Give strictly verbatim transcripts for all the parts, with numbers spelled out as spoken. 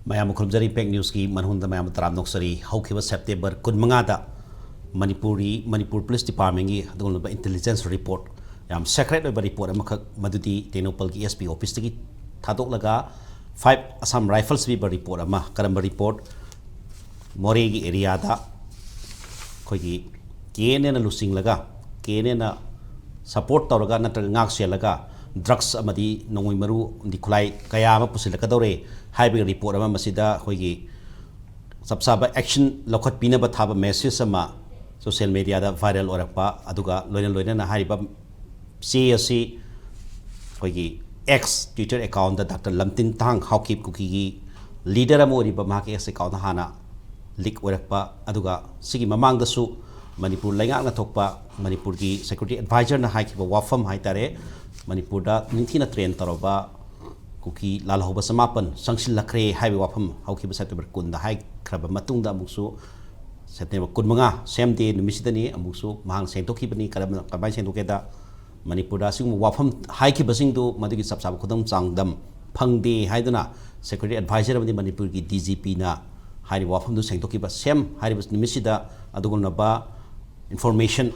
ꯃꯌꯥꯝꯕꯨ ꯈꯨꯔꯨꯝꯖꯔꯤ꯫ ꯏꯝꯄꯦꯛ ꯅ꯭ꯌꯨꯁꯀꯤ ꯃꯥꯏꯀꯩꯗ ꯃꯌꯥꯝꯕꯨ ꯇꯔꯥꯝꯅ ꯑꯣꯛꯆꯔꯤ꯫ ꯍꯧꯈꯤꯕ ꯁꯦꯞꯇꯦꯝꯕꯔ ꯀꯨꯟꯃꯉꯥꯗ ꯃꯅꯤꯄꯨꯔꯤ, ꯃꯅꯤꯄꯨꯔ ꯄꯨꯂꯤꯁ ꯗꯤꯄꯥꯔꯠꯃꯦꯟꯒꯤ ꯑꯗꯨꯒꯨꯝꯂꯕ ꯏꯟꯇꯦꯂꯤꯖꯦꯟꯁ ꯔꯤꯄꯣꯔꯠ, ꯌꯥꯝ ꯁꯦꯀ꯭ꯔꯦꯠ ꯑꯣꯏꯕ ꯔꯤꯄꯣꯔꯠ ꯑꯃꯈꯛ, ꯃꯗꯨꯗꯤ ꯇꯦꯡꯅꯧꯄꯜꯒꯤ ꯑꯦꯁ ꯄꯤ ꯑꯣꯐꯤꯁꯇꯒꯤ ꯊꯥꯗꯣꯛꯂꯒ ꯐꯥꯏꯚ ꯑꯁꯥꯝ ꯔꯥꯏꯐꯜꯁ ꯄꯤꯕ ꯔꯤꯄꯣꯔꯠ ꯑꯃ, ꯀꯔꯝꯕ ꯔꯤꯄꯣꯔꯠ? ꯃꯣꯔꯦꯒꯤ ꯑꯦꯔꯤꯌꯥꯗ ꯑꯩꯈꯣꯏꯒꯤ ꯀꯦ ꯑꯦꯟ ꯑꯦꯅ ꯂꯨꯆꯤꯡꯂꯒ, ꯀꯦ ꯑꯦꯟ ꯑꯦꯅ ꯁꯄꯣꯔꯠ ꯇꯧꯔꯒ ꯅꯠꯇ꯭ꯔꯒ ꯉꯥꯛ ꯁꯦꯜꯂꯒ ꯗ꯭ꯔꯒꯁ ꯑꯃꯗꯤ ꯅꯣꯡꯃꯩ ꯃꯔꯨ ꯑꯃꯗꯤ ꯈꯨꯠꯂꯥꯏ ꯀꯌꯥ ꯑꯃ ꯄꯨꯁꯤꯜꯂꯛꯀꯗꯧꯔꯦ ꯍꯥꯏꯕꯒꯤ ꯔꯤꯄꯣꯔꯠ ꯑꯃ, ꯃꯁꯤꯗ ꯑꯩꯈꯣꯏꯒꯤ ꯆꯞ ꯆꯥꯕ ꯑꯦꯛꯁꯟ ꯂꯧꯈꯠꯄꯤꯅꯕ ꯊꯥꯕ ꯃꯦꯁꯦꯖ ꯑꯃ ꯁꯣꯁꯤꯌꯦꯜ ꯃꯦꯗꯤꯌꯥꯗ ꯚꯥꯏꯔꯦꯜ ꯑꯣꯏꯔꯛꯄ, ꯑꯗꯨꯒ ꯂꯣꯏꯅ ꯂꯣꯏꯅꯅ ꯍꯥꯏꯔꯤꯕ ꯆꯦ ꯑꯁꯤ ꯑꯩꯈꯣꯏꯒꯤ ꯑꯦꯛꯁ ꯇ꯭ꯋꯤꯇꯔ ꯑꯦꯀꯥꯎꯟꯗ ꯗꯥꯛꯇꯔ ꯂꯝꯇꯤꯟ ꯇꯥꯡ, ꯍꯥꯎꯀꯤꯞ ꯀꯨꯀꯤꯒꯤ ꯂꯤꯗꯔ ꯑꯃ ꯑꯣꯏꯔꯤꯕ ꯃꯍꯥꯛꯀꯤ ꯑꯦꯛꯁ ꯑꯦꯀꯥꯎꯟꯗ ꯍꯥꯟꯅ ꯂꯤꯛ ꯑꯣꯏꯔꯛꯄ, ꯑꯗꯨꯒ ꯁꯤꯒꯤ ꯃꯃꯥꯡꯗꯁꯨ ꯃꯅꯤꯄꯨꯔ ꯂꯩꯉꯥꯛꯅ ꯊꯣꯛꯄ ꯃꯅꯤꯄꯨꯔꯒꯤ ꯁꯦꯀ꯭ꯌꯨꯔꯤꯇꯤ ꯑꯦꯗꯚꯥꯏꯖꯔꯅ ꯍꯥꯏꯈꯤꯕ ꯋꯥꯐꯝ ꯍꯥꯏꯇꯥꯔꯦ, ꯃꯅꯤꯄꯨꯔꯗ ꯅꯤꯡꯊꯤꯅ ꯇ꯭ꯔꯦꯟ ꯇꯧꯔꯕ ꯀꯨꯀꯤ ꯂꯥꯜꯍꯧꯕ ꯆꯃꯥꯄꯟ ꯆꯪꯁꯤꯜꯂꯛꯈ꯭ꯔꯦ ꯍꯥꯏꯕꯒꯤ ꯋꯥꯐꯝ ꯍꯧꯈꯤꯕ ꯁꯦꯞꯇꯦꯝꯕꯔ ꯀꯨꯟꯗ ꯍꯥꯏꯈ꯭ꯔꯕ ꯃꯇꯨꯡꯗ, ꯑꯃꯨꯛꯁꯨ ꯁꯦꯞꯇꯦꯝꯕꯔ ꯀꯨꯟꯃꯉꯥ, ꯁꯦꯝ ꯗꯦ ꯅꯨꯃꯤꯠꯁꯤꯗꯅꯤ, ꯑꯃꯨꯛꯁꯨ ꯃꯍꯥꯛꯅ ꯁꯦꯡꯗꯣꯛꯈꯤꯕꯅꯤ꯫ ꯀꯔꯝꯅ, ꯀꯃꯥꯏꯅ ꯁꯦꯡꯗꯣꯛꯀꯦꯗ, ꯃꯅꯤꯄꯨꯔꯗ ꯑꯁꯤꯒꯨꯝꯕ ꯋꯥꯐꯝ ꯍꯥꯏꯈꯤꯕꯁꯤꯡꯗꯨ ꯃꯗꯨꯒꯤ ꯆꯞ ꯆꯥꯕ ꯈꯨꯗꯝ ꯆꯥꯡꯗꯝ ꯐꯪꯗꯦ ꯍꯥꯏꯗꯨꯅ ꯁꯦꯀ꯭ꯌꯨꯔꯤꯇꯤ ꯑꯦꯗꯚꯥꯏꯖꯔ ꯑꯃꯗꯤ ꯃꯅꯤꯄꯨꯔꯒꯤ ꯗꯤ ꯖꯤ ꯄꯤꯅ ꯍꯥꯏꯔꯤꯕ ꯋꯥꯐꯝꯗꯨ ꯁꯦꯡꯗꯣꯛꯈꯤꯕ꯫ ꯁꯦꯝ ꯍꯥꯏꯔꯤꯕ ꯅꯨꯃꯤꯠꯁꯤꯗ ꯑꯗꯨꯒꯨꯝꯂꯕ ꯏꯟꯐꯣꯔꯃꯦꯁꯟ,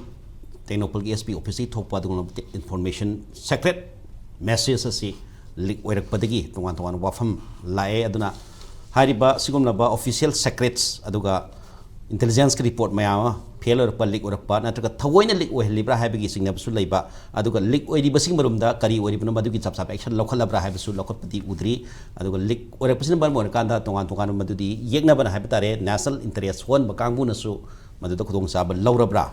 ꯇꯦꯡꯅꯧꯄꯜꯒꯤ ꯑꯦꯁ ꯄꯤ ꯑꯣꯐꯤꯁꯇꯒꯤ ꯊꯣꯛꯄ ꯑꯗꯨꯒꯨꯝꯂꯕ ꯏꯟꯐꯣꯔꯃꯦꯁꯟ, ꯁꯦꯀ꯭ꯔꯦꯠ ꯃꯦꯁꯦꯖ ꯑꯁꯤ ꯂꯤꯛ ꯑꯣꯏꯔꯛꯄꯗꯒꯤ ꯇꯣꯉꯥꯟ ꯇꯣꯉꯥꯟꯕ ꯋꯥꯐꯝ ꯂꯥꯛꯑꯦ꯫ ꯑꯗꯨꯅ ꯍꯥꯏꯔꯤꯕ ꯁꯤꯒꯨꯝꯂꯕ ꯑꯣꯐꯤꯁꯤꯌꯦꯜ ꯁꯦꯀ꯭ꯔꯦꯠꯁ ꯑꯗꯨꯒ ꯏꯟꯇꯦꯂꯤꯖꯦꯟꯁꯀꯤ ꯔꯤꯄꯣꯔꯠ ꯃꯌꯥꯝ ꯑꯃ ꯐꯦꯜ ꯑꯣꯏꯔꯛꯄ, ꯂꯤꯛ ꯑꯣꯏꯔꯛꯄ, ꯅꯠꯇ꯭ꯔꯒ ꯊꯑꯣꯏꯅ ꯂꯤꯛ ꯑꯣꯏꯍꯜꯂꯤꯕ꯭ꯔꯥ ꯍꯥꯏꯕꯒꯤ ꯆꯤꯡꯅꯕꯁꯨ ꯂꯩꯕ꯫ ꯑꯗꯨꯒ ꯂꯤꯛ ꯑꯣꯏꯔꯤꯕꯁꯤꯒꯤ ꯃꯔꯨꯝꯗ ꯀꯔꯤ ꯑꯣꯏꯔꯤꯕꯅꯣ, ꯃꯗꯨꯒꯤ ꯆꯞ ꯆꯥꯕ ꯑꯦꯛꯁꯟ ꯂꯧꯈꯠꯂꯕ꯭ꯔꯥ ꯍꯥꯏꯕꯁꯨ ꯂꯧꯈꯠꯄꯗꯤ ꯎꯗ꯭ꯔꯤ꯫ ꯑꯗꯨꯒ ꯂꯤꯛ ꯑꯣꯏꯔꯛꯄꯁꯤꯅ ꯃꯔꯝ ꯑꯣꯏꯔꯀꯥꯟꯗ ꯇꯣꯉꯥꯟ ꯇꯣꯉꯥꯟꯕ, ꯃꯗꯨꯗꯤ ꯌꯦꯛꯅꯕꯅ ꯍꯥꯏꯕ ꯇꯥꯔꯦ, ꯅꯦꯁꯅꯦꯜ ꯏꯟꯇꯔꯦꯁ ꯁꯣꯛꯍꯟꯕ ꯀꯥꯡꯕꯨꯅꯁꯨ ꯃꯗꯨꯗ ꯈꯨꯗꯣꯡꯆꯥꯕ ꯂꯧꯔꯕ꯭ꯔꯥ?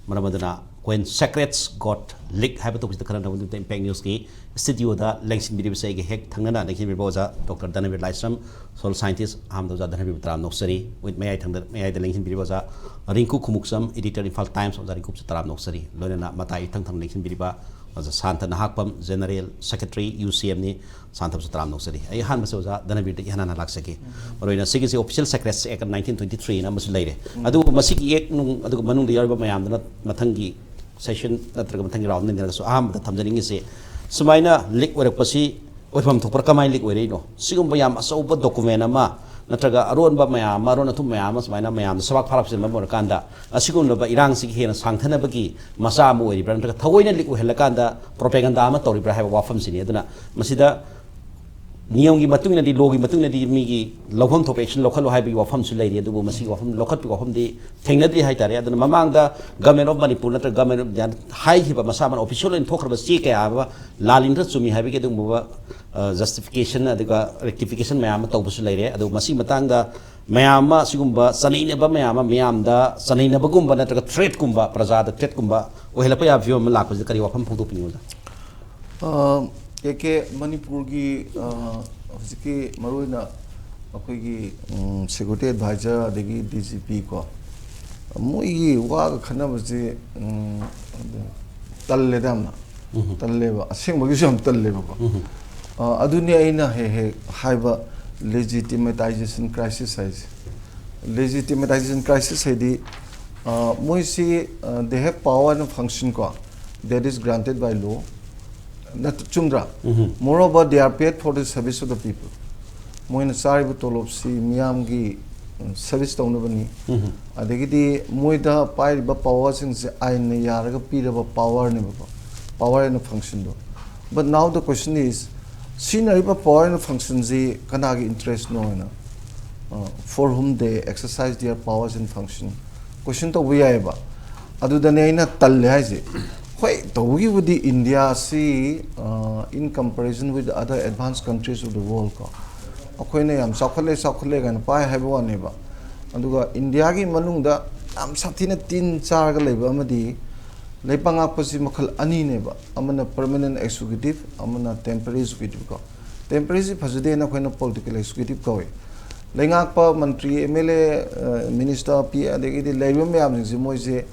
ꯃꯔꯝ ꯑꯗꯨꯅ When Secrets Got Leaked ꯍꯥꯏꯕ ꯇꯣꯄꯤꯛꯁꯤꯗ ꯈꯟꯅꯅꯕ ꯏꯝꯄꯦꯛ ꯅ꯭ꯌꯨꯁꯀꯤ ꯁ꯭ꯇꯨꯗꯤꯑꯣꯗ ꯂꯦꯡꯁꯤꯟꯕꯤꯔꯤꯕꯁꯦ ꯑꯩꯒꯤ ꯍꯦꯛ ꯊꯪꯅꯅ ꯂꯦꯡꯁꯤꯟꯕꯤꯔꯤꯕ ꯑꯣꯖꯥ ꯗꯣꯛꯇꯔ ꯙꯅꯕꯤꯔ ꯂꯥꯏꯁ꯭ꯔꯝ, ꯁꯣꯏꯜ ꯁꯥꯏꯟꯇꯤꯁ꯫ ꯑꯍꯥꯟꯕꯗ ꯑꯣꯖꯥ ꯙꯅꯕꯤꯔꯕꯨ ꯇꯔꯥꯝꯅ ꯑꯣꯛꯆꯔꯤ꯫ ꯋꯤꯠ ꯃꯌꯥꯏ ꯊꯪꯗ, ꯃꯌꯥꯏꯗ ꯂꯦꯡꯁꯤꯟꯕꯤꯔꯤꯕ ꯑꯣꯖꯥ ꯔꯤꯡꯀꯨ ꯈꯨꯃꯨꯛꯆꯝ, ꯏꯗꯤꯇꯔ, ꯏꯝꯐꯥꯜ ꯇꯥꯏꯝꯁ꯫ ꯑꯣꯖꯥ ꯔꯤꯡꯀꯨꯁꯨ ꯇꯔꯥꯝꯅ ꯑꯣꯛꯆꯔꯤ꯫ ꯂꯣꯏꯅꯅ ꯃꯇꯥꯏ ꯏꯊꯪ ꯊꯪꯅ ꯂꯦꯡꯁꯤꯟꯕꯤꯔꯤꯕ ꯑꯣꯖꯥ Santa Nahakpam, general secretary, U ꯁꯤ ꯑꯦꯝꯅꯤ꯫ ꯁꯥꯟꯇꯕꯁꯨ ꯇꯔꯥꯝꯅ ꯑꯣꯛꯆꯔꯤ꯫ ꯑꯩ ꯑꯍꯥꯟꯕꯁꯦ ꯑꯣꯖꯥ ꯙꯅꯕꯤꯔꯗ ꯏꯍꯥꯟ ꯍꯥꯟꯅ ꯂꯥꯛꯆꯒꯦ꯫ ꯃꯔꯨꯑꯣꯏꯅ ꯁꯤꯒꯤꯁꯤ Official Secrets Act nineteen twenty three ꯍꯥꯏꯅ ꯑꯃꯁꯨ ꯂꯩꯔꯦ꯫ ꯑꯗꯨꯕꯨ ꯃꯁꯤꯒꯤ ꯑꯦꯛ ꯅꯨꯡ, ꯑꯗꯨꯒ ꯃꯅꯨꯡꯗ ꯌꯥꯎꯔꯤꯕ ꯃꯌꯥꯝꯗꯨꯅ ꯃꯊꯪꯒꯤ ꯁꯦꯁꯟ ꯅꯠꯇ꯭ꯔꯒ ꯃꯊꯪꯒꯤ ꯔꯥꯎꯟꯗ ꯅꯩꯅꯔꯒꯁꯨ, ꯑꯍꯥꯟꯕꯗ ꯊꯝꯖꯅꯤꯡꯉꯤꯁꯦ, ꯁꯨꯃꯥꯏꯅ ꯂꯤꯛ ꯑꯣꯏꯔꯛꯄꯁꯤ ꯑꯣꯏꯐꯝ ꯊꯣꯛꯄ꯭ꯔꯥ? ꯀꯃꯥꯏꯅ ꯂꯤꯛ ꯑꯣꯏꯔꯛꯏꯅꯣ? ꯁꯤꯒꯨꯝꯕ ꯌꯥꯝ ꯑꯆꯧꯕ ꯗꯣꯀꯨꯃꯦꯟ ꯑꯃ ꯅꯠꯇ꯭ꯔꯒ ꯑꯔꯣꯟꯕ ꯃꯌꯥꯝ ꯑꯃ, ꯑꯔꯣꯟ ꯑꯊꯨꯝ ꯃꯌꯥꯝ ꯑꯃ ꯁꯨꯃꯥꯏꯅ ꯃꯌꯥꯝꯗ ꯁꯕꯥꯛ ꯐꯥꯔꯛꯆꯟꯕ ꯑꯃ ꯑꯣꯏꯔꯀꯥꯟꯗ, ꯑꯁꯤꯒꯨꯝꯂꯕ ꯏꯔꯥꯡꯁꯤꯒꯤ ꯍꯦꯟꯅ ꯁꯥꯡꯊꯅꯕꯒꯤ ꯃꯆꯥꯛ ꯑꯃ ꯑꯣꯏꯔꯤꯕ꯭ꯔꯥ, ꯅꯠꯇ꯭ꯔꯒ ꯊꯑꯣꯏꯅ ꯂꯤꯛ ꯑꯣꯏꯍꯜꯂꯀꯥꯟꯗ ꯄ꯭ꯔꯣꯄꯦꯒꯟꯗꯥ ꯑꯃ ꯇꯧꯔꯤꯕ꯭ꯔꯥ ꯍꯥꯏꯕ ꯋꯥꯐꯝꯁꯤꯅꯤ꯫ ꯑꯗꯨꯅ ꯃꯁꯤꯗ ꯅꯤꯌꯝꯒꯤ ꯃꯇꯨꯡ ꯏꯟꯅꯗꯤ, ꯂꯣꯒꯤ ꯃꯇꯨꯡ ꯏꯟꯅꯗꯤ ꯃꯤꯒꯤ ꯂꯧꯐꯝ ꯊꯣꯛꯄ ꯑꯦꯛꯁꯟ ꯂꯧꯈꯠꯂꯨ ꯍꯥꯏꯕꯒꯤ ꯋꯥꯐꯝꯁꯨ ꯂꯩꯔꯤ꯫ ꯑꯗꯨꯕꯨ ꯃꯁꯤꯒꯤ ꯋꯥꯐꯝ ꯂꯧꯈꯠꯄꯒꯤ ꯋꯥꯐꯝꯗꯤ ꯊꯦꯡꯅꯗ꯭ꯔꯤ ꯍꯥꯏꯇꯥꯔꯦ꯫ ꯑꯗꯨꯅ ꯃꯃꯥꯡꯗ Government of Manipur ꯅꯠꯇ꯭ꯔꯒ Government of India ꯍꯥꯏꯈꯤꯕ ꯃꯁꯥꯃꯛꯅ ꯑꯣꯐꯤꯁꯤꯌꯦꯜ ꯑꯣꯏꯅ ꯊꯣꯛꯈ꯭ꯔꯕ ꯆꯦ ꯀꯌꯥ ꯑꯃ ꯂꯥꯜꯂꯤ ꯅꯠꯇ꯭ꯔ ꯆꯨꯝꯃꯤ ꯍꯥꯏꯕꯒꯤ ꯑꯗꯨꯒꯨꯝꯕ, ꯑ, ꯖꯁꯇꯤꯐꯤꯀꯦꯁꯟ ꯑꯗꯨꯒ ꯔꯦꯛꯇꯤꯐꯤꯀꯦꯁꯟ ꯃꯌꯥꯝ ꯑꯃ ꯇꯧꯕꯁꯨ ꯂꯩꯔꯦ꯫ ꯑꯗꯨ ꯃꯁꯤꯒꯤ ꯃꯇꯥꯡꯗ ꯃꯌꯥꯝ ꯑꯃ, ꯑꯁꯤꯒꯨꯝꯕ ꯆꯅꯩꯅꯕ ꯃꯌꯥꯝ ꯑꯃ, ꯃꯤꯌꯥꯝꯗ ꯆꯅꯩꯅꯕꯒꯨꯝꯕ ꯅꯠꯇ꯭ꯔꯒ ꯊ꯭ꯔꯦꯠꯀꯨꯝꯕ, ꯄ꯭ꯔꯖꯥꯗ ꯊ꯭ꯔꯦꯠꯀꯨꯝꯕ ꯑꯣꯏꯍꯜꯂꯛꯄ ꯌꯥꯕ ꯐꯤꯕꯝ ꯑꯃ ꯂꯥꯛꯄꯁꯤꯗ ꯀꯔꯤ ꯋꯥꯐꯝ ꯐꯣꯡꯗꯣꯛꯄꯤꯅꯤꯡꯉꯤ, ꯑꯣꯖꯥ? ꯑ, ꯀꯦ ꯀꯦ, ꯃꯅꯤꯄꯨꯔꯒꯤ, ꯑ, ꯍꯧꯖꯤꯛꯀꯤ ꯃꯔꯨꯑꯣꯏꯅ ꯑꯩꯈꯣꯏꯒꯤ, ꯎꯝ, ꯁꯦꯀ꯭ꯌꯨꯔꯤꯇꯤ ꯑꯦꯗꯚꯥꯏꯖꯔ ꯑꯗꯒꯤ ꯗꯤ ꯖꯤ ꯄꯤ ꯀꯣ, ꯃꯣꯏꯒꯤ ꯋꯥꯒ ꯈꯟꯅꯕꯁꯦ, ꯎꯝ, ꯇꯜꯂꯦꯗ ꯌꯥꯝꯅ꯫ ꯎꯝ꯫ ꯇꯜꯂꯦꯕ, ꯑꯁꯦꯡꯕꯒꯤꯁꯨ ꯌꯥꯝ ꯇꯜꯂꯦꯕꯀꯣ꯫ ꯎꯝ꯫ ꯑ, ꯑꯗꯨꯅꯤ ꯑꯩꯅ ꯍꯦꯛ ꯍꯦꯛ ꯍꯥꯏꯕ legitimatization crisis ꯍꯥꯏꯁꯦ꯫ Legitimatization crisis ꯍꯥꯏꯗꯤ, ꯑ, ꯃꯣꯏꯁꯤ, ꯑ, they have power and function ꯀꯣ, that is granted by law꯫ Nut-, ꯆꯨꯝꯗ꯭ꯔꯥ? Um. Moreover, they are paid for the service of the people. ꯃꯣꯏꯅ ꯆꯥꯔꯤꯕ ꯇꯣꯂꯣꯞꯁꯤ ꯃꯤꯌꯥꯝꯒꯤ, ꯎꯝ, ꯁꯔꯚꯤꯁ ꯇꯧꯅꯕꯅꯤ꯫ ꯎꯝ꯫ ꯑꯗꯒꯤꯗꯤ ꯃꯣꯏꯗ ꯄꯥꯏꯔꯤꯕ ꯄꯥꯋꯔꯁꯤꯡꯁꯦ ꯑꯥꯏꯟꯅ ꯌꯥꯔꯒ ꯄꯤꯔꯕ ꯄꯥꯋꯔꯅꯦꯕꯀꯣ, power and functionꯗꯣ꯫ But now the question is, ꯁꯤꯖꯤꯟꯅꯔꯤꯕ power and functionꯁꯤ ꯀꯅꯥꯒꯤ interestꯅꯣ ꯍꯥꯏꯅ, ꯑ, for whom they exercise their powers and function question ꯇꯧꯕ ꯌꯥꯏꯑꯕ꯫ ꯑꯗꯨꯗꯅꯦ ꯑꯩꯅ ꯇꯜꯂꯦ ꯍꯥꯏꯁꯦ꯫ ꯍꯣꯏ, ꯇꯧꯕꯒꯤꯕꯨꯗꯤ ꯏꯟꯗꯤꯌꯥꯁꯤ, ꯑ, in comparison with other advanced countries of the world ꯀꯣ, ꯑꯩꯈꯣꯏꯅ ꯌꯥꯝ ꯆꯥꯎꯈꯠꯂꯦ, ꯆꯥꯎꯈꯠꯂꯦ ꯀꯥꯏꯅ ꯄꯥꯏ ꯍꯥꯏꯕ ꯋꯥꯅꯦꯕ꯫ ꯑꯗꯨꯒ ꯏꯟꯗꯤꯌꯥꯒꯤ ꯃꯅꯨꯡꯗ ꯌꯥꯝ ꯁꯥꯊꯤꯅ ꯇꯤꯟ ꯆꯥꯔꯒ ꯂꯩꯕ ꯑꯃꯗꯤ ꯂꯩꯕꯥꯛ ꯉꯥꯛꯄꯁꯤ ꯃꯈꯜ ꯑꯅꯤꯅꯦꯕ, ꯑꯃꯅ permanent executive, ꯑꯃꯅ temporary executive ꯀꯣ꯫ Temporaryꯁꯤ ꯐꯖꯗꯦꯅ ꯑꯩꯈꯣꯏꯅ political executive ꯀꯧꯏ꯫ ꯂꯩꯉꯥꯛꯄ ꯃꯟꯇ꯭ꯔꯤ, ꯑꯦꯝ ꯑꯦꯜ ꯑꯦ, ꯑ, ꯃꯤꯅꯤꯁꯇꯔ, ꯄꯤ ꯑꯦ, ꯑꯗꯒꯤꯗꯤ ꯂꯩꯔꯤꯕ ꯃꯌꯥꯝꯁꯤꯡꯁꯤ ꯃꯣꯏꯁꯦ,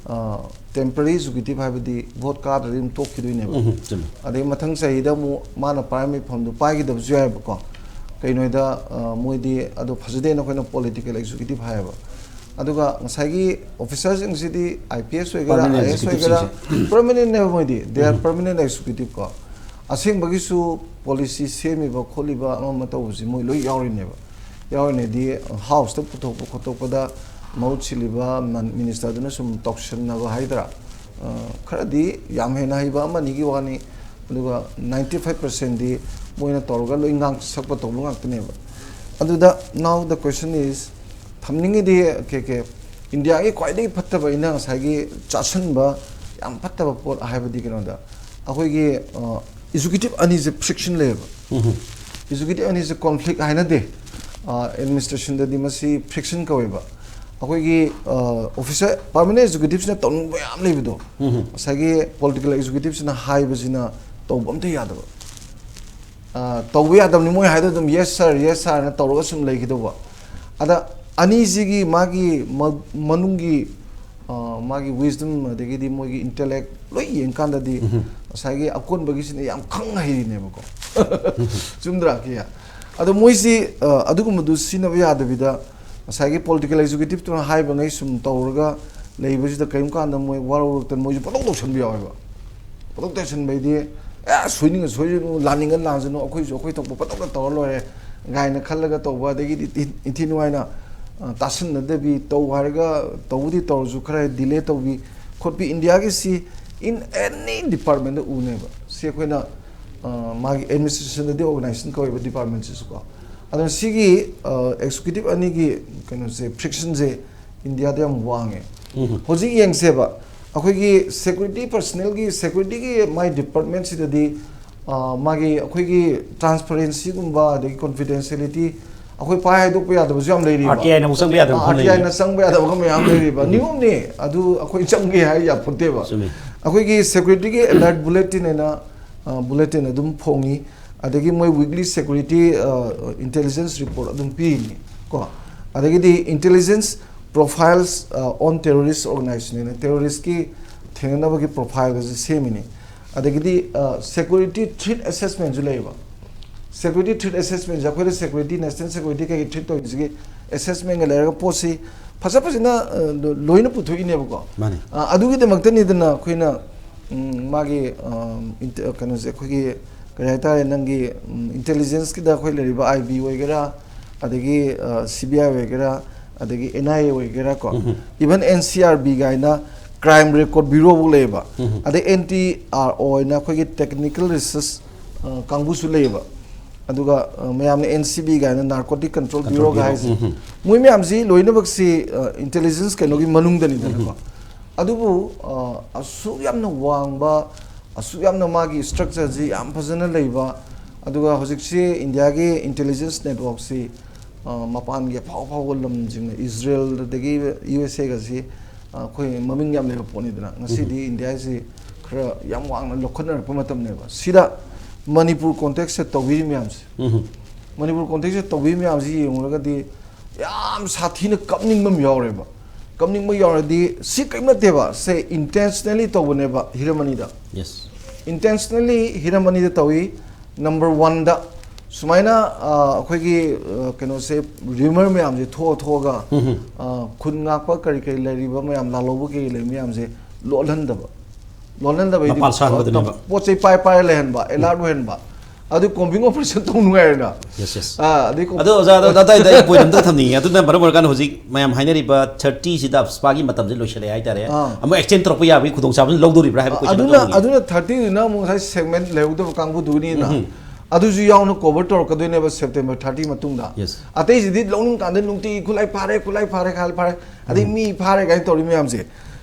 ꯑ, temporary executive ꯍꯥꯏꯕꯗꯤ ꯚꯣꯠ ꯀꯥꯗ꯭ꯔꯗꯤ ꯑꯗꯨꯝ ꯇꯣꯛꯈꯤꯗꯣꯏꯅꯦꯕ꯫ ꯎꯝ, ꯆꯨꯝꯃꯤ꯫ ꯑꯗꯩ ꯃꯊꯪ ꯆꯍꯤꯗ ꯑꯃꯨꯛ ꯃꯥꯅ ꯄꯥꯏꯔꯝꯕ ꯃꯐꯝꯗꯣ ꯄꯥꯏꯈꯤꯗꯕꯁꯨ ꯌꯥꯏꯑꯕꯀꯣ꯫ ꯀꯩꯅꯣꯗ, ꯑ, ꯃꯣꯏꯗꯤ ꯑꯗꯣ ꯐꯖꯗꯦꯅ ꯑꯩꯈꯣꯏꯅ political executive ꯍꯥꯏꯌꯦꯕ꯫ ꯑꯗꯨꯒ ꯉꯁꯥꯏꯒꯤ ꯑꯣꯐꯤꯁꯔꯁꯤꯡꯁꯤꯗꯤ ꯑꯥꯏ ꯄꯤ ꯑꯦꯁ ꯑꯣꯏꯒꯦꯔꯥ, permanent ꯑꯥꯏ ꯑꯦ ꯑꯦꯁ ꯑꯣꯏꯒꯦꯔꯥ, executiveꯁꯤꯡꯁꯦ꯫ Permanentꯅꯦꯕ ꯃꯣꯏꯗꯤ, they are um. Permanent executive ꯀꯣ꯫ ꯑꯁꯦꯡꯕꯒꯤꯁꯨ ꯄꯣꯂꯤꯁꯤ ꯁꯦꯝꯃꯤꯕ ꯈꯣꯠꯂꯤꯕ ꯑꯃ ꯑꯃ ꯇꯧꯕꯁꯤ ꯃꯣꯏ ꯂꯣꯏ ꯌꯥꯎꯔꯤꯅꯦꯕ꯫ ꯌꯥꯎꯔꯤꯅꯦꯗꯤ ꯍꯥꯎꯁꯇ ꯄꯨꯊꯣꯛꯄ ꯈꯣꯠꯇꯣꯛꯄꯗ ꯃꯍꯨꯠ ꯁꯤꯜꯂꯤꯕ ꯃꯟ-, ꯃꯤꯅꯤꯁꯇꯔꯗꯨꯅ ꯁꯨꯝ ꯇꯧꯁꯟꯅꯕ ꯍꯥꯏꯗ꯭ꯔꯥ, ꯑ, ꯈꯔꯗꯤ ꯌꯥꯝ ꯍꯦꯟꯅ ꯍꯩꯕ ꯑꯃꯅꯤꯒꯤ ꯋꯥꯅꯤ, ꯑꯗꯨꯒ ninety five percentꯗꯤ ꯃꯣꯏꯅ ꯇꯧꯔꯒ ꯂꯣꯏ ꯉꯥꯡ ꯁꯛꯄ ꯇꯧꯕ ꯉꯥꯛꯇꯅꯦꯕ꯫ ꯑꯗꯨꯗ now the question is, ꯊꯝꯅꯤꯡꯉꯤꯗꯤ ꯀꯦ ꯀꯦ, ꯏꯟꯗꯤꯌꯥꯒꯤ ꯈ꯭ꯋꯥꯏꯗꯒꯤ ꯐꯠꯇꯕ ꯑꯩꯅ ꯉꯁꯥꯏꯒꯤ ꯆꯥꯁꯟꯕ ꯌꯥꯝ ꯐꯠꯇꯕ ꯄꯣꯠ ꯍꯥꯏꯕꯗꯤ ꯀꯩꯅꯣꯗ, ꯑꯩꯈꯣꯏꯒꯤ, ꯑ, executive ꯑꯅꯤꯁꯦ friction ꯂꯩꯌꯦꯕ꯫ Executive ꯑꯅꯤꯁꯦ conflict ꯍꯥꯏꯅꯗꯦ꯫ ꯑ, administrationꯗꯗꯤ ꯃꯁꯤ friction ꯀꯧꯋꯦꯕ꯫ ꯑꯩꯈꯣꯏꯒꯤ, ꯑ, officer, permanent executiveꯁꯤꯅ ꯇꯧꯅꯤꯡꯕ ꯌꯥꯝ ꯂꯩꯕꯗꯣ, ꯉꯁꯥꯏꯒꯤ political executiveꯁꯤꯅ ꯍꯥꯏꯕꯁꯤꯅ ꯇꯧꯕ ꯑꯝꯇ ꯌꯥꯗꯕ꯫ ꯑ, ꯇꯧꯕ ꯌꯥꯗꯕꯅꯤ ꯃꯣꯏ ꯍꯥꯏꯗꯣ ꯑꯗꯨꯝ "Yes sir, yes sirꯅ" ꯇꯧꯔꯒ ꯁꯨꯝ ꯂꯩꯈꯤꯗꯧꯕ꯫ ꯑꯗ ꯑꯅꯤꯁꯤꯒꯤ ꯃꯥꯒꯤ ꯃ-, ꯃꯅꯨꯡꯒꯤ, ꯑ, ꯃꯥꯒꯤ wisdom ꯑꯗꯒꯤꯗꯤ ꯃꯣꯏꯒꯤ intellect ꯂꯣꯏ ꯌꯦꯡꯀꯥꯟꯗꯗꯤ ꯉꯁꯥꯏꯒꯤ ꯑꯀꯣꯟꯕꯒꯤꯁꯤꯅ ꯌꯥꯝ ꯈꯪ ꯍꯩꯔꯤꯅꯦꯕꯀꯣ꯫ ꯆꯨꯝꯗ꯭ꯔꯥ, ꯀꯤꯌꯥ? ꯑꯗꯣ ꯃꯣꯏꯁꯤ, ꯑ, ꯑꯗꯨꯒꯨꯝꯕꯗꯨ ꯁꯤꯖꯤꯟꯅꯕ ꯌꯥꯗꯕꯤꯗ ꯉꯁꯥꯏꯒꯤ political executiveꯇꯨꯅ ꯍꯥꯏꯕꯉꯩ ꯁꯨꯝ ꯇꯧꯔꯒ ꯂꯩꯕꯁꯤꯗ ꯀꯔꯤꯒꯨꯝꯕ ꯀꯥꯟꯗ ꯃꯣꯏ ꯋꯥꯔꯧꯔꯛꯇꯅ ꯃꯣꯏꯁꯨ ꯄꯪꯇꯧ ꯇꯧꯁꯟꯕ ꯌꯥꯎꯋꯦꯕ꯫ ꯄꯪꯇꯧ ꯇꯧꯁꯟꯕꯩꯗꯤ, "ꯑꯦ, ꯁꯣꯏꯅꯤꯡꯉ ꯁꯣꯏꯖꯅꯨ, ꯂꯥꯟꯅꯤꯡꯉ ꯂꯥꯟꯖꯅꯨ, ꯑꯩꯈꯣꯏꯁꯨ ꯑꯩꯈꯣꯏ ꯊꯣꯛꯄ ꯄꯪꯇꯧꯗ ꯇꯧꯔ ꯂꯣꯏꯔꯦ" ꯀꯥꯏꯅ ꯈꯜꯂꯒ ꯇꯧꯕ, ꯑꯗꯒꯤꯗꯤ ꯏꯟ-, ꯏꯟꯊꯤ ꯅꯨꯡꯉꯥꯏꯅ, ꯑ, ꯇꯥꯁꯟꯅꯗꯕꯤ, ꯇꯧ ꯍꯥꯏꯔꯒ ꯇꯧꯕꯗꯤ ꯇꯧꯔꯁꯨ ꯈꯔ delay ꯇꯧꯕꯤ ꯈꯣꯠꯄꯤ, ꯏꯟꯗꯤꯌꯥꯒꯤꯁꯤ in any departmentꯇ ꯎꯅꯦꯕ꯫ ꯁꯤ ꯑꯩꯈꯣꯏꯅ, ꯑ, ꯃꯥꯒꯤ administrationꯗꯗꯤ organization ꯀꯧꯋꯦꯕ departmentꯁꯤꯁꯨꯀꯣ꯫ ꯑꯗꯨꯅ ꯁꯤꯒꯤ, ꯑ, executive ꯑꯅꯤꯒꯤ ꯀꯩꯅꯣꯁꯦ, frictionꯁꯦ ꯏꯟꯗꯤꯌꯥꯗ ꯌꯥꯝ ꯋꯥꯡꯉꯦ꯫ ꯍꯧꯖꯤꯛ ꯌꯦꯡꯁꯦꯕ, ꯑꯩꯈꯣꯏꯒꯤ security personnelꯒꯤ, securityꯒꯤ ꯃꯥꯏ departmentꯁꯤꯗꯗꯤ, ꯑ, ꯃꯥꯒꯤ ꯑꯩꯈꯣꯏꯒꯤ transparencyꯒꯨꯝꯕ ꯑꯗꯒꯤ confidentiality, ꯑꯩꯈꯣꯏ ꯄꯥꯏ ꯍꯥꯏꯗꯣꯛꯄ ꯌꯥꯗꯕꯁꯨ ꯌꯥꯝ ꯂꯩꯔꯤꯕ꯫ RTIꯅ ꯑꯃꯨꯛ ꯆꯪꯕ ꯌꯥꯗꯕ ꯃꯐꯝ ꯂꯩꯔꯤ꯫ RTIꯅ ꯆꯪꯕ ꯌꯥꯗꯕꯒ ꯃꯌꯥꯝ ꯂꯩꯔꯤꯕ꯫ ꯅꯤꯌꯣꯝꯅꯤ ꯑꯗꯨ, ꯑꯩꯈꯣꯏ ꯆꯪꯒꯦ ꯍꯥꯏ ꯌꯥꯄꯣꯠꯇꯦꯕ꯫ ꯆꯨꯝꯃꯤ꯫ ꯑꯩꯈꯣꯏꯒꯤ securityꯒꯤ alert bulletin ꯍꯥꯏꯅ, ꯑ, bulletin ꯑꯗꯨꯝ ꯐꯣꯡꯉꯤ꯫ ꯑꯗꯒꯤ ꯃꯣꯏ weekly security, ꯑ, intelligence report ꯑꯗꯨꯝ ꯄꯤꯔꯤꯅꯤ ꯀꯣ꯫ ꯑꯗꯒꯤꯗꯤ intelligence profiles, ꯑ, on terrorist organization ꯍꯥꯏꯅ terroristꯀꯤ ꯊꯦꯡꯅꯅꯕꯒꯤ profile ꯑꯁꯤ ꯁꯦꯝꯃꯤꯅꯤ꯫ ꯑꯗꯒꯤꯗꯤ, ꯑ, security threat assessmentꯁꯨ ꯂꯩꯌꯦꯕ꯫ Security threat assessmentꯁꯦ ꯑꯩꯈꯣꯏꯅ security, national security ꯀꯩꯀꯩ threat ꯇꯧꯔꯤꯁꯤꯒꯤ assessmentꯒ ꯂꯩꯔꯒ ꯄꯣꯠꯁꯤ ꯐꯖ ꯐꯖꯅ, ꯑ, ꯂꯣꯏꯅ ꯄꯨꯊꯣꯛꯏꯅꯦꯕꯀꯣ꯫ ꯃꯥꯅꯤ꯫ ꯑ, ꯑꯗꯨꯒꯤꯗꯃꯛꯇꯅꯤꯗꯅ ꯑꯩꯈꯣꯏꯅ ꯎꯝ, ꯃꯥꯒꯤ, ꯑ, ꯏꯟꯇꯦ-, ꯀꯩꯅꯣꯁꯦ, ꯑꯩꯈꯣꯏꯒꯤ, ꯀꯔꯤ ꯍꯥꯏꯇꯥꯔꯦ, ꯅꯪꯒꯤ, ꯎꯝ, intelligence ꯀꯤꯗ ꯑꯩꯈꯣꯏ ꯂꯩꯔꯤꯕ ꯑꯥꯏ ꯕꯤ ꯑꯣꯏꯒꯦꯔꯥ, ꯑꯗꯒꯤ, ꯑ, ꯁꯤ ꯕꯤ ꯑꯥꯏ ꯑꯣꯏꯒꯦꯔꯥ, ꯑꯗꯒꯤ ꯑꯦꯟ ꯑꯥꯏ ꯑꯦ ꯑꯣꯏꯒꯦꯔꯥ ꯀꯣ, ꯎꯝ꯫ Even N C R B ꯀꯥꯏꯅ Crime Record Bureau ꯐꯥꯎ ꯂꯩꯌꯦꯕ꯫ ꯎꯝ꯫ ꯑꯗꯩ ꯑꯦꯟ ꯇꯤ ꯑꯥꯔ ꯑꯣ ꯍꯥꯏꯅ ꯑꯩꯈꯣꯏꯒꯤ technical research, ꯑ, ꯀꯥꯡꯕꯨꯁꯨ ꯂꯩꯌꯦꯕ꯫ ꯑꯗꯨꯒ, ꯑ, ꯃꯌꯥꯝꯅ ꯑꯦꯟ ꯁꯤ ꯕꯤ ꯀꯥꯏꯅ, Narcotic Control Control Bureau ꯀ Bureau꯫ ꯍꯥꯏꯁꯦ꯫ ꯎꯝ꯫ ꯃꯣꯏ ꯃꯌꯥꯝꯁꯤ ꯂꯣꯏꯅꯃꯛꯁꯤ, ꯑ, intelligence ꯀꯩꯅꯣꯒꯤ ꯃꯅꯨꯡꯗꯅꯤꯗꯅꯀꯣ꯫ ꯎꯝ꯫ ꯑꯗꯨꯕꯨ, ꯑ, ꯑꯁꯨꯛ ꯌꯥꯝꯅ ꯋꯥꯡꯕ, ꯑꯁꯨꯛ ꯌꯥꯝꯅ ꯃꯥꯒꯤ structure ꯁꯤ ꯌꯥꯝ ꯐꯖꯅ ꯂꯩꯕ, ꯑꯗꯨꯒ ꯍꯧꯖꯤꯛꯁꯤ ꯏꯟꯗꯤꯌꯥꯒꯤ intelligence network ꯁꯤ, ꯑ, ꯃꯄꯥꯟꯒꯤ ꯑꯐꯥꯎ ꯑꯐꯥꯎꯕ ꯂꯝꯁꯤꯡꯅ, ꯏꯖꯔꯦꯜ ꯑꯗꯒꯤ ꯌꯨ ꯑꯦꯁ ꯑꯦ ꯒꯁꯤ, ꯑ, ꯑꯩꯈꯣꯏ ꯃꯃꯤꯡ ꯌꯥꯝ ꯂꯩꯕ ꯄꯣꯠꯅꯤꯗꯅ꯫ ꯉꯁꯤꯗꯤ ꯎꯝ꯫ ꯏꯟꯗꯤꯌꯥꯁꯤ ꯈꯔ ꯌꯥꯝ ꯋꯥꯡꯅ ꯂꯧꯈꯠꯅꯔꯛꯄ ꯃꯇꯝꯅꯦꯕ꯫ ꯁꯤꯗ ꯃꯅꯤꯄꯨꯔ context ꯇ ꯇꯧꯕꯤꯔꯤ ꯃꯌꯥꯝꯁꯦ, ꯎꯝ꯫ ꯃꯅꯤꯄꯨꯔ context ꯇ ꯇꯧꯕꯤꯔꯤ ꯃꯌꯥꯝꯁꯤ ꯌꯦꯡꯉꯨꯔꯒꯗꯤ ꯌꯥꯝ ꯁꯥꯊꯤꯅ ꯀꯞꯅꯤꯡꯕ ꯑꯃ ꯌꯥꯎꯔꯦꯕ꯫ ꯀꯞꯅꯤꯡꯕ ꯌꯥꯎꯔꯗꯤ ꯁꯤ ꯀꯔꯤꯝ ꯅꯠꯇꯦꯕ, ꯁꯦ intentionally ꯇꯧꯕꯅꯦꯕ ꯍꯤꯔꯝ ꯑꯅꯤꯗ꯫ Yes꯫ Intentionally ꯍꯤꯔꯝ ꯑꯅꯤꯗ ꯇꯧꯏ꯫ Number one ꯗ ꯁꯨꯃꯥꯏꯅ, ꯑ, ꯑꯩꯈꯣꯏꯒꯤ, ꯑ, ꯀꯩꯅꯣꯁꯦ, rumor ꯃꯌꯥꯝꯁꯦ ꯊꯣꯛꯑ ꯊꯣꯛꯑꯒ, ꯎꯝ꯫ ꯑ, ꯈꯨꯟ ꯉꯥꯛꯄ ꯀꯔꯤ ꯀꯔꯤ ꯂꯩꯔꯤꯕ ꯃꯌꯥꯝ, ꯂꯥꯜꯍꯧꯕ ꯀꯔꯤ ꯀꯔꯤ ꯂꯩ ꯃꯌꯥꯝꯁꯦ ꯂꯣꯠꯍꯟꯗꯕ꯫ ꯂꯣꯠꯍꯟꯗꯕ ꯍꯥꯏꯗꯤ ꯃꯄꯥꯜ ꯁꯥꯍꯟꯕꯗꯨꯅꯦꯕ꯫ ꯄꯣꯠ ꯆꯩ ꯄꯥꯏ ꯄꯥꯏꯔ ꯂꯩꯍꯟꯕ, alert ꯑꯣꯏꯍꯟꯕ꯫ ꯑꯗꯨ combing operation ꯇꯧ ꯅꯨꯡꯉꯥꯏꯔꯦꯅ꯫ Yes, yes꯫ ꯑꯥ, ꯑꯗꯩ com- ꯑꯗꯣ ꯑꯣꯖꯥ, ꯑꯗꯣ ꯑꯗꯥꯏꯗ ꯑꯩ point ꯑꯝꯇ ꯊꯝꯅꯤꯡꯉꯦ꯫ ꯑꯗꯨꯅ ꯃꯔꯝ ꯑꯣꯏꯔꯀꯥꯟꯗ ꯍꯧꯖꯤꯛ ꯃꯌꯥꯝ ꯍꯥꯏꯅꯔꯤꯕ thirty ꯁꯤꯗ ꯁ꯭ꯄꯥꯒꯤ ꯃꯇꯝꯁꯦ ꯂꯣꯏꯁꯤꯜꯂꯛꯑꯦ ꯍꯥꯏꯇꯥꯔꯦ꯫ ꯑꯥ꯫ ꯑꯃꯨꯛ extend ꯇꯧꯔꯛꯄ ꯌꯥꯕꯒꯤ ꯈꯨꯗꯣꯡꯆꯥꯕꯁꯨ ꯂꯧꯗꯣꯔꯤꯕ꯭ꯔꯥ ꯍꯥꯏꯕ question ꯑꯗꯨꯅ, ꯇꯧꯅꯤꯡꯉꯦ꯫ ꯑꯗꯨꯅ thirty ꯗꯨꯅ ꯑꯃꯨꯛ ꯉꯁꯥꯏ segment ꯂꯩꯍꯧꯗꯕ ꯀꯥꯡꯕꯨꯗꯨꯒꯤꯅꯤꯅ꯫ ꯎꯝ꯫ ꯑꯗꯨꯁꯨ ꯌꯥꯎꯅ cover ꯇꯧꯔꯛꯀꯗꯣꯏꯅꯦꯕ September thirty ꯃꯇꯨꯡꯗ꯫ Yes꯫ ꯑꯇꯩꯁꯤꯗꯤ ꯂꯧꯅꯤꯡ ꯀꯥꯟꯗ ꯅꯨꯡꯇꯤꯒꯤ ꯈꯨꯠꯂꯥꯏ ꯐꯥꯔꯦ, ꯈꯨꯠꯂꯥꯏ ꯐꯥꯔꯦ, ꯈꯨꯠꯂꯥꯏ ꯐꯥꯔꯦ, ꯑꯗꯩ ꯎꯝ꯫ ꯃꯤ ꯐꯥꯔꯦ ꯀꯥꯏꯅ ꯇꯧꯔꯤ ꯃꯌꯥꯝꯁꯦ꯫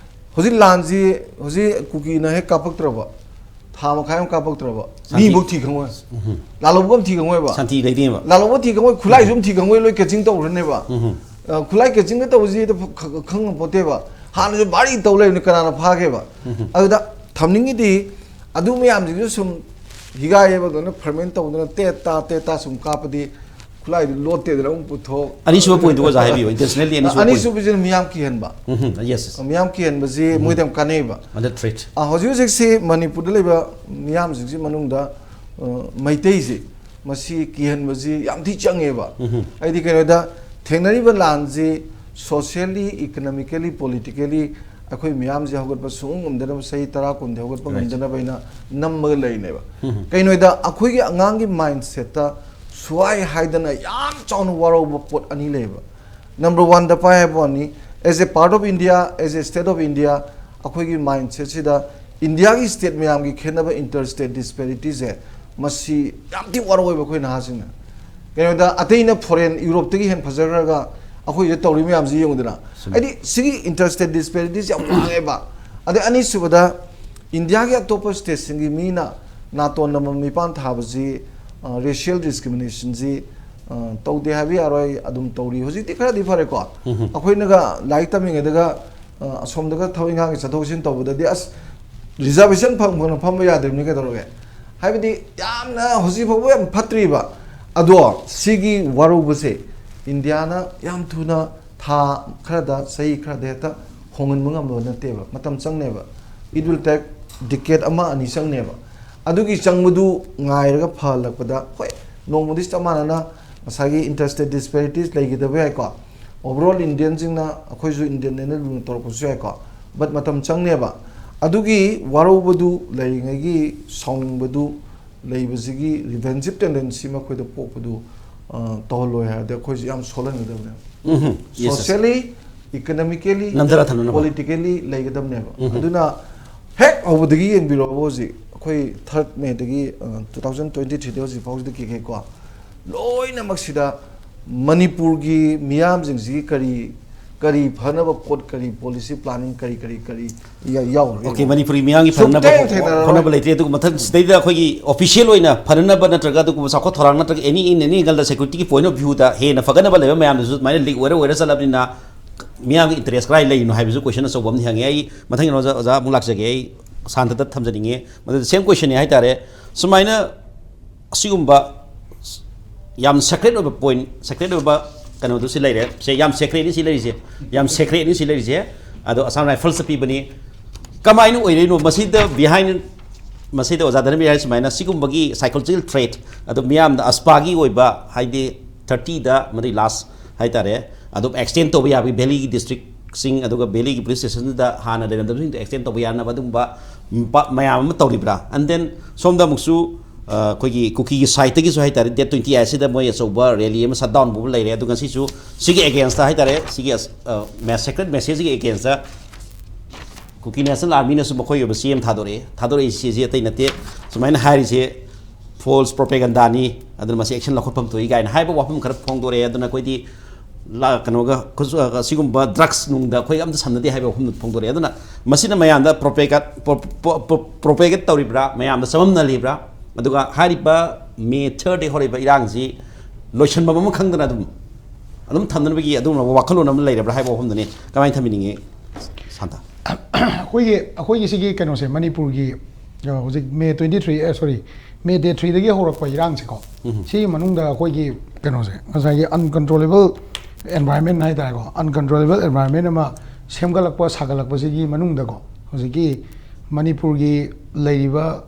ꯍꯧꯖꯤꯛ ꯂꯥꯟꯁꯤ, ꯍꯧꯖꯤꯛ ꯀꯨꯀꯤꯅ ꯍꯦꯛ ꯀꯥꯞꯄꯛꯇ꯭ꯔꯕ, ꯊꯥ ꯃꯈꯥꯏ ꯑꯃ ꯀꯥꯞꯄꯛꯇ꯭ꯔꯕ, ꯁꯥꯟꯇꯤ꯫ ꯃꯤꯐꯧ ꯊꯤ ꯈꯪꯉꯣꯏ꯫ ꯎꯝ꯫ ꯂꯥꯜꯍꯧꯕ ꯑꯃ ꯊꯤ ꯈꯪꯉꯣꯏꯕ꯫ ꯁꯥꯟꯇꯤ ꯂꯩꯇꯦꯕ꯫ ꯂꯥꯜꯍꯧꯕ ꯊꯤ ꯈꯪꯉꯣꯏ, ꯈꯨꯠꯂꯥꯏꯁꯨ ꯑꯃ ꯊꯤ ꯈꯪꯉꯣꯏ, ꯂꯣꯏ catching ꯇꯧꯈ꯭ꯔꯅꯦꯕ꯫ ꯎꯝ꯫ ꯑ, ꯈꯨꯠꯂꯥꯏ catching ꯇꯧꯕꯁꯤ ꯈ-, ꯈ-, ꯈꯪꯉꯝꯄꯣꯠꯇꯦꯕ꯫ ꯍꯥꯟꯅꯁꯨ ꯚꯥꯔꯤ ꯇꯧ ꯂꯩꯕꯅꯤ, ꯀꯅꯥꯅ ꯐꯥꯒꯦꯕ? ꯎꯝ꯫ ꯑꯗꯨꯗ ꯊꯝꯅꯤꯡꯉꯤꯗꯤ ꯑꯗꯨ ꯃꯌꯥꯝꯁꯤꯡꯗꯨ ꯁꯨꯝ ꯍꯤꯒꯥꯏ ꯍꯥꯏꯕꯗꯧꯅ ferment ꯇꯧꯗꯅ ꯇꯦꯠ ꯇꯥ, ꯇꯦꯠ ꯇꯥ ꯁꯨꯝ ꯀꯥꯞꯄꯗꯤ ꯈꯨꯠꯂꯥꯏꯗꯨ ꯂꯣꯠꯇꯦꯗꯅ ꯑꯃꯨꯛ ꯄꯨꯊꯣꯛ꯫ ꯑꯅꯤꯁꯨꯕ point ꯇꯨ ꯑꯣꯖꯥ ꯍꯥꯏꯕꯤꯌꯨ, intentionally ꯑꯅꯤꯁꯨꯕ point꯫ ꯑꯅꯤꯁꯨꯕꯁꯤꯅ ꯃꯤꯌꯥꯝ ꯀꯤꯍꯟꯕ꯫ ꯎꯝ, yes, yes꯫ ꯃꯤꯌꯥꯝ ꯀꯤꯍꯟꯕꯁꯤ ꯎꯝ꯫ ꯃꯣꯏꯗ ꯌꯥꯝ ꯀꯥꯟꯅꯩꯕ꯫ Under threat꯫ ꯑ, ꯍꯧꯖꯤꯛ ꯍꯧꯖꯤꯛꯁꯤ ꯃꯅꯤꯄꯨꯔꯗ ꯂꯩꯕ ꯃꯤꯌꯥꯝꯁꯤꯡꯁꯤ ꯃꯅꯨꯡꯗ, ꯑ, ꯃꯩꯇꯩꯁꯤ, ꯃꯁꯤ ꯀꯤꯍꯟꯕꯁꯤ ꯌꯥꯝ ꯊꯤ ꯆꯪꯉꯦꯕ꯫ ꯎꯝ꯫ ꯑꯩꯗꯤ ꯀꯩꯅꯣꯗ ꯊꯦꯡꯅꯔꯤꯕ ꯂꯥꯟꯁꯤ socially, economically, politically ꯑꯩꯈꯣꯏ ꯃꯤꯌꯥꯝꯁꯦ ꯍꯧꯒꯠꯄ ꯁꯨꯡꯉꯝ ꯉꯝꯗꯅꯕ, ꯆꯍꯤ ꯇꯔꯥ ꯀꯨꯟꯗꯤ ꯍꯧꯒꯠꯄ ꯉꯝꯗꯅꯕ ꯑꯩꯅ ꯅꯝꯃꯒ ꯂꯩꯔꯤꯅꯦꯕ꯫ ꯀꯩꯅꯣꯗ ꯑꯩꯈꯣꯏꯒꯤ ꯑꯉꯥꯡꯒꯤ ꯃꯥꯏꯟꯁꯦꯠꯇ ꯁ꯭ꯋꯥꯏ ꯍꯥꯏꯗꯅ ꯌꯥꯝ ꯆꯥꯎꯅ ꯋꯥꯔꯧꯕ ꯄꯣꯠ ꯑꯅꯤ ꯂꯩꯌꯦꯕ꯫ ꯅꯝꯕꯔ ꯋꯥꯟꯗ ꯄꯥꯏ ꯍꯥꯏꯕ ꯋꯥꯅꯤ, as a part of India, as a state of India, ꯑꯩꯈꯣꯏꯒꯤ ꯃꯥꯏꯟꯁꯦꯠꯁꯤꯗ ꯏꯟꯗꯤꯌꯥꯒꯤ ꯁ꯭ꯇꯦꯠ ꯃꯌꯥꯝꯒꯤ ꯈꯦꯠꯅꯕ, ꯏꯟꯇꯔ ꯁ꯭ꯇꯦꯠ ꯗꯤꯁꯄꯦꯔꯤꯇꯤꯁꯦ, ꯃꯁꯤ ꯌꯥꯝ ꯊꯤ ꯋꯥꯔꯧꯋꯦꯕ ꯑꯩꯈꯣꯏ ꯅꯍꯥꯁꯤꯡꯅ꯫ ꯀꯩꯅꯣꯗ ꯑꯇꯩꯅ ꯐꯣꯔꯦꯟ, ꯌꯨꯔꯣꯞꯇꯒꯤ ꯍꯦꯟꯅ ꯐꯖꯈ꯭ꯔꯒ ꯑꯩꯈꯣꯏꯁꯤꯗ ꯇꯧꯔꯤ ꯃꯌꯥꯝꯁꯤ ꯌꯦꯡꯉꯨꯗꯅ꯫ ꯍꯥꯏꯗꯤ ꯁꯤꯒꯤ ꯏꯟꯇꯔ ꯁ꯭ꯇꯦꯠ ꯗꯤꯁꯄꯦꯔꯤꯇꯤꯁ ꯌꯥꯝ ꯋꯥꯡꯉꯦꯕ꯫ ꯑꯗꯩ ꯑꯅꯤꯁꯨꯕꯗ, ꯏꯟꯗꯤꯌꯥꯒꯤ ꯑꯇꯣꯞꯄ ꯁ꯭ꯇꯦꯠꯁꯤꯡꯒꯤ ꯃꯤꯅ ꯅꯥꯇꯣꯟ ꯅꯝꯃ ꯃꯤꯄꯥꯟ ꯊꯥꯕꯁꯤ, ꯔꯦꯁꯤꯌꯦꯜ ꯗꯤꯁꯀ꯭ꯔꯤꯃꯤꯅꯦꯁꯟꯁꯤ ꯇꯧꯗꯦ ꯍꯥꯏꯕ ꯌꯥꯔꯣꯏ, ꯑꯗꯨꯝ ꯇꯧꯔꯤ꯫ ꯍꯧꯖꯤꯛꯇꯤ ꯈꯔꯗꯤ ꯐꯔꯦꯀꯣ꯫ ꯑꯩꯈꯣꯏꯅꯒ ꯂꯥꯏꯔꯤꯛ ꯇꯝꯃꯤꯉꯩꯗꯒ, ꯑ, ꯑꯁꯣꯝꯗꯒ ꯊꯕꯛ ꯏꯪꯈꯥꯡꯒꯤ ꯆꯠꯊꯣꯛ ꯆꯠꯁꯤꯟ ꯇꯧꯕꯗꯗꯤ, ꯑꯁ, ꯔꯤꯖꯥꯔꯕꯦꯁꯟ ꯐꯪ ꯐꯪꯅ ꯐꯝꯕ ꯌꯥꯗ꯭ꯔꯤꯕꯅꯤ ꯀꯩꯗꯧꯔꯒꯦ? ꯍꯥꯏꯕꯗꯤ ꯌꯥꯝꯅ ꯍꯧꯖꯤꯛ ꯐꯥꯎꯕ ꯌꯥꯝ ꯐꯠꯇ꯭ꯔꯤꯕ꯫ ꯑꯗꯣ ꯁꯤꯒꯤ ꯋꯥꯔꯧꯕꯁꯦ ꯏꯟꯗꯤꯌꯥꯅ ꯌꯥꯝ ꯊꯨꯅ ꯊꯥ ꯈꯔꯗ, ꯆꯍꯤ ꯈꯔꯗ ꯍꯦꯛꯇ ꯍꯣꯡꯍꯟꯕ ꯉꯝꯕ ꯅꯠꯇꯦꯕ, ꯃꯇꯝ ꯆꯪꯅꯦꯕ꯫ It will take decade ꯑꯃ ꯑꯅꯤ ꯆꯪꯅꯦꯕ꯫ ꯑꯗꯨꯒꯤ ꯆꯪꯕꯗꯨ ꯉꯥꯏꯔꯒ ꯐꯍꯜꯂꯛꯄꯗ, ꯍꯣꯏ, ꯅꯣꯡꯃꯗꯤ ꯆꯞ ꯃꯥꯟꯅꯅ ꯉꯁꯥꯏꯒꯤ ꯏꯟꯇꯔ ꯁ꯭ꯇꯦꯠ ꯗꯤꯁꯄꯦꯔꯤꯇꯤꯁ ꯂꯩꯒꯗꯕ ꯌꯥꯏꯀꯣ꯫ ꯑꯣꯚꯔ ꯑꯣꯜ ꯏꯟꯗꯤꯌꯟꯁꯤꯡꯅ ꯑꯩꯈꯣꯏꯁꯨ ꯏꯟꯗꯤꯌꯟꯅꯦꯅ ꯂꯨꯅ ꯇꯧꯔꯛꯄꯁꯨ ꯌꯥꯏꯀꯣ꯫ ꯕꯠ ꯃꯇꯝ ꯆꯪꯅꯦꯕ꯫ ꯑꯗꯨꯒꯤ ꯋꯥꯔꯧꯕꯗꯨ ꯂꯩꯔꯤꯉꯩꯒꯤ ꯁꯥꯎꯅꯤꯡꯕꯗꯨ ꯂꯩꯕꯁꯤꯒꯤ ꯔꯤꯚꯦꯟꯖꯤꯞ ꯇꯦꯟꯗꯦꯟꯁꯤ ꯑꯃ ꯑꯩꯈꯣꯏꯗ ꯄꯣꯛꯄꯗꯨ, ꯑ, ꯇꯧꯍꯜꯂꯣꯏ ꯍꯥꯏꯔꯗꯤ ꯑꯩꯈꯣꯏꯁꯦ ꯌꯥꯝ ꯁꯣꯜꯍꯟꯒꯗꯕꯅꯦꯕ꯫ ꯎꯝ, yes, yes. ꯁꯣꯁꯤꯌꯦꯜꯂꯤ, ꯏꯀꯅꯣꯃꯤꯀꯦꯜꯂꯤ, ꯅꯝꯊꯔ ꯊꯝꯅꯅꯕ꯫ ꯄꯣꯂꯤꯇꯤꯀꯦꯜꯂꯤ ꯂꯩꯒꯗꯕꯅꯦꯕ꯫ ꯎꯝ꯫ ꯑꯗꯨꯅ ꯍꯦꯛ ꯍꯧꯕꯗꯒꯤ ꯌꯦꯡꯕꯤꯔꯣꯕ, ꯍꯧꯖꯤꯛ ꯑꯩꯈꯣꯏ ꯊꯥꯔꯠ ꯃꯦꯗꯒꯤ, ꯑ, ꯇꯨ ꯊꯥꯎꯖꯟ ꯇ꯭ꯋꯦꯟꯇꯤ ꯊ꯭ꯔꯤꯗ ꯍꯧꯖꯤꯛ ꯐꯥꯎꯁꯤꯗ ꯀꯦ ꯀꯦ ꯀꯣ, ꯂꯣꯏꯅꯃꯛꯁꯤꯗ ꯃꯅꯤꯄꯨꯔꯒꯤ ꯃꯤꯌꯥꯝꯁꯤꯡꯁꯤꯒꯤ ꯀꯔꯤ, ꯀꯔꯤ ꯐꯅꯕ ꯄꯣꯠ, ꯀꯔꯤ ꯄꯣꯂꯤꯁꯤ ꯄ꯭ꯂꯥꯅꯤꯡ, ꯀꯔꯤ, ꯀꯔꯤ, ꯀꯔꯤ ꯌꯥ-, ꯌꯥꯎꯔꯒꯦ? ꯑꯣꯀꯦ, ꯃꯅꯤꯄꯨꯔꯤ ꯃꯤꯌꯥꯝꯒꯤ ꯐꯅꯕ ꯁꯨꯛꯊꯦꯡ ꯊꯦꯡꯅꯔꯔꯣꯏ꯫ ꯍꯣꯠꯅꯕ ꯂꯩꯇ꯭ꯔꯦ꯫ ꯑꯗꯨꯒ ꯃꯊꯪ ꯁꯤꯗꯩꯗ ꯑꯩꯈꯣꯏꯒꯤ ꯑꯣꯐꯤꯁꯤꯌꯦꯜ ꯑꯣꯏꯅ ꯐꯅꯅꯕ ꯅꯠꯇ꯭ꯔꯒ ꯑꯗꯨꯒꯨꯝꯕ ꯆꯥꯎꯈꯠ ꯊꯧꯔꯥꯡ ꯅꯠꯇ꯭ꯔꯒ any, in any angle security point of viewꯗ ꯍꯦꯟꯅ ꯐꯒꯠꯅꯕ ꯂꯩꯕ ꯃꯌꯥꯝꯗꯨꯁꯨ ꯑꯗꯨꯃꯥꯏꯅ ꯂꯤꯛ ꯑꯣꯏꯔ ꯑꯣꯏꯔ ꯆꯠꯂꯕꯅꯤꯅ ꯃꯤꯌꯥꯝꯒꯤ ꯏꯟꯇꯔꯦꯁ ꯀꯗꯥꯏ ꯂꯩꯔꯤꯅꯣ ꯍꯥꯏꯕꯁꯨ ꯀꯣꯏꯁꯟ ꯑꯆꯧꯕ ꯑꯃꯗꯤ ꯍꯪꯉꯦ꯫ ꯑꯩ ꯃꯊꯪꯒꯤ ꯑꯣꯖꯥ, ꯑꯣꯖꯥ ꯑꯃꯨꯛ ꯂꯥꯛꯆꯒꯦ꯫ ꯑꯩ ꯁꯥꯟꯇꯗ ꯊꯝꯖꯅꯤꯡꯉꯦ꯫ ꯃꯗꯨꯗ ꯁꯦꯝ ꯀꯣꯏꯁꯟꯅꯤ ꯍꯥꯏꯇꯥꯔꯦ꯫ ꯁꯨꯃꯥꯏꯅ ꯑꯁꯤꯒꯨꯝꯕ ꯌꯥꯝ ꯁꯦꯀ꯭ꯔꯦꯠ ꯑꯣꯏꯕ ꯄꯣꯏꯟꯠ, ꯁꯦꯀ꯭ꯔꯦꯠ ꯑꯣꯏꯕ ꯀꯩꯅꯣꯗꯨ ꯁꯤ ꯂꯩꯔꯦ꯫ ꯁꯦ ꯌꯥꯝ ꯁꯦꯀ꯭ꯔꯦꯠꯅꯤ ꯁꯤ ꯂꯩꯔꯤꯁꯦ, ꯌꯥꯝ ꯁꯦꯀ꯭ꯔꯦꯠꯅꯤ ꯁꯤ ꯂꯩꯔꯤꯁꯦ꯫ ꯑꯗꯣ ꯑꯁꯥꯝ ꯔꯥꯏꯐꯜꯁꯇ ꯄꯤꯕꯅꯤ꯫ ꯀꯃꯥꯏꯅ ꯑꯣꯏꯔꯛꯏꯅꯣ? ꯃꯁꯤꯗ ꯕꯤꯍꯥꯏꯟ, ꯃꯁꯤꯗ ꯑꯣꯖꯥ ꯙꯔꯃꯕꯤꯔ ꯍꯥꯏ ꯁꯨꯃꯥꯏꯅ ꯁꯤꯒꯨꯝꯕꯒꯤ ꯁꯥꯏꯀꯣꯂꯣꯖꯤꯀꯦꯜ ꯊ꯭ꯔꯦꯠ, ꯑꯗꯣ ꯃꯤꯌꯥꯝꯗ ꯑꯁꯄꯥꯒꯤ ꯑꯣꯏꯕ, ꯍꯥꯏꯗꯤ ꯊꯥꯔꯇꯤꯗ ꯃꯗꯨꯒꯤ ꯂꯥꯁ ꯍꯥꯏꯇꯥꯔꯦ, ꯑꯗꯨꯝ ꯑꯦꯛꯁꯇꯦꯟ ꯇꯧꯕ ꯌꯥꯕꯒꯤ ꯚꯦꯂꯤꯒꯤ ꯗꯤꯁꯇ꯭ꯔꯤꯛ ꯁꯤꯡ ꯑꯗꯨꯒ ꯚꯦꯂꯤꯒꯤ ꯄꯨꯂꯤꯁ ꯁ꯭ꯇꯦꯁꯟꯗꯨꯗ ꯍꯥꯟꯅ ꯂꯩꯔꯝꯗꯕꯁꯤꯡꯗꯣ ꯑꯦꯛꯁꯇꯦꯟ ꯇꯧꯕ ꯌꯥꯅꯕ ꯑꯗꯨꯒꯨꯝꯕ ꯃꯌꯥꯝ ꯑꯃ ꯇꯧꯔꯤꯕ꯭ꯔꯥ? ꯑꯦꯟ ꯗꯦꯟ ꯁꯣꯝꯗ ꯑꯃꯨꯛꯁꯨ ꯑꯩꯈꯣꯏꯒꯤ ꯀꯨꯀꯤꯒꯤ ꯁꯥꯏꯠꯇꯒꯤꯁꯨ ꯍꯥꯏꯇꯥꯔꯦ, ꯗꯦꯠ ꯇ꯭ꯋꯦꯟꯇꯤ ꯑꯥꯏꯠꯁꯤꯗ ꯃꯣꯏ ꯑꯆꯧꯕ ꯔꯦꯂꯤ ꯑꯃ ꯁꯠ ꯗꯥꯎꯟ ꯄꯨꯕ ꯂꯩꯔꯦ꯫ ꯑꯗꯨ ꯉꯁꯤꯁꯨ ꯁꯤꯒꯤ ꯑꯦꯒꯦꯟꯁꯇ ꯍꯥꯏꯇꯥꯔꯦ, ꯁꯤꯒꯤ ꯁꯦꯀ꯭ꯔꯦꯠ ꯃꯦꯁꯦꯖꯀꯤ ꯑꯦꯒꯦꯟꯁꯇ ꯀꯨꯀꯤ ꯅꯦꯁꯅꯦꯜ ꯑꯥꯔꯃꯤꯅꯁꯨ ꯃꯈꯣꯏꯒꯤ ꯑꯣꯏꯕ ꯆꯦ ꯑꯃ ꯊꯥꯗꯣꯔꯛꯑꯦ꯫ ꯊꯥꯗꯣꯔꯛꯏꯁꯦ ꯑꯇꯩ ꯅꯠꯇꯦ, ꯁꯨꯃꯥꯏꯅ ꯍꯥꯏꯔꯤꯁꯦ ꯐꯣꯜꯁ ꯄ꯭ꯔꯣꯄꯦꯒꯟꯗꯥꯅꯤ, ꯑꯗꯨꯅ ꯃꯁꯤ ꯑꯦꯛꯁꯟ ꯂꯧꯈꯠꯐꯝ ꯊꯣꯛꯏ ꯀꯥꯏꯅ ꯍꯥꯏꯕ ꯋꯥꯐꯝ ꯈꯔ ꯐꯣꯡꯗꯣꯔꯛꯑꯦ꯫ ꯑꯗꯨꯅ ꯑꯩꯈꯣꯏꯗꯤ ꯀꯩꯅꯣꯒ ꯑꯁꯤꯒꯨꯝꯕ ꯗ꯭ꯔꯛꯁ ꯅꯨꯡꯗ ꯑꯩꯈꯣꯏ ꯑꯝꯇ ꯁꯝꯅꯗꯦ ꯍꯥꯏꯕ ꯋꯥꯐꯝꯗꯨ ꯐꯣꯡꯗꯣꯔꯛꯑꯦ꯫ ꯑꯗꯨꯅ ꯃꯁꯤꯅ ꯃꯌꯥꯝꯗ ꯄ꯭ꯔꯣꯄꯦꯒꯦꯠ ꯄ꯭ꯔꯣꯄꯦꯒꯦꯠ ꯇꯧꯔꯤꯕ꯭ꯔꯥ, ꯃꯌꯥꯝꯗ ꯆꯃꯝꯅꯍꯜꯂꯤꯕ꯭ꯔꯥ? ꯑꯗꯨꯒ ꯍꯥꯏꯔꯤꯕ ꯃꯦ ꯊꯥꯔꯗꯒꯤ ꯍꯧꯔꯛꯏꯕ ꯏꯔꯥꯡꯁꯤ ꯂꯣꯏꯁꯤꯟꯐꯝ ꯑꯃ ꯈꯪꯗꯅ ꯑꯗꯨꯝ ꯑꯗꯨꯝ ꯊꯝꯅꯕꯒꯤ ꯑꯗꯨꯒꯨꯝꯂꯕ ꯋꯥꯈꯜꯂꯣꯟ ꯑꯃ ꯂꯩꯔꯕ꯭ꯔꯥ ꯍꯥꯏꯕ ꯋꯥꯐꯝꯗꯨꯅꯤ꯫ ꯀꯃꯥꯏꯅ ꯊꯝꯕꯤꯅꯤꯡꯉꯤ, ꯁꯥꯟꯇ? ꯑꯩꯈꯣꯏꯒꯤ ꯑꯩꯈꯣꯏꯒꯤ ꯁꯤꯒꯤ ꯀꯩꯅꯣꯁꯦ, ꯃꯅꯤꯄꯨꯔꯒꯤ ꯍꯧꯖꯤꯛ ꯃꯦ ꯇ꯭ꯋꯦꯟꯇꯤ ꯊ꯭ꯔꯤ, ꯁꯣꯔꯤ, ꯃꯦ ꯗꯦꯠ ꯊ꯭ꯔꯤꯗꯒꯤ ꯍꯧꯔꯛꯄ ꯏꯔꯥꯡꯁꯦꯀꯣ, ꯁꯤꯒꯤ ꯃꯅꯨꯡꯗ ꯑꯩꯈꯣꯏꯒꯤ ꯀꯩꯅꯣꯁꯦ, ꯉꯁꯥꯏꯒꯤ ꯑꯟꯀꯟꯇ꯭ꯔꯣꯂꯦꯕꯜ ꯑꯦꯟꯚꯥꯏꯔꯟꯃꯦꯟ ꯍꯥꯏꯇꯥꯔꯦꯀꯣ, ꯑꯟꯀꯟꯇ꯭ꯔꯣꯂꯦꯕꯜ ꯑꯦꯟꯚꯥꯏꯔꯟꯃꯦꯟ ꯑꯃ ꯁꯦꯝꯒꯠꯂꯛꯄ ꯁꯥꯒꯠꯂꯛꯄꯁꯤꯒꯤ ꯃꯅꯨꯡꯗꯀꯣ, ꯍꯧꯖꯤꯛꯀꯤ ꯃꯅꯤꯄꯨꯔꯒꯤ ꯂꯩꯔꯤꯕ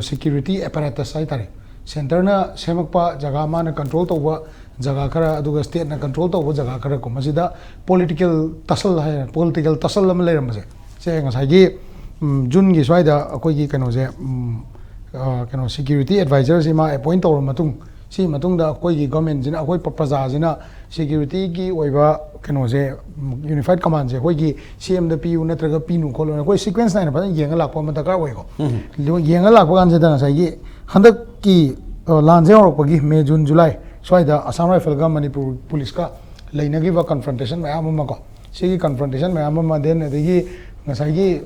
ꯁꯦꯀ꯭ꯌꯨꯔꯤꯇꯤ ꯑꯦꯄꯥꯔꯦꯇꯁ ꯍꯥꯏꯇꯥꯔꯦ, ꯁꯦꯟꯇꯔꯅ ꯁꯦꯝꯃꯛꯄ ꯖꯒꯥ, ꯃꯥꯅ ꯀꯟꯇ꯭ꯔꯣꯜ ꯇꯧꯕ ꯖꯒꯥ ꯈꯔ, ꯑꯗꯨꯒ ꯁ꯭ꯇꯦꯠꯅ ꯀꯟꯇ꯭ꯔꯣꯜ ꯇꯧꯕ ꯖꯒꯥ ꯈꯔ ꯀꯣ, ꯃꯁꯤꯗ ꯄꯣꯂꯤꯇꯤꯀꯦꯜ ꯇꯁꯜ ꯍꯥꯏ, ꯄꯣꯂꯤꯇꯤꯀꯦꯜ ꯇꯁꯜ ꯑꯃ ꯂꯩꯔꯝꯕꯁꯦ, ꯁꯦ ꯉꯁꯥꯏꯒꯤ ꯖꯨꯟꯒꯤ ꯁ꯭ꯋꯥꯏꯗ ꯑꯩꯈꯣꯏꯒꯤ ꯀꯩꯅꯣꯁꯦ, ꯀꯩꯅꯣ, ꯁꯦꯀ꯭ꯌꯨꯔꯤꯇꯤ ꯑꯦꯗꯚꯥꯏꯖꯔꯁꯤ ꯃꯥ ꯑꯦꯄꯣꯏꯟ ꯇꯧꯔꯕ ꯃꯇꯨꯡ, ꯁꯤꯒꯤ ꯃꯇꯨꯡꯗ ꯑꯩꯈꯣꯏꯒꯤ ꯒꯣꯔꯃꯦꯟꯁꯤꯅ, ꯑꯩꯈꯣꯏ ꯄ꯭ꯔꯖꯥꯁꯤꯅ ꯁꯦꯀ꯭ꯌꯨꯔꯤꯇꯤꯒꯤ ꯑꯣꯏꯕ ꯀꯩꯅꯣꯁꯦ, ꯌꯨꯅꯤꯐꯥꯏꯠ ꯀꯃꯥꯟꯁꯦ ꯑꯩꯈꯣꯏꯒꯤ ꯁꯤ ꯑꯦꯝꯗ ꯄꯤꯌꯨ ꯅꯠꯇ꯭ꯔꯒ ꯄꯤꯅꯨ ꯈꯣꯠꯂꯨ, ꯑꯩꯈꯣꯏ ꯁꯤꯀ꯭ꯋꯦꯟꯁ ꯅꯥꯏꯅ ꯐꯖꯅ ꯌꯦꯡꯉ ꯂꯥꯛꯄ ꯑꯃ ꯗꯔꯀꯥꯔ ꯑꯣꯏꯀꯣ꯫ ꯌꯦꯡꯉ ꯂꯥꯛꯄ ꯀꯥꯟꯁꯤꯗ ꯉꯁꯥꯏꯒꯤ ꯍꯟꯗꯛꯀꯤ ꯂꯥꯟꯁꯦ ꯍꯧꯔꯛꯄꯒꯤ ꯃꯦ, ꯖꯨꯟ, ꯖꯨꯂꯥꯏ ꯁ꯭ꯋꯥꯏꯗ ꯑꯁꯥꯝ ꯔꯥꯏꯐꯜꯒ ꯃꯅꯤꯄꯨꯔ ꯄꯨꯂꯤꯁꯀ ꯂꯩꯅꯈꯤꯕ ꯀꯟꯐ꯭ꯔꯟꯇꯦꯁꯟ ꯃꯌꯥꯝ ꯑꯃ ꯀꯣ, ꯁꯤꯒꯤ ꯀꯟꯐ꯭ꯔꯟꯇꯦꯁꯟ ꯃꯌꯥꯝ ꯑꯃ, ꯗꯦꯟ ꯑꯗꯒꯤ ꯉꯁꯥꯏꯒꯤ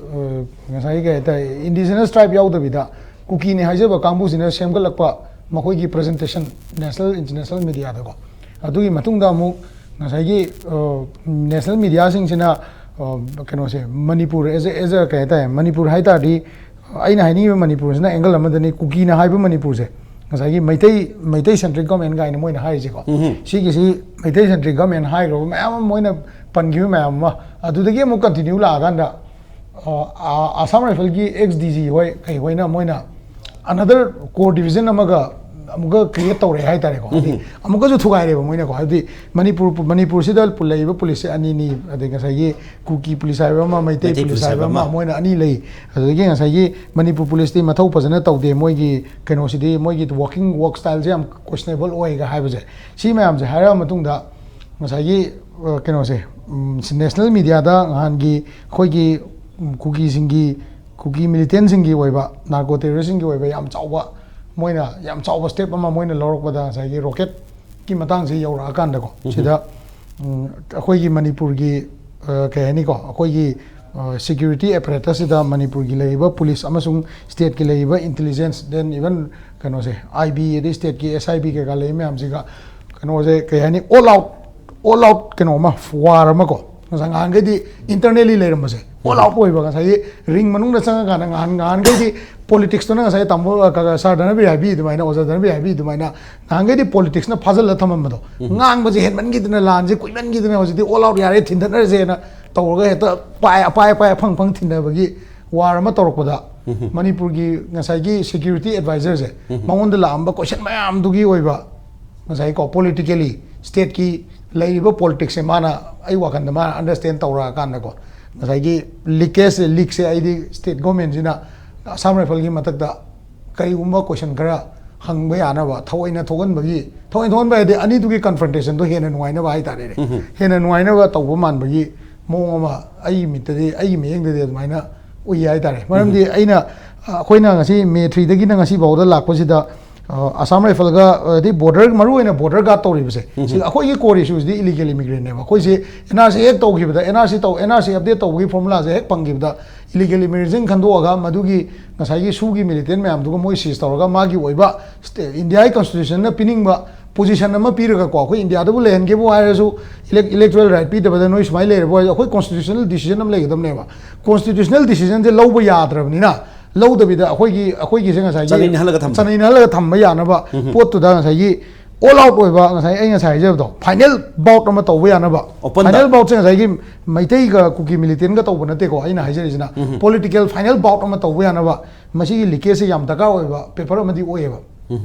ꯉꯁꯥꯏꯒꯤ ꯀꯩ ꯍꯥꯏꯇꯥꯔꯦ, ꯏꯟꯗꯤꯖꯤꯅꯁ ꯇ꯭ꯔꯥꯏꯕ ꯌꯥꯎꯗꯕꯤꯗ ꯀꯨꯀꯤꯅꯤ ꯍꯥꯏꯖꯕ ꯀꯥꯡꯕꯨꯁꯤꯅ ꯁꯦꯝꯒꯠꯂꯛꯄ ꯃꯈꯣꯏꯒꯤ ꯄ꯭ꯔꯖꯦꯟꯇꯦꯁꯟ ꯅꯦꯁꯅꯦꯜ ꯏꯟꯇꯔꯅꯦꯁꯅꯦꯜ ꯃꯦꯗꯤꯌꯥꯗꯀꯣ꯫ ꯑꯗꯨꯒꯤ ꯃꯇꯨꯡꯗ ꯑꯃꯨꯛ ꯉꯁꯥꯏꯒꯤ ꯅꯦꯁꯅꯦꯜ ꯃꯦꯗꯤꯌꯥꯁꯤꯡꯁꯤꯅ ꯀꯩꯅꯣꯁꯦ, ꯃꯅꯤꯄꯨꯔ ꯑꯦꯖ ꯑꯦꯖ ꯀꯩ ꯍꯥꯏꯇꯥꯔꯦ, ꯃꯅꯤꯄꯨꯔ ꯍꯥꯏ ꯇꯥꯔꯗꯤ ꯑꯩꯅ ꯍꯥꯏꯅꯤꯡꯉꯤꯕ ꯃꯅꯤꯄꯨꯔꯁꯤꯅ ꯑꯦꯡꯒꯜ ꯑꯃꯗꯅꯤ, ꯀꯨꯀꯤꯅ ꯍꯥꯏꯕ ꯃꯅꯤꯄꯨꯔꯁꯦ ꯉꯁꯥꯏꯒꯤ ꯃꯩꯇꯩ, ꯃꯩꯇꯩ ꯁꯦꯟꯇ꯭ꯔꯤꯛ ꯒꯣꯔꯃꯦꯟ ꯀꯥꯏꯅ ꯃꯣꯏꯅ ꯍꯥꯏꯔꯤꯁꯦꯀꯣ꯫ ꯁꯤꯒꯤꯁꯤ ꯃꯩꯇꯩ ꯁꯦꯟꯇ꯭ꯔꯤꯛ ꯒꯣꯔꯃꯦꯟ ꯍꯥꯏꯈ꯭ꯔꯕ ꯃꯌꯥꯝ ꯑꯃ, ꯃꯣꯏꯅ ꯄꯟꯈꯤꯕ ꯃꯌꯥꯝ ꯑꯃ, ꯑꯗꯨꯗꯒꯤ ꯑꯃꯨꯛ ꯀꯟꯇꯤꯅ꯭ꯌꯨ ꯂꯥꯛꯑꯀꯥꯟꯗ ꯑꯁꯥꯝ ꯔꯥꯏꯐꯜꯒꯤ ꯑꯦꯛꯁ ꯗꯤ ꯖꯤ ꯍꯣꯏ ꯀꯩ ꯍꯣꯏꯅ ꯃꯣꯏꯅ ꯑꯅꯗꯔ ꯀꯣꯔ ꯗꯤꯕꯤꯖꯟ ꯑꯃꯒ ꯑꯃꯨꯛꯀ ꯀ꯭ꯔꯤꯌꯦꯠ ꯇꯧꯔꯦ ꯍꯥꯏꯇꯥꯔꯦꯀꯣ꯫ ꯍꯥꯏꯗꯤ ꯑꯃꯨꯛꯀꯁꯨ ꯊꯨꯒꯥꯏꯔꯦꯕ ꯃꯣꯏꯅꯀꯣ꯫ ꯍꯥꯏꯕꯗꯤ ꯃꯅꯤꯄꯨꯔ, ꯃꯅꯤꯄꯨꯔꯁꯤꯗ ꯂꯩꯔꯤꯕ ꯄꯨꯂꯤꯁꯁꯦ ꯑꯅꯤꯅꯤ, ꯑꯗꯩ ꯉꯁꯥꯏꯒꯤ ꯀꯨꯀꯤ ꯄꯨꯂꯤꯁ ꯍꯥꯏꯕ ꯑꯃ, ꯃꯩꯇꯩ ꯃꯩꯇꯩ ꯄꯨꯂꯤꯁ ꯄꯨꯂꯤꯁ ꯍꯥꯏꯕ ꯍꯥꯏꯕ ꯑꯃ, ꯑꯃ꯫ ꯃꯣꯏꯅ ꯑꯅꯤ ꯂꯩ꯫ ꯑꯗꯨꯗꯒꯤ ꯉꯁꯥꯏꯒꯤ ꯃꯅꯤꯄꯨꯔ ꯄꯨꯂꯤꯁꯇꯤ ꯃꯊꯧ ꯐꯖꯅ ꯇꯧꯗꯦ, ꯃꯣꯏꯒꯤ ꯀꯩꯅꯣꯁꯤꯗꯤ, ꯃꯣꯏꯒꯤ ꯋꯥꯔꯀꯤꯡ ꯋꯥꯔꯛ ꯁ꯭ꯇꯥꯏꯜꯁꯦ ꯌꯥꯝ ꯀꯣꯏꯁꯅꯦꯕꯜ ꯑꯣꯏꯒ ꯍꯥꯏꯕꯁꯦ, ꯁꯤ ꯃꯌꯥꯝꯁꯦ ꯍꯥꯏꯔꯛꯑ ꯃꯇꯨꯡꯗ ꯉꯁꯥꯏꯒꯤ, ꯑ, ꯀꯩꯅꯣꯁꯦ, ꯎꯝ, ꯁꯤ ꯅꯦꯁꯅꯦꯜ ꯃꯤꯗꯤꯌꯥꯗ ꯅꯍꯥꯟꯒꯤ ꯑꯩꯈꯣꯏꯒꯤ, ꯎꯝ, ꯀꯨꯀꯤꯁꯤꯡꯒꯤ, ꯀꯨꯀꯤ ꯃꯤꯂꯤꯇꯦꯟꯁꯤꯡꯒꯤ ꯑꯣꯏꯕ, ꯅꯥꯔꯀꯣ ꯇꯦꯔꯣꯔꯤꯁꯁꯤꯡꯒꯤ ꯑꯣꯏꯕ ꯌꯥꯝ ꯆꯥꯎꯕ, ꯃꯣꯏꯅ ꯌꯥꯝ ꯆꯥꯎꯕ ꯁ꯭ꯇꯦꯞ ꯑꯃ ꯃꯣꯏꯅ ꯂꯧꯔꯛꯄꯗ ꯉꯁꯥꯏꯒꯤ ꯔꯣꯀꯦꯠꯀꯤ ꯃꯇꯥꯡꯁꯤ ꯌꯧꯔꯛꯑꯀꯥꯟꯗꯀꯣ, ꯁꯤꯗ, ꯎꯝ, ꯑꯩꯈꯣꯏꯒꯤ ꯃꯅꯤꯄꯨꯔꯒꯤ, ꯑ, ꯀꯩ ꯍꯥꯏꯅꯤꯀꯣ, ꯑꯩꯈꯣꯏꯒꯤ, ꯑ, ꯁꯦꯀ꯭ꯌꯨꯔꯤꯇꯤ ꯑꯦꯄꯔꯦꯇꯁꯁꯤꯗ ꯃꯅꯤꯄꯨꯔꯒꯤ ꯂꯩꯔꯤꯕ ꯄꯨꯂꯤꯁ ꯑꯃꯁꯨꯡ ꯁ꯭ꯇꯦꯠꯀꯤ ꯂꯩꯔꯤꯕ ꯏꯟꯇꯦꯂꯤꯖꯦꯟꯁ, then even ꯀꯩꯅꯣꯁꯦ, ꯑꯥꯏ ꯕꯤ ꯑꯗꯩ ꯁ꯭ꯇꯦꯠꯀꯤ ꯑꯦꯁ ꯑꯥꯏ ꯕꯤ ꯀꯩꯀꯥ ꯂꯩꯔꯤ ꯃꯌꯥꯝꯁꯤꯒ ꯀꯩꯅꯣꯁꯦ, ꯀꯩ ꯍꯥꯏꯅꯤ, ꯑꯣꯜ ꯑꯥꯎꯠ, ꯑꯣꯜ ꯑꯥꯎꯠ ꯀꯩꯅꯣ ꯑꯃ, ꯋꯥꯔ ꯑꯃ ꯀꯣ, ꯉꯁꯥꯏ ꯉꯍꯥꯟꯈꯩꯗꯤ ꯏꯟꯇꯔꯅꯦꯜꯂꯤ ꯂꯩꯔꯝꯕꯁꯦ ꯑꯣꯜ ꯑꯥꯎꯠ ꯑꯣꯏꯕ, ꯉꯁꯥꯏꯒꯤ ꯔꯤꯡ ꯃꯅꯨꯡꯗ ꯆꯪꯉꯀꯥꯟꯗ ꯉꯍꯥꯟ, ꯉꯍꯥꯟꯈꯩꯗꯤ ꯄꯣꯂꯤꯇꯤꯛꯁꯇꯨꯅ ꯉꯁꯥꯏ ꯇꯥꯃꯣ, ꯑ, ꯀ-, ꯀ-, ꯁꯥꯔ ꯙꯅꯕꯤꯔ ꯍꯥꯏꯕꯤ ꯑꯗꯨꯃꯥꯏꯅ, ꯑꯣꯖꯥ ꯙꯅꯕꯤꯔ ꯍꯥꯏꯕꯤ ꯑꯗꯨꯃꯥꯏꯅ ꯉꯍꯥꯟꯈꯩꯗꯤ ꯄꯣꯂꯤꯇꯤꯛꯁꯅ ꯐꯥꯖꯤꯜꯂ ꯊꯝꯃꯝꯕꯗꯣ, ꯉꯥꯡꯕꯁꯦ ꯍꯦꯟꯃꯟꯈꯤꯗꯅ, ꯂꯥꯟꯁꯦ ꯀꯨꯏꯃꯟꯈꯤꯗꯅ ꯍꯧꯖꯤꯛꯇꯤ ꯑꯣꯜ ꯑꯥꯎꯠ ꯌꯥꯔꯦ, ꯊꯤꯟꯗꯠꯅꯔꯁꯦꯅ ꯇꯧꯔꯒ ꯍꯦꯛꯇ ꯄꯥꯏ, ꯑꯄꯥꯏ ꯑꯄꯥꯏ ꯑꯐꯪ ꯑꯐꯪ ꯊꯤꯟꯅꯕꯒꯤ ꯋꯥꯔ ꯑꯃ ꯇꯧꯔꯛꯄꯗ, ꯃꯅꯤꯄꯨꯔꯒꯤ ꯉꯁꯥꯏꯒꯤ ꯁꯦꯀ꯭ꯌꯨꯔꯤꯇꯤ ꯑꯦꯗꯚꯥꯏꯖꯔꯁꯦ, ꯃꯉꯣꯟꯗ ꯂꯥꯛꯑꯝꯕ ꯀꯣꯏꯁꯟ ꯃꯌꯥꯝꯗꯨꯒꯤ ꯑꯣꯏꯕ ꯉꯁꯥꯏꯀꯣ, ꯄꯣꯂꯤꯇꯤꯀꯦꯜꯂꯤ ꯁ꯭ꯇꯦꯠꯀꯤ ꯂꯩꯔꯤꯕ ꯄꯣꯂꯤꯇꯤꯛꯁꯁꯦ ꯃꯥꯅ, ꯑꯩ ꯋꯥꯈꯟꯗ ꯃꯥꯅ ꯑꯟꯗꯔꯁ꯭ꯇꯦꯟ ꯇꯧꯔꯛꯑꯀꯥꯟꯗꯀꯣ, ꯉꯁꯥꯏꯒꯤ ꯂꯤꯀꯦꯖ, ꯂꯤꯛꯁꯦ ꯑꯩꯗꯤ ꯁ꯭ꯇꯦꯠ ꯒꯣꯔꯃꯦꯟꯁꯤꯅ ꯑꯁꯥꯝ ꯔꯥꯏꯐꯜꯒꯤ ꯃꯊꯛꯇ ꯀꯔꯤꯒꯨꯝꯕ ꯀꯣꯏꯁꯟ ꯈꯔ ꯍꯪꯕ ꯌꯥꯅꯕ ꯊꯑꯣꯏꯅ ꯊꯣꯛꯍꯟꯕꯒꯤ, ꯊꯑꯣꯏꯅ ꯊꯣꯛꯍꯟꯕ ꯍꯥꯏꯗꯤ ꯑꯅꯤꯗꯨꯒꯤ ꯀꯟꯐ꯭ꯔꯟꯇꯦꯁꯟꯗꯣ ꯍꯦꯟꯅ ꯅꯨꯡꯉꯥꯏꯅꯕ ꯍꯥꯏꯇꯥꯔꯦꯅꯦ꯫ ꯍꯦꯟꯅ ꯅꯨꯡꯉꯥꯏꯅꯕ ꯇꯧꯕ ꯃꯥꯟꯕꯒꯤ ꯃꯑꯣꯡ ꯑꯃ ꯑꯩꯒꯤ ꯃꯤꯠꯇꯗꯤ, ꯑꯩꯒꯤ ꯃꯤꯠꯌꯦꯡꯗꯗꯤ ꯑꯗꯨꯃꯥꯏꯅ ꯎꯏ ꯍꯥꯏꯇꯥꯔꯦ꯫ ꯃꯔꯝꯗꯤ ꯑꯩꯅ, ꯑ, ꯑꯩꯈꯣꯏꯅ ꯉꯁꯤ ꯃꯦ ꯊ꯭ꯔꯤꯗꯒꯤꯅ ꯉꯁꯤ ꯐꯥꯎꯗ ꯂꯥꯛꯄꯁꯤꯗ, ꯑ, ꯑꯁꯥꯝ ꯔꯥꯏꯐꯜꯒ, ꯑ, ꯑꯗꯩ ꯕꯣꯔꯗꯔ, ꯃꯔꯨ ꯑꯣꯏꯅ ꯕꯣꯔꯗꯔ ꯒꯥꯔꯗ ꯇꯧꯔꯤꯕꯁꯦ, ꯁꯤ ꯑꯩꯈꯣꯏꯒꯤ ꯀꯣꯔ ꯏꯁꯨꯁꯤꯗꯤ ꯏꯂꯤꯒꯦꯜ ꯏꯃꯤꯒ꯭ꯔꯦꯟꯅꯦꯕ꯫ ꯑꯩꯈꯣꯏꯁꯤ ꯑꯦꯟ ꯑꯥꯔ ꯁꯤ ꯍꯦꯛ ꯇꯧꯈꯤꯕꯗ, ꯑꯦꯟ ꯑꯥꯔ ꯁꯤ ꯇꯧ, ꯑꯦꯟ ꯑꯥꯔ ꯁꯤ ꯑꯞꯗꯦꯠ ꯇꯧꯕꯒꯤ ꯐꯣꯔꯃꯨꯂꯥꯁꯦ ꯍꯦꯛ ꯐꯪꯈꯤꯕꯗ, ꯏꯂꯤꯒꯦꯜ ꯏꯃꯤꯒ꯭ꯔꯦꯟꯁꯤꯡ ꯈꯟꯗꯣꯛꯑꯒ ꯃꯗꯨꯒꯤ ꯉꯁꯥꯏꯒꯤ ꯁꯨꯒꯤ ꯃꯤꯂꯤꯇꯦꯟ ꯃꯌꯥꯝꯗꯨꯒ ꯃꯣꯏ ꯁꯤꯖ ꯇꯧꯔꯒ ꯃꯥꯒꯤ ꯑꯣꯏꯕ ꯁ꯭ꯇꯦ-, ꯏꯟꯗꯤꯌꯥꯒꯤ ꯀꯟꯁꯇꯤꯇ꯭ꯌꯨꯁꯟꯅ ꯄꯤꯅꯤꯡꯕ ꯄꯣꯖꯤꯁꯟ ꯑꯃ ꯄꯤꯔꯒꯀꯣ, ꯑꯩꯈꯣꯏ ꯏꯟꯗꯤꯌꯥꯗꯕꯨ ꯂꯩꯍꯟꯒꯦꯕꯨ ꯍꯥꯏꯔꯁꯨ, ꯏꯂꯦꯛ-, ꯏꯂꯦꯛꯇꯣꯔꯦꯜ ꯔꯥꯏꯠ ꯄꯤꯗꯕꯗ ꯅꯣꯏ ꯁꯨꯃꯥꯏꯅ ꯂꯩꯔꯕꯣ ꯍꯥꯏꯔꯁꯨ, ꯑꯩꯈꯣꯏ ꯀꯣꯟꯁꯇꯤꯇ꯭ꯌꯨꯁꯅꯦꯜ ꯗꯤꯁꯤꯖꯟ ꯑꯃ ꯂꯩꯒꯗꯕꯅꯦꯕ꯫ ꯀꯣꯟꯁꯇꯤꯇ꯭ꯌꯨꯁꯅꯦꯜ ꯗꯤꯁꯤꯖꯟꯁꯦ ꯂꯧꯕ ꯌꯥꯗ꯭ꯔꯕꯅꯤꯅ, ꯂꯧꯗꯕꯤꯗ ꯑꯩꯈꯣꯏꯒꯤ, ꯑꯩꯈꯣꯏꯒꯤꯁꯦ ꯉꯁꯥꯏꯒꯤ ꯆꯅꯩꯅꯍꯜꯂꯒ ꯊꯝꯕ꯫ ꯆꯅꯩꯅꯍꯜꯂꯒ ꯊꯝꯕ ꯌꯥꯅꯕ ꯄꯣꯠꯇꯨꯗ ꯉꯁꯥꯏꯒꯤ ꯑꯣꯜ ꯑꯥꯎꯠ ꯑꯣꯏꯕ, ꯉꯁꯥꯏ ꯑꯩ ꯉꯁꯥꯏ ꯍꯥꯏꯖꯕꯗꯣ, ꯐꯥꯏꯅꯦꯜ ꯕꯥꯎꯠ ꯑꯃ ꯇꯧꯕ ꯌꯥꯅꯕ꯫ ꯑꯣꯄꯟꯗ꯫ ꯐꯥꯏꯅꯦꯜ ꯕꯥꯎꯠꯁꯦ ꯉꯁꯥꯏꯒꯤ ꯃꯩꯇꯩꯒ ꯀꯨꯀꯤ ꯃꯤꯂꯤꯇꯦꯟꯒ ꯇꯧꯕ ꯅꯠꯇꯦꯀꯣ, ꯑꯩꯅ ꯍꯥꯏꯖꯔꯤꯁꯤꯅ ꯄꯣꯂꯤꯇꯤꯀꯦꯜ ꯐꯥꯏꯅꯦꯜ ꯕꯥꯎꯠ ꯑꯃ ꯇꯧꯕ ꯌꯥꯅꯕ ꯃꯁꯤꯒꯤ ꯂꯤꯀꯦꯖꯁꯦ ꯌꯌꯥꯝ ꯗꯔꯀꯥꯔ ꯑꯣꯏꯕ ꯄꯦꯄꯔ ꯑꯃꯗꯤ ꯑꯣꯏꯌꯦꯕ꯫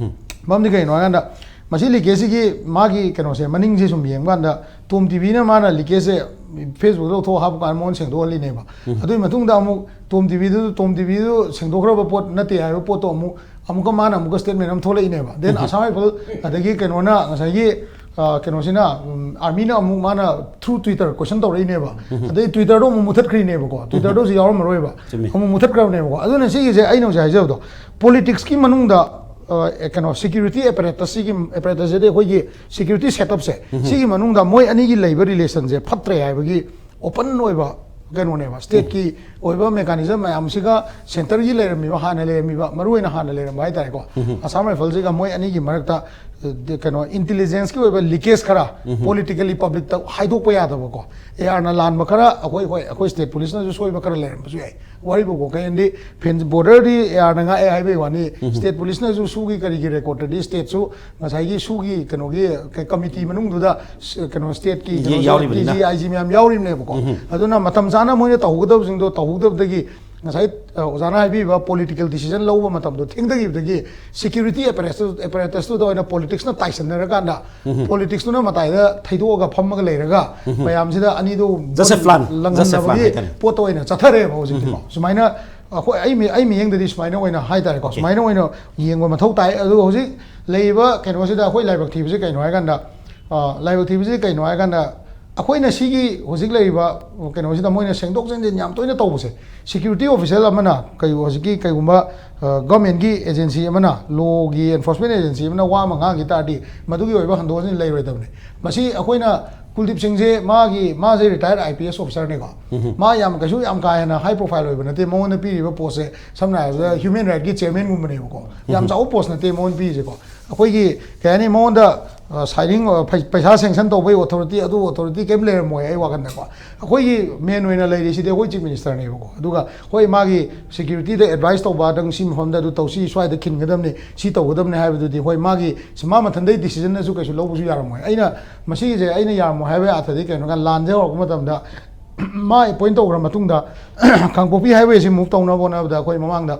ꯃꯔꯝꯗꯤ ꯀꯩꯅꯣ ꯍꯥꯏꯀꯥꯟꯗ, ꯃꯁꯤ ꯂꯤꯀꯦꯖꯁꯤꯒꯤ ꯃꯥꯒꯤ ꯀꯩꯅꯣꯁꯦ, ꯃꯅꯤꯡꯁꯦ ꯁꯨꯝ ꯌꯦꯡꯕ ꯀꯥꯟꯗ, ꯇꯣꯝ ꯇꯤꯚꯤꯅ ꯃꯥꯅ ꯂꯤꯀꯦꯖꯁꯦ ꯐꯦꯁꯕꯨꯛꯇ ꯂꯧꯊꯣꯛꯑ ꯍꯥꯞꯄ ꯀꯥꯟꯗ ꯃꯉꯣꯟꯗ ꯁꯦꯡꯗꯣꯛꯍꯜꯂꯤꯅꯦꯕ꯫ ꯑꯗꯨꯒꯤ ꯃꯇꯨꯡꯗ ꯑꯃꯨꯛ ꯇꯣꯝ ꯇꯤꯚꯤꯗꯨ ꯇꯣꯝ ꯇꯤꯚꯤꯗꯨ ꯁꯦꯡꯗꯣꯛꯈ꯭ꯔꯕ ꯄꯣꯠ ꯅꯠꯇꯦ ꯍꯥꯏꯕ ꯄꯣꯠꯇꯣ ꯑꯃꯨꯛ ꯑꯃꯨꯛꯀ ꯃꯥꯅ ꯑꯃꯨꯛꯀ ꯁ꯭ꯇꯦꯠꯃꯦꯟ ꯑꯃ ꯊꯣꯛꯂꯛꯏꯅꯦꯕ꯫ ꯗꯦꯟ ꯑꯁꯥꯝ ꯔꯥꯏꯐꯜ, ꯑꯗꯒꯤ ꯀꯩꯅꯣꯅ ꯉꯁꯥꯏꯒꯤ, ꯑ, ꯀꯩꯅꯣꯁꯤꯅ, ꯎꯝ, ꯑꯥꯔꯃꯤꯅ ꯑꯃꯨꯛ ꯃꯥꯅ ꯊ꯭ꯔꯨ ꯇ꯭ꯋꯤꯇꯔ ꯀꯣꯏꯁꯟ ꯇꯧꯔꯛꯏꯅꯦꯕ꯫ ꯑꯗꯩ ꯇ꯭ꯋꯤꯇꯔꯗꯣ ꯑꯃꯨꯛ ꯃꯨꯊꯠꯈ꯭ꯔꯤꯅꯦꯕꯀꯣ, ꯇ꯭ꯋꯤꯇꯔꯗꯣ ꯍꯧꯖꯤꯛ ꯌꯥꯎꯔꯝꯃꯔꯣꯏꯕ꯫ ꯆꯨꯝꯃꯤ꯫ ꯑꯃꯨꯛ ꯃꯨꯊꯠꯈ꯭ꯔꯕꯅꯦꯕꯀꯣ꯫ ꯑꯗꯨꯅ ꯁꯤꯒꯤꯁꯦ ꯑꯩꯅ ꯍꯧꯖꯤꯛ ꯍꯥꯏꯖꯕꯗꯣ, ꯄꯣꯂꯤꯇꯤꯛꯁꯀꯤ ꯃꯅꯨꯡꯗ, ꯑ, ꯑꯦ, ꯀꯩꯅꯣ, ꯁꯦꯀ꯭ꯌꯨꯔꯤꯇꯤ ꯑꯦꯄꯔꯦꯇꯁꯁꯤꯒꯤ, ꯑꯦꯄꯔꯦꯇꯁꯁꯤꯗꯤ ꯑꯩꯈꯣꯏꯒꯤ ꯁꯦꯀ꯭ꯌꯨꯔꯤꯇꯤ ꯁꯦꯠꯑꯞꯁꯦ, ꯁꯤꯒꯤ ꯃꯅꯨꯡꯗ ꯃꯣꯏ ꯑꯅꯤꯒꯤ ꯂꯩꯕ ꯔꯤꯂꯦꯁꯟꯁꯦ ꯐꯠꯇ꯭ꯔꯦ ꯍꯥꯏꯕꯒꯤ ꯑꯣꯄꯟ ꯑꯣꯏꯕ ꯀꯩꯅꯣꯅꯦꯕ, ꯁ꯭ꯇꯦꯠꯀꯤ ꯑꯣꯏꯕ ꯃꯦꯀꯥꯅꯤꯖꯝ ꯃꯌꯥꯝꯁꯤꯒ, ꯁꯦꯟꯇꯔꯒꯤ ꯂꯩꯔꯝꯃꯤꯕ, ꯍꯥꯟꯅ ꯂꯩꯔꯝꯃꯤꯕ, ꯃꯔꯨꯑꯣꯏꯅ ꯍꯥꯟꯅ ꯂꯩꯔꯝꯕ ꯍꯥꯏꯇꯥꯔꯦꯀꯣ, ꯑꯁꯥꯝ ꯔꯥꯏꯐꯜꯁꯤꯒ ꯃꯣꯏ ꯑꯅꯤꯒꯤ ꯃꯔꯛꯇ, ꯑ, ꯀꯩꯅꯣ, ꯏꯟꯇꯤꯂꯤꯖꯦꯟꯁꯀꯤ ꯑꯣꯏꯕ ꯂꯤꯀꯦꯖ ꯈꯔ ꯄꯣꯂꯤꯇꯤꯀꯦꯜꯂꯤ ꯄꯕ꯭ꯂꯤꯛꯇ ꯍꯥꯏꯗꯣꯛꯄ ꯌꯥꯗꯕꯀꯣ, ꯑꯦ ꯑꯥꯔꯅ ꯂꯥꯟꯕ ꯈꯔ, ꯑꯩꯈꯣꯏ, ꯍꯣꯏ, ꯑꯩꯈꯣꯏ ꯁ꯭ꯇꯦꯠ ꯄꯨꯂꯤꯁꯅꯁꯨ ꯁꯣꯏꯕ ꯈꯔ ꯂꯩꯔꯝꯕꯁꯨ ꯌꯥꯏ, ꯋꯥꯔꯤꯕꯨꯀꯣ꯫ ꯀꯩꯒꯤꯅꯣꯗꯤ ꯐꯦꯟꯁ ꯕꯣꯔꯗꯔꯗꯤ ꯑꯦ ꯑꯥꯔꯅ ꯉꯥꯛꯑꯦ ꯍꯥꯏꯕꯒꯤ ꯋꯥꯅꯤ, ꯁ꯭ꯇꯦꯠ ꯄꯨꯂꯤꯁꯅꯁꯨ ꯁꯨꯒꯤ ꯀꯔꯤꯒꯤ ꯔꯦꯀꯣꯔꯗꯇꯗꯤ ꯁ꯭ꯇꯦꯠꯁꯨ ꯉꯁꯥꯏꯒꯤ ꯁꯨꯒꯤ ꯀꯩꯅꯣꯒꯤ ꯀ-, ꯀꯃꯤꯇꯤ ꯃꯅꯨꯡꯗꯨꯗ ꯁ-, ꯀꯩꯅꯣ, ꯁ꯭ꯇꯦꯠꯀꯤ ꯀꯩꯅꯣ, ꯌꯥꯎꯔꯤꯕꯅꯤꯅ꯫ ꯗꯤ ꯖꯤ, ꯑꯥꯏ ꯖꯤ ꯃꯌꯥꯝ ꯌꯥꯎꯔꯤꯕꯅꯦꯕꯀꯣ꯫ ꯑꯗꯨꯅ ꯃꯇꯝ ꯆꯥꯅ ꯃꯣꯏꯅ ꯇꯧꯍꯧꯒꯗꯕꯁꯤꯡꯗꯣ ꯇꯧꯍꯧꯗꯕꯗꯒꯤ ꯉꯁꯥꯏ, ꯑ, ꯑꯣꯖꯥꯅ ꯍꯥꯏꯕꯤꯕ ꯄꯣꯂꯤꯇꯤꯀꯦꯜ ꯗꯤꯁꯤꯖꯟ ꯂꯧꯕ ꯃꯇꯝꯗꯣ ꯊꯦꯡꯊꯈꯤꯕꯗ ꯁꯦꯀ꯭ꯌꯨꯔꯤꯇꯤ ꯑꯦꯄꯔꯦꯇꯁꯇꯨ, ꯑꯦꯄꯔꯦꯇꯁꯇꯨꯗ ꯑꯣꯏꯅ ꯄꯣꯂꯤꯇꯤꯛꯁꯅ ꯇꯥꯏꯁꯟꯅꯔꯀꯥꯟꯗ, ꯄꯣꯂꯤꯇꯤꯛꯁꯇꯨꯅ ꯃꯇꯥꯏꯗ ꯊꯩꯗꯣꯛꯑꯒ ꯐꯝꯃꯒ ꯂꯩꯔꯒ ꯃꯌꯥꯝꯁꯤꯗ ꯑꯅꯤꯗꯨ Just a plan. Just a plan ꯂꯪꯍꯟꯅꯕꯒꯤ ꯍꯥꯏꯇꯥꯔꯦ꯫ ꯄꯣꯠꯇ ꯑꯣꯏꯅ ꯆꯠꯊꯔꯛꯑꯦꯕ ꯍꯧꯖꯤꯛꯇꯤꯀꯣ꯫ ꯁꯨꯃꯥꯏꯅ ꯑꯩꯈꯣꯏ, ꯑꯩ ꯃꯤ-, ꯑꯩ ꯃꯤꯠꯌꯦꯡꯗꯗꯤ ꯁꯨꯃꯥꯏꯅ ꯑꯣꯏꯅ ꯍꯥꯏꯇꯥꯔꯦꯀꯣ, ꯁꯨꯃꯥꯏꯅ ꯑꯣꯏꯅ ꯌꯦꯡꯕ ꯃꯊꯧ ꯇꯥꯏ꯫ ꯑꯗꯨꯒ ꯍꯧꯖꯤꯛ ꯂꯩꯔꯤꯕ ꯀꯩꯅꯣꯁꯤꯗ ꯑꯩꯈꯣꯏ ꯂꯥꯏꯕꯛ ꯊꯤꯕꯁꯤ ꯀꯩꯅꯣ ꯍꯥꯏꯀꯥꯟꯗ, ꯑ, ꯂꯥꯏꯕꯛ ꯊꯤꯕꯁꯤ ꯀꯩꯅꯣ ꯍꯥꯏꯀꯥꯟꯗ, ꯑꯩꯈꯣꯏꯅ ꯁꯤꯒꯤ ꯍꯧꯖꯤꯛ ꯂꯩꯔꯤꯕ ꯀꯩꯅꯣꯁꯤꯗ ꯃꯣꯏꯅ ꯁꯦꯡꯗꯣꯛ ꯁꯦꯡꯖꯤꯟ ꯌꯥꯝ ꯇꯣꯏꯅ ꯇꯧꯕꯁꯦ, ꯁꯦꯀ꯭ꯌꯨꯔꯤꯇꯤ ꯑꯣꯐꯤꯁꯦꯜ ꯑꯃꯅ ꯀꯩ, ꯍꯧꯖꯤꯛꯀꯤ ꯀꯩꯒꯨꯝꯕ, ꯑ, ꯒꯚꯔꯟꯃꯦꯟꯠꯀꯤ ꯑꯦꯖꯦꯟꯁꯤ ꯑꯃꯅ, ꯂꯣꯒꯤ ꯑꯦꯟꯐꯣꯔꯁꯃꯦꯟꯠ ꯑꯦꯖꯦꯟꯁꯤ ꯑꯃꯅ ꯋꯥ ꯑꯃ ꯉꯥꯡꯈꯤ ꯇꯥꯔꯗꯤ, ꯃꯗꯨꯒꯤ ꯑꯣꯏꯕ ꯍꯟꯗꯣꯛ ꯍꯟꯖꯤꯟ ꯂꯩꯔꯣꯏꯗꯕꯅꯤ꯫ ꯃꯁꯤ ꯑꯩꯈꯣꯏꯅ ꯀꯨꯜꯗꯤꯞ ꯁꯤꯡꯁꯦ ꯃꯥꯒꯤ, ꯃꯥꯁꯦ ꯔꯤꯇꯥꯌꯔꯗ ꯑꯥꯏ ꯄꯤ ꯑꯦꯁ ꯑꯣꯐꯤꯁꯥꯔꯅꯦꯀꯣ꯫ ꯃꯥ ꯌꯥꯝ ꯀꯩꯁꯨ ꯌꯥꯝ ꯀꯥ ꯍꯦꯟꯅ ꯍꯥꯏ ꯄ꯭ꯔꯣꯐꯥꯏꯜ ꯑꯣꯏꯕ ꯅꯠꯇꯦ꯫ ꯃꯉꯣꯟꯗ ꯄꯤꯔꯤꯕ ꯄꯣꯁꯁꯦ ꯁꯝꯅ ꯍꯥꯏꯔꯕꯗ ꯍ꯭ꯌꯨꯃꯦꯟ ꯔꯥꯏꯠꯀꯤ ꯆꯤꯌꯔꯃꯦꯟꯒꯨꯝꯕꯅꯦꯕꯀꯣ꯫ ꯌꯥꯝ ꯆꯥꯎꯕ ꯄꯣꯁ ꯅꯠꯇꯦ ꯃꯉꯣꯟꯗ ꯄꯤꯔꯤꯁꯦꯀꯣ꯫ ꯑꯩꯈꯣꯏꯒꯤ ꯀꯩ ꯍꯥꯏꯅꯤ, ꯃꯉꯣꯟꯗ, ꯑ, ꯁꯥꯏꯅꯤꯡ, ꯑ, ꯄꯩ-, ꯄꯩꯁꯥ ꯁꯦꯡꯁꯟ ꯇꯧꯕꯒꯤ ꯑꯣꯊꯣꯔꯤꯇꯤ, ꯑꯗꯨ ꯑꯣꯊꯣꯔꯤꯇꯤ ꯀꯩꯝ ꯂꯩꯔꯝꯃꯣꯏ ꯑꯩ ꯋꯥꯈꯜꯗꯀꯣ꯫ ꯑꯩꯈꯣꯏꯒꯤ ꯃꯦꯟ ꯑꯣꯏꯅ ꯂꯩꯔꯤꯁꯤꯗꯤ ꯑꯩꯈꯣꯏ ꯆꯤꯐ ꯃꯤꯅꯤꯁꯇꯔꯅꯦꯕꯀꯣ꯫ ꯑꯗꯨꯒ ꯍꯣꯏ, ꯃꯥꯒꯤ ꯁꯦꯀ꯭ꯌꯨꯔꯤꯇꯤꯗ ꯑꯦꯗꯚꯥꯏꯁ ꯇꯧꯕ, "ꯅꯪ ꯁꯤ ꯃꯐꯝꯗ ꯑꯗꯨ ꯇꯧ, ꯁꯤ ꯁ꯭ꯋꯥꯏꯗ ꯈꯤꯟꯒꯗꯕꯅꯤ, ꯁꯤ ꯇꯧꯒꯗꯕꯅꯤ" ꯍꯥꯏꯕꯗꯨꯗꯤ, ꯍꯣꯏ, ꯃꯥꯒꯤ ꯁꯤ ꯃꯥ ꯃꯊꯟꯗꯩ ꯗꯤꯁꯤꯖꯟꯅꯁꯨ ꯀꯩꯁꯨ ꯂꯧꯕꯁꯨ ꯌꯥꯔꯝꯃꯣꯏ꯫ ꯑꯩꯅ ꯃꯁꯤꯒꯤꯁꯦ ꯑꯩꯅ ꯌꯥꯔꯝꯃꯣꯏ ꯍꯥꯏꯕꯒꯤ ꯑꯥꯔꯊꯗꯤ ꯀꯩꯅꯣ ꯍꯥꯏꯔꯀꯥꯟꯗ, ꯂꯥꯟꯁꯦ ꯍꯧꯔꯛꯄ ꯃꯇꯝꯗ ꯃꯥ ꯑꯦꯄꯣꯏꯟ ꯇꯧꯈ꯭ꯔ ꯃꯇꯨꯡꯗ ꯀꯥꯡꯄꯣꯛꯄꯤ ꯍꯥꯏꯋꯦꯁꯤ ꯃꯨꯚ ꯇꯧꯅꯕ ꯍꯣꯠꯅꯕꯗ ꯑꯩꯈꯣꯏ ꯃꯃꯥꯡꯗ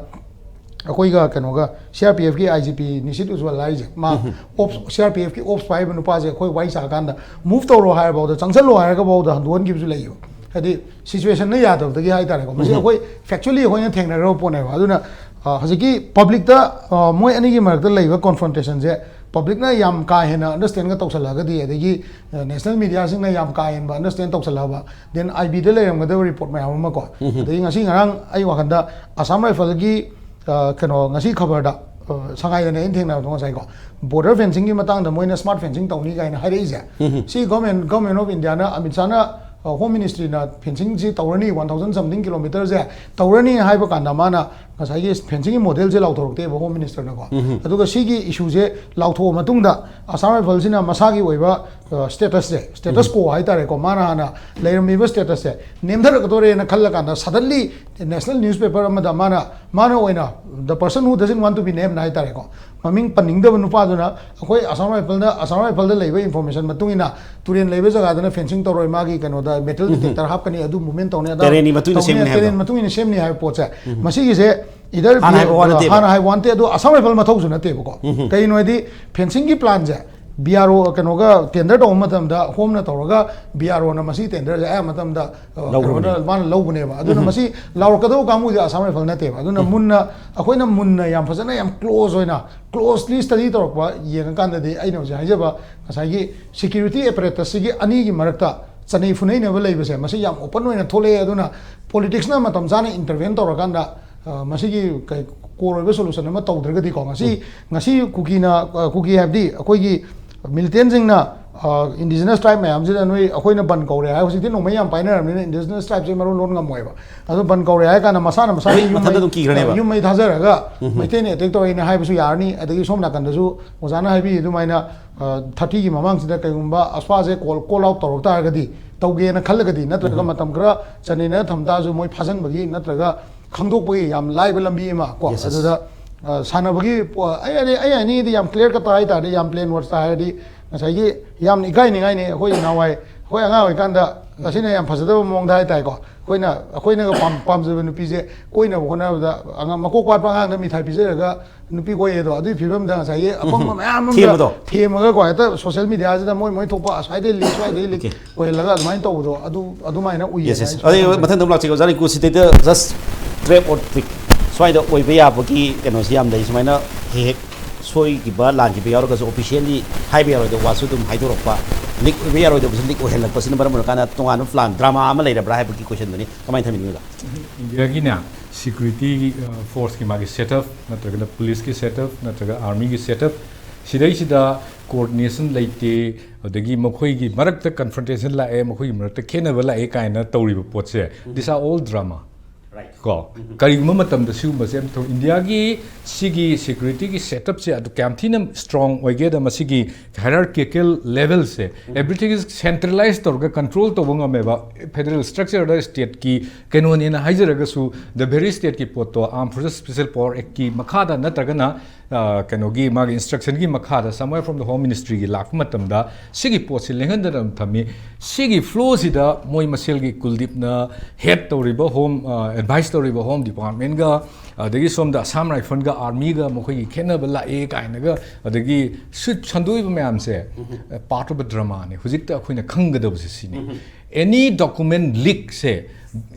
ꯑꯩꯈꯣꯏꯒ ꯀꯩꯅꯣꯒ ꯁꯤ ꯑꯥꯔ ꯄꯤ ꯑꯦꯐꯀꯤ ꯑꯥꯏ ꯖꯤ ꯄꯤ ꯅꯤꯁꯤꯠ ꯎꯖ꯭ꯋꯜ ꯍꯥꯏꯔꯤꯁꯦ, ꯃꯥ ꯑꯣꯞꯁ, ꯁꯤ ꯑꯥꯔ ꯄꯤ ꯑꯦꯐꯀꯤ ꯑꯣꯞꯁ ꯄꯥꯏꯕ ꯅꯨꯄꯥꯁꯦ ꯑꯩꯈꯣꯏ ꯋꯥꯔꯤ ꯁꯥꯔꯀꯥꯟꯗ ꯃꯨꯚ ꯇꯧꯔꯣ ꯍꯥꯏꯔꯐꯥꯎꯗ, ꯆꯪꯁꯜꯂꯣ ꯍꯥꯏꯔꯒꯐꯥꯎꯗ ꯍꯟꯗꯣꯛꯍꯟꯈꯤꯕꯁꯨ ꯂꯩꯌꯦꯕ꯫ ꯍꯥꯏꯗꯤ ꯁꯤꯆꯨꯋꯦꯁꯟꯅ ꯌꯥꯗꯕꯗꯒꯤ ꯍꯥꯏꯇꯥꯔꯦꯀꯣ꯫ ꯃꯁꯤ ꯑꯩꯈꯣꯏ ꯐꯦꯛꯆꯨꯋꯦꯜꯂꯤ ꯑꯩꯈꯣꯏꯅ ꯊꯦꯡꯅꯈ꯭ꯔꯕ ꯄꯣꯠꯅꯦꯕ꯫ ꯑꯗꯨꯅ ꯑ, ꯍꯧꯖꯤꯛꯀꯤ ꯄꯕ꯭ꯂꯤꯛꯇ, ꯑ, ꯃꯣꯏ ꯑꯅꯤꯒꯤ ꯃꯔꯛꯇ ꯂꯩꯕ ꯀꯣꯟꯐ꯭ꯔꯣꯟꯇꯦꯁꯟꯁꯦ ꯄꯕ꯭ꯂꯤꯛꯅ ꯌꯥꯝ ꯀꯥ ꯍꯦꯟꯅ ꯑꯟꯗꯔꯁ꯭ꯇꯦꯟꯒ ꯇꯧꯁꯜꯂꯛꯑꯒꯗꯤ, ꯑꯗꯒꯤ ꯅꯦꯁꯅꯦꯜ ꯃꯤꯗꯤꯌꯥꯁꯤꯡꯅ ꯌꯥꯝ ꯀꯥ ꯍꯦꯟꯕ ꯑꯟꯗꯔꯁ꯭ꯇꯦꯟ ꯇꯧꯁꯜꯂꯛꯑꯕ, ꯗꯦꯟ ꯑꯥꯏ ꯕꯤꯗ ꯂꯩꯔꯝꯒꯗꯕ ꯔꯤꯄꯣꯔꯠ ꯃꯌꯥꯝ ꯑꯃ ꯀꯣ, ꯑꯗꯒꯤ ꯉꯁꯤ ꯉꯔꯥꯡ ꯑꯩ ꯋꯥꯈꯜꯗ ꯑꯁꯥꯝ ꯔꯥꯏꯐꯜꯒꯤ, ꯑ, ꯀꯩꯅꯣ, ꯉꯁꯤ ꯈꯕꯔꯗ, ꯑ, ꯁꯉꯥꯏꯗꯅꯦ ꯑꯩꯅ ꯊꯦꯡꯅꯕꯗꯣ ꯉꯁꯥꯏꯀꯣ, ꯕꯣꯔꯗꯔ ꯐꯦꯟꯁꯤꯡꯒꯤ ꯃꯇꯥꯡꯗ ꯃꯣꯏꯅ ꯁ꯭ꯃꯥꯔꯠ ꯐꯦꯟꯁꯤꯡ ꯇꯧꯅꯤ ꯀꯥꯏꯅ ꯍꯥꯏꯔꯛꯏꯁꯦ꯫ ꯁꯤ ꯒꯣꯔꯃꯦꯟ, ꯒꯣꯔꯃꯦꯟ ꯑꯣꯐ ꯏꯟꯗꯤꯌꯥꯅ, ꯑꯃꯤꯠ ꯁꯥꯍꯅ, ꯑ, ꯍꯣꯝ ꯃꯤꯅꯤꯁꯇ꯭ꯔꯤꯅ ꯐꯦꯟꯁꯤꯡꯁꯤ ꯇꯧꯔꯅꯤ, ꯋꯥꯟ ꯊꯥꯎꯖꯟ ꯁꯝꯊꯤꯡ ꯀꯤꯂꯣꯃꯤꯇꯔꯁꯦ ꯇꯧꯔꯅꯤ ꯍꯥꯏꯕ ꯀꯥꯟꯗ ꯃꯥꯅ ꯉꯁꯥꯏꯒꯤ ꯐꯦꯟꯁꯤꯡꯒꯤ ꯃꯣꯗꯦꯜꯁꯦ ꯂꯥꯎꯊꯣꯔꯛꯇꯦꯕ ꯍꯣꯝ ꯃꯤꯅꯤꯁꯇꯔꯅꯀꯣ꯫ ꯑꯗꯨꯒ ꯁꯤꯒꯤ ꯏꯁꯨꯁꯦ ꯂꯥꯎꯊꯣꯛꯑ ꯃꯇꯨꯡꯗ ꯑꯁꯥꯝ ꯔꯥꯏꯐꯜꯁꯤꯅ ꯃꯁꯥꯒꯤ ꯑꯣꯏꯕ, ꯑ, ꯁ꯭ꯇꯦꯇꯁꯁꯦ, ꯁ꯭ꯇꯦꯇꯁ ꯀꯣ ꯍꯥꯏꯇꯥꯔꯦꯀꯣ, ꯃꯥꯅ ꯍꯥꯟꯅ ꯂꯩꯔꯝꯃꯤꯕ ꯁ꯭ꯇꯦꯇꯁꯁꯦ ꯅꯦꯝꯊꯔꯛꯀꯗꯣꯔꯦꯅ ꯈꯜꯂꯀꯥꯟꯗ ꯁꯗꯟꯂꯤ ꯅꯦꯁꯅꯦꯜ ꯅ꯭ꯌꯨꯁꯄꯦꯄꯔ ꯑꯃꯗ ꯃꯥꯅ, ꯃꯥꯅ ꯑꯣꯏꯅ the person who doesn't want to be named ꯍꯥꯏꯇꯥꯔꯦꯀꯣ, ꯃꯃꯤꯡ ꯄꯟꯅꯤꯡꯗꯕ ꯅꯨꯄꯥꯗꯨꯅ ꯑꯩꯈꯣꯏ ꯑꯁꯥꯝ ꯔꯥꯏꯐꯜꯅ, ꯑꯁꯥꯝ ꯔꯥꯏꯐꯜꯗ ꯂꯩꯕ ꯏꯟꯐꯣꯔꯃꯦꯁꯟ ꯃꯇꯨꯡ ꯏꯟꯅ ꯇꯨꯔꯦꯜ ꯂꯩꯕ ꯖꯒꯥꯗꯅ ꯐꯦꯟꯁꯤꯡ ꯇꯧꯔꯣꯏ, ꯃꯥꯒꯤ ꯀꯩꯅꯣꯗ ꯃꯦꯇꯜ ꯗꯤꯇꯦꯛꯇꯔ ꯍꯥꯞꯀꯅꯤ, ꯑꯗꯨ ꯃꯨꯚꯃꯦꯟ ꯇꯧꯅꯤ, ꯑꯗꯥ ꯇꯦꯔꯦꯟꯒꯤ ꯃꯇꯨꯡ ꯏꯟꯅ ꯇꯧꯅꯤ, ꯁꯦꯝꯒꯅꯤ ꯍꯥꯏꯕꯗꯣ꯫ ꯇꯦꯔꯦꯟ ꯃꯇꯨꯡ ꯏꯟꯅ ꯁꯦꯝꯅꯤ ꯍꯥꯏꯕ ꯄꯣꯠꯁꯦ꯫ ꯃꯁꯤꯒꯤꯁꯦ ꯏꯗꯔ ꯍꯥꯟꯅ ꯍꯥꯏꯕ ꯋꯥ ꯅꯠꯇꯦꯕ꯫ ꯍꯥꯟꯅ ꯍꯥꯏꯕ ꯋꯥ ꯅꯠꯇꯦ, ꯑꯗꯣ ꯑꯁꯥꯝ ꯔꯥꯏꯐꯜ ꯃꯊꯧꯁꯨ ꯅꯠꯇꯦꯕꯀꯣ꯫ ꯀꯩꯒꯤꯅꯣ ꯍꯥꯏꯗꯤ ꯐꯦꯟꯁꯤꯡꯒꯤ ꯄ꯭ꯂꯥꯟꯁꯦ ꯕꯤ ꯑꯥꯔ ꯑꯣ ꯀꯩꯅꯣꯒ ꯇꯦꯟꯗꯔ ꯇꯧꯕ ꯃꯇꯝꯗ ꯍꯣꯝꯅ ꯇꯧꯔꯒ ꯕꯤ ꯑꯥꯔ ꯑꯣꯅ ꯃꯁꯤ ꯇꯦꯟꯗꯔꯁꯦ ꯑꯌꯥꯝꯕ ꯃꯇꯝꯗ, ꯑ, ꯂꯧꯈ꯭ꯔꯕꯅꯦ꯫ ꯀꯩꯅꯣꯅ ꯃꯥꯅ ꯂꯧꯕꯅꯦꯕ꯫ ꯑꯗꯨꯅ ꯃꯁꯤ ꯂꯥꯎꯔꯛꯀꯗꯧꯕ ꯀꯥꯡꯕꯨꯗꯤ ꯑꯁꯥꯝ ꯔꯥꯏꯐꯜ ꯅꯠꯇꯦꯕ꯫ ꯑꯗꯨꯅ ꯃꯨꯟꯅ, ꯑꯩꯈꯣꯏꯅ ꯃꯨꯟꯅ ꯌꯥꯝ ꯐꯖꯅ ꯌꯥꯝ ꯀ꯭ꯂꯣꯖ ꯑꯣꯏꯅ, ꯀ꯭ꯂꯣꯖꯂꯤ ꯁ꯭ꯇꯗꯤ ꯇꯧꯔꯛꯄ ꯌꯦꯡꯉꯀꯥꯟꯗꯗꯤ ꯑꯩꯅ ꯍꯧꯖꯤꯛ ꯍꯥꯏꯖꯕ ꯉꯁꯥꯏꯒꯤ ꯁꯦꯀ꯭ꯌꯨꯔꯤꯇꯤ ꯑꯦꯄꯔꯦꯇꯁꯁꯤꯒꯤ ꯑꯅꯤꯒꯤ ꯃꯔꯛꯇ ꯆꯅꯩ ꯐꯨꯅꯩꯅꯕ ꯂꯩꯕꯁꯦ ꯃꯁꯤ ꯌꯥꯝ ꯑꯣꯄꯟ ꯑꯣꯏꯅ ꯊꯣꯛꯂꯛꯑꯦ꯫ ꯑꯗꯨꯅ ꯄꯣꯂꯤꯇꯤꯛꯁꯅ ꯃꯇꯝ ꯆꯥꯅ ꯏꯟꯇꯔꯚꯦꯟ ꯇꯧꯔꯀꯥꯟꯗ, ꯑ, ꯃꯁꯤꯒꯤ ꯀꯩ, ꯀꯣꯔ ꯑꯣꯏꯕ ꯁꯣꯂꯨꯁꯟ ꯑꯃ ꯇꯧꯗ꯭ꯔꯒꯗꯤꯀꯣ, ꯉꯁꯤ, ꯉꯁꯤ ꯀꯨꯀꯤꯅ, ꯑ, ꯀꯨꯀꯤ ꯍꯥꯏꯕꯗꯤ ꯑꯩꯈꯣꯏꯒꯤ ꯃꯤꯂꯤꯇꯦꯟꯁꯤꯡꯅ, ꯑ, ꯏꯟꯗꯤꯖꯤꯅꯁ ꯇ꯭ꯔꯥꯏꯕ ꯃꯌꯥꯝꯁꯤꯗ ꯅꯣꯏ ꯑꯩꯈꯣꯏꯅ ꯕꯟ ꯀꯧꯔꯦ ꯍꯥꯏ, ꯍꯧꯖꯤꯛꯇꯤ ꯅꯣꯡꯃꯩ ꯌꯥꯝ ꯄꯥꯏꯅꯔꯕꯅꯤꯅ ꯏꯟꯗꯤꯖꯤꯅꯁ ꯇ꯭ꯔꯥꯏꯕꯁꯦ ꯃꯔꯣꯟ ꯂꯣꯟ ꯉꯝꯃꯣꯏꯕ꯫ ꯑꯗꯣ ꯕꯟ ꯀꯧꯔꯦ ꯍꯥꯏ ꯀꯥꯟꯗ ꯃꯁꯥꯅ ꯃꯁꯥꯒꯤ ꯃꯊꯟꯇ ꯌꯨꯝ ꯃꯩ, ꯑꯗꯨꯝ ꯀꯤꯈ꯭ꯔꯅꯦꯕ꯫ ꯌꯨꯝ ꯃꯩ ꯊꯥꯖꯔꯒ ꯃꯩꯇꯩꯅ ꯑꯦꯇꯦꯛ ꯇꯧꯔꯛꯏꯅꯦ ꯍꯥꯏꯕꯁꯨ ꯌꯥꯔꯅꯤ꯫ ꯑꯗꯒꯤ ꯁꯣꯝ ꯅꯥꯀꯟꯗꯁꯨ ꯑꯣꯖꯥꯅ ꯍꯥꯏꯕꯤ ꯑꯗꯨꯃꯥꯏꯅ, ꯑ, ꯊꯥꯔꯇꯤꯒꯤ ꯃꯃꯥꯡꯁꯤꯗ ꯀꯩꯒꯨꯝꯕ ꯑꯁ꯭ꯋꯥꯁꯦ ꯀꯣꯜ, ꯀꯣꯜ ꯑꯥꯎꯠ ꯇꯧꯔꯛ ꯇꯥꯔꯒꯗꯤ, ꯇꯧꯒꯦꯅ ꯈꯜꯂꯒꯗꯤ, ꯅꯠꯇ꯭ꯔꯒ ꯃꯇꯝ ꯈꯔ ꯆꯅꯩꯅ ꯊꯝ ꯇꯥꯔꯁꯨ ꯃꯣꯏ ꯐꯥꯖꯤꯟꯕꯒꯤ ꯅꯠꯇ꯭ꯔꯒ ꯈꯪꯗꯣꯛꯄꯒꯤ ꯌꯥꯝ ꯂꯥꯏꯕ ꯂꯝꯕꯤ ꯑꯃ ꯀꯣ꯫ Yes, yes. ꯑꯗꯨꯗ, ꯑ, ꯁꯥꯟꯅꯕꯒꯤ ꯄꯣ-, ꯑꯩ, ꯑꯩ, ꯑꯩ ꯑꯅꯤꯗꯤ ꯌꯥꯝ ꯀ꯭ꯂꯤꯌꯥꯔ ꯀꯠꯇ ꯍꯥꯏ ꯇꯥꯔꯗꯤ, ꯌꯥꯝ ꯄ꯭ꯂꯦꯟ ꯋꯥꯔꯗꯁꯇ ꯍꯥꯏꯔꯗꯤ, ꯉꯁꯥꯏꯒꯤ ꯌꯥꯝ ꯏꯀꯥꯏꯅꯤꯡꯉꯥꯏꯅꯤ꯫ ꯑꯩꯈꯣꯏ ꯅꯍꯥꯟꯋꯥꯏ ꯑꯩꯈꯣꯏ ꯑꯉꯥꯡ ꯑꯣꯏꯔꯤꯀꯥꯟꯗ ꯑꯁꯤꯅ ꯌꯥꯝ ꯐꯖꯗꯕ ꯃꯑꯣꯡꯗ ꯍꯥꯏꯇꯥꯔꯦꯀꯣ꯫ ꯑꯩꯈꯣꯏꯅ ꯑꯩꯈꯣꯏꯅꯒ ꯄꯥꯝ- ꯄꯥꯝꯖꯕ ꯅꯨꯄꯤꯁꯦ ꯀꯣꯏꯅꯕ ꯍꯣꯠꯅꯕꯗ ꯑꯉꯥꯡ ꯃꯀꯣꯛ ꯄꯥꯠꯄ ꯑꯉꯥꯡꯗ ꯃꯤꯊꯥꯏ ꯄꯤꯖꯔꯒ ꯅꯨꯄꯤ ꯀꯣꯏꯌꯦ ꯑꯗꯣ, ꯑꯗꯨꯒꯤ ꯐꯤꯕꯝꯗ ꯉꯁꯥꯏꯒꯤ ꯑꯄꯪꯕ ꯃꯌꯥꯝ ꯑꯃ ꯊꯦꯝꯕꯗꯣ꯫ ꯊꯦꯝꯃꯒꯀꯣ, ꯍꯦꯛꯇ ꯁꯣꯁꯤꯌꯦꯜ ꯃꯤꯗꯤꯌꯥꯁꯤꯗ ꯃꯣꯏ ꯃꯣꯏ ꯊꯣꯛꯄ ꯑꯁ꯭ꯋꯥꯏꯗꯩ ꯂꯤꯛ, ꯁ꯭ꯋꯥꯏꯗꯩ ꯂꯤꯛ ꯑꯣꯏꯍꯜꯂꯒ ꯑꯗꯨꯃꯥꯏꯅ ꯇꯧꯕꯗꯣ, ꯑꯗꯨ ꯑꯗꯨꯃꯥꯏꯅ ꯎꯏꯌꯦ꯫ ꯌꯦꯁ ꯌꯦꯁ ꯑꯗꯩ ꯃꯊꯪꯗ ꯑꯃꯨꯛ ꯂꯥꯛꯆꯒꯦ ꯑꯣꯖꯥ ꯔꯤꯡꯀꯨ꯫ ꯁꯤꯗꯩꯗ just trap or trick ꯁ꯭ꯋꯥꯏꯗ ꯑꯣꯏꯕ ꯌꯥꯕꯒꯤ ꯀꯩꯅꯣꯁꯤ ꯌꯥꯝ ꯂꯩ꯫ ꯁꯨꯃꯥꯏꯅ ꯍꯦꯛ ꯍꯦꯛ ꯁꯣꯏꯈꯤꯕ ꯂꯥꯟꯈꯤꯕ ꯌꯥꯎꯔꯒꯁꯨ ꯑꯣꯐꯤꯁꯤꯌꯦꯜꯂꯤ ꯍꯥꯏꯕ ꯌꯥꯔꯣꯏꯗꯕ ꯋꯥꯁꯨ ꯑꯗꯨꯝ ꯍꯥꯏꯗꯣꯔꯛꯄ, ꯂꯤꯛ ꯑꯣꯏꯕ ꯌꯥꯔꯣꯏꯗꯕꯁꯨ ꯂꯤꯛ ꯑꯣꯏꯍꯜꯂꯛꯄꯁꯤꯅ ꯃꯔꯝ ꯑꯣꯏꯔꯀꯥꯟꯗ ꯇꯣꯉꯥꯟꯕ ꯄ꯭ꯂꯥꯟ ꯗ꯭ꯔꯃꯥ ꯑꯃ ꯂꯩꯔꯕ꯭ꯔꯥ ꯍꯥꯏꯕꯒꯤ ꯀꯣꯏꯁꯟꯗꯨꯅꯤ꯫ ꯀꯃꯥꯏꯅ ꯊꯝꯕꯤꯅꯤꯡꯉꯤꯅꯣ ꯑꯣꯖꯥ? ꯏꯟꯗꯤꯌꯥꯒꯤꯅꯦ ꯁꯤꯀ꯭ꯌꯨꯔꯤꯇꯤꯒꯤ ꯐꯣꯔꯁꯀꯤ ꯃꯥꯒꯤ ꯁꯦꯠ ꯑꯞ ꯅꯠꯇ꯭ꯔꯒꯅ ꯄꯨꯂꯤꯁꯀꯤ ꯁꯦꯠ ꯑꯞ ꯅꯠꯇ꯭ꯔꯒ ꯑꯥꯔꯃꯤꯒꯤ ꯁꯦꯠ ꯑꯞ ꯁꯤꯗꯩꯁꯤꯗ ꯀꯣꯑꯣꯔꯗꯤꯅꯦꯁꯟ ꯂꯩꯇꯦ꯫ ꯑꯗꯒꯤ ꯃꯈꯣꯏꯒꯤ ꯃꯔꯛꯇ ꯀꯟꯐ꯭ꯔꯟꯇꯦꯁꯟ ꯂꯥꯛꯑꯦ, ꯃꯈꯣꯏꯒꯤ ꯃꯔꯛꯇ ꯈꯦꯠꯅꯕ ꯂꯥꯛꯑꯦ ꯀꯥꯏꯅ ꯇꯧꯔꯤꯕ ꯄꯣꯠꯁꯦ, these are all drama꯫ ꯀꯣ ꯀꯔꯤꯒꯨꯝꯕ ꯃꯇꯝꯗ ꯁꯤꯒꯨꯝꯕꯁꯦ ꯑꯗꯨꯝ ꯊꯣꯛ- ꯏꯟꯗꯤꯌꯥꯒꯤ ꯁꯤꯒꯤ ꯁꯦꯀ꯭ꯌꯨꯔꯤꯇꯤꯒꯤ ꯁꯦꯠ ꯑꯞꯁꯦ ꯑꯗꯨ ꯀꯌꯥꯝ ꯊꯤꯅ ꯁ꯭ꯇꯔꯣꯡ ꯑꯣꯏꯒꯦꯗ, ꯃꯁꯤꯒꯤ ꯍꯥꯏꯔꯥꯔꯀꯤꯀꯦꯜ ꯂꯦꯚꯦꯜꯁꯦ, everything is centralized ꯇꯧꯔꯒ ꯀꯟꯇ꯭ꯔꯣꯜ ꯇꯧꯕ ꯉꯝꯃꯦꯕ꯫ ꯐꯦꯗꯔꯦꯜ ꯁ꯭ꯇ꯭ꯔꯛꯆꯔꯗ ꯁ꯭ꯇꯦꯠꯀꯤ ꯀꯩꯅꯣꯅꯦꯅ ꯍꯥꯏꯖꯔꯒꯁꯨ, the very ꯁ꯭ꯇꯦꯠꯀꯤ ꯄꯣꯠꯇꯣ Armed Forces Special Power Actꯀꯤ ꯃꯈꯥꯗ ꯅꯠꯇ꯭ꯔꯒꯅ ꯑ, ꯀꯩꯅꯣꯒꯤ ꯃꯥꯒꯤ ꯏꯟꯁꯇ꯭ꯔꯛꯁꯟꯒꯤ ꯃꯈꯥꯗ somewhere from the Home Ministryꯒꯤ ꯂꯥꯛꯄ ꯃꯇꯝꯗ ꯁꯤꯒꯤ ꯄꯣꯠꯁꯤ ꯂꯦꯡꯍꯟꯗꯅ ꯑꯗꯨꯝ ꯊꯝꯃꯤ꯫ ꯁꯤꯒꯤ ꯐ꯭ꯂꯣꯁꯤꯗ ꯃꯣꯏ ꯃꯁꯦꯜꯒꯤ ꯀꯨꯜꯗꯤꯞꯅ ꯍꯦꯗ ꯇꯧꯔꯤꯕ ꯍꯣꯝ, ꯑꯦꯗꯚꯥꯏꯁ ꯇꯧꯔꯤꯕ ꯍꯣꯝ ꯗꯤꯄꯥꯔꯠꯃꯦꯟꯒ, ꯑꯗꯒꯤ ꯁꯣꯝꯗ ꯑꯁꯥꯝ ꯔꯥꯏꯐꯜꯒ ꯑꯥꯔꯃꯤꯒ ꯃꯈꯣꯏꯒꯤ ꯈꯦꯠꯅꯕ ꯂꯥꯛꯑꯦ ꯀꯥꯏꯅꯒ, ꯑꯗꯒꯤ ꯁꯨꯠ ꯁꯟꯗꯣꯛꯏꯕ ꯃꯌꯥꯝꯁꯦ, part of a dramaꯅꯤ꯫ ꯍꯧꯖꯤꯛꯇ ꯑꯩꯈꯣꯏꯅ ꯈꯪꯒꯗꯕꯁꯦ ꯁꯤꯅꯤ꯫ Any document leakꯁꯦ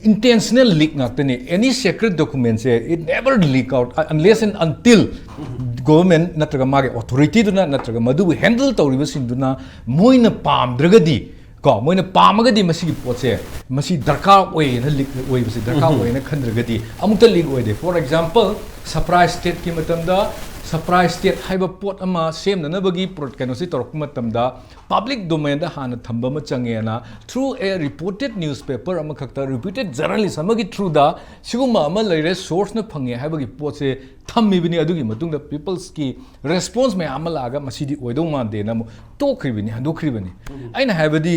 intentional leak ꯉꯥꯛꯇꯅꯤ꯫ Any secret documentꯁꯦ, it never leak out unless and until government ꯅꯠꯇ꯭ꯔꯒ ꯃꯥꯒꯤ ꯑꯣꯊꯣꯔꯤꯇꯤꯗꯨꯅ ꯅꯠꯇ꯭ꯔꯒ ꯃꯗꯨꯕꯨ ꯍꯦꯟꯗꯜ ꯇꯧꯔꯤꯕꯁꯤꯡꯗꯨꯅ ꯃꯣꯏꯅ ꯄꯥꯝꯗ꯭ꯔꯒꯗꯤ, ꯀꯣ, ꯃꯣꯏꯅ ꯄꯥꯝꯃꯒꯗꯤ ꯃꯁꯤꯒꯤ ꯄꯣꯠꯁꯦ, ꯃꯁꯤ ꯗꯔꯀꯥꯔ ꯑꯣꯏꯌꯦꯅ, ꯂꯤꯛ ꯑꯣꯏꯕꯁꯤ ꯗꯔꯀꯥꯔ ꯑꯣꯏꯌꯦꯅ ꯈꯟꯗ꯭ꯔꯒꯗꯤ ꯑꯃꯨꯛꯇ ꯂꯤꯛ ꯑꯣꯏꯗꯦ꯫ For example, ꯁꯄ꯭ꯔꯥꯏ ꯁ꯭ꯇꯦꯠꯀꯤ ꯃꯇꯝꯗ ꯁꯄ꯭ꯔꯥꯏ ꯁ꯭ꯇꯦꯠ ꯍꯥꯏꯕ ꯄꯣꯠ ꯑꯃ ꯁꯦꯝꯅꯅꯕꯒꯤ ꯄ꯭ꯔꯣ- ꯀꯩꯅꯣꯁꯤ ꯇꯧꯔꯛꯄ ꯃꯇꯝꯗ, ꯄꯕ꯭ꯂꯤꯛ ꯗꯣꯃꯦꯟꯗ ꯍꯥꯟꯅ ꯊꯝꯕ ꯑꯃ ꯆꯪꯉꯦꯅ, through a reported newspaper ꯑꯃꯈꯛꯇ, reputed journalist ꯑꯃꯒꯤ throughꯗ ꯁꯤꯒꯨꯝꯕ ꯑꯃ ꯂꯩꯔꯦ, ꯁꯣꯔꯁꯅ ꯐꯪꯉꯦ ꯍꯥꯏꯕꯒꯤ ꯄꯣꯠꯁꯦ ꯊꯝꯃꯤꯕꯅꯤ꯫ ꯑꯗꯨꯒꯤ ꯃꯇꯨꯡꯗ peopleꯁꯀꯤ ꯔꯦꯁꯄꯣꯟꯁ ꯃꯌꯥꯝ ꯑꯃ ꯂꯥꯛꯑꯒ ꯃꯁꯤꯗꯤ ꯑꯣꯏꯗꯧ ꯃꯥꯟꯗꯦꯅ ꯑꯃꯨꯛ ꯇꯣꯛꯈ꯭ꯔꯤꯕꯅꯤ, ꯍꯟꯗꯣꯛꯈ꯭ꯔꯤꯕꯅꯤ꯫ ꯑꯩꯅ ꯍꯥꯏꯕꯗꯤ,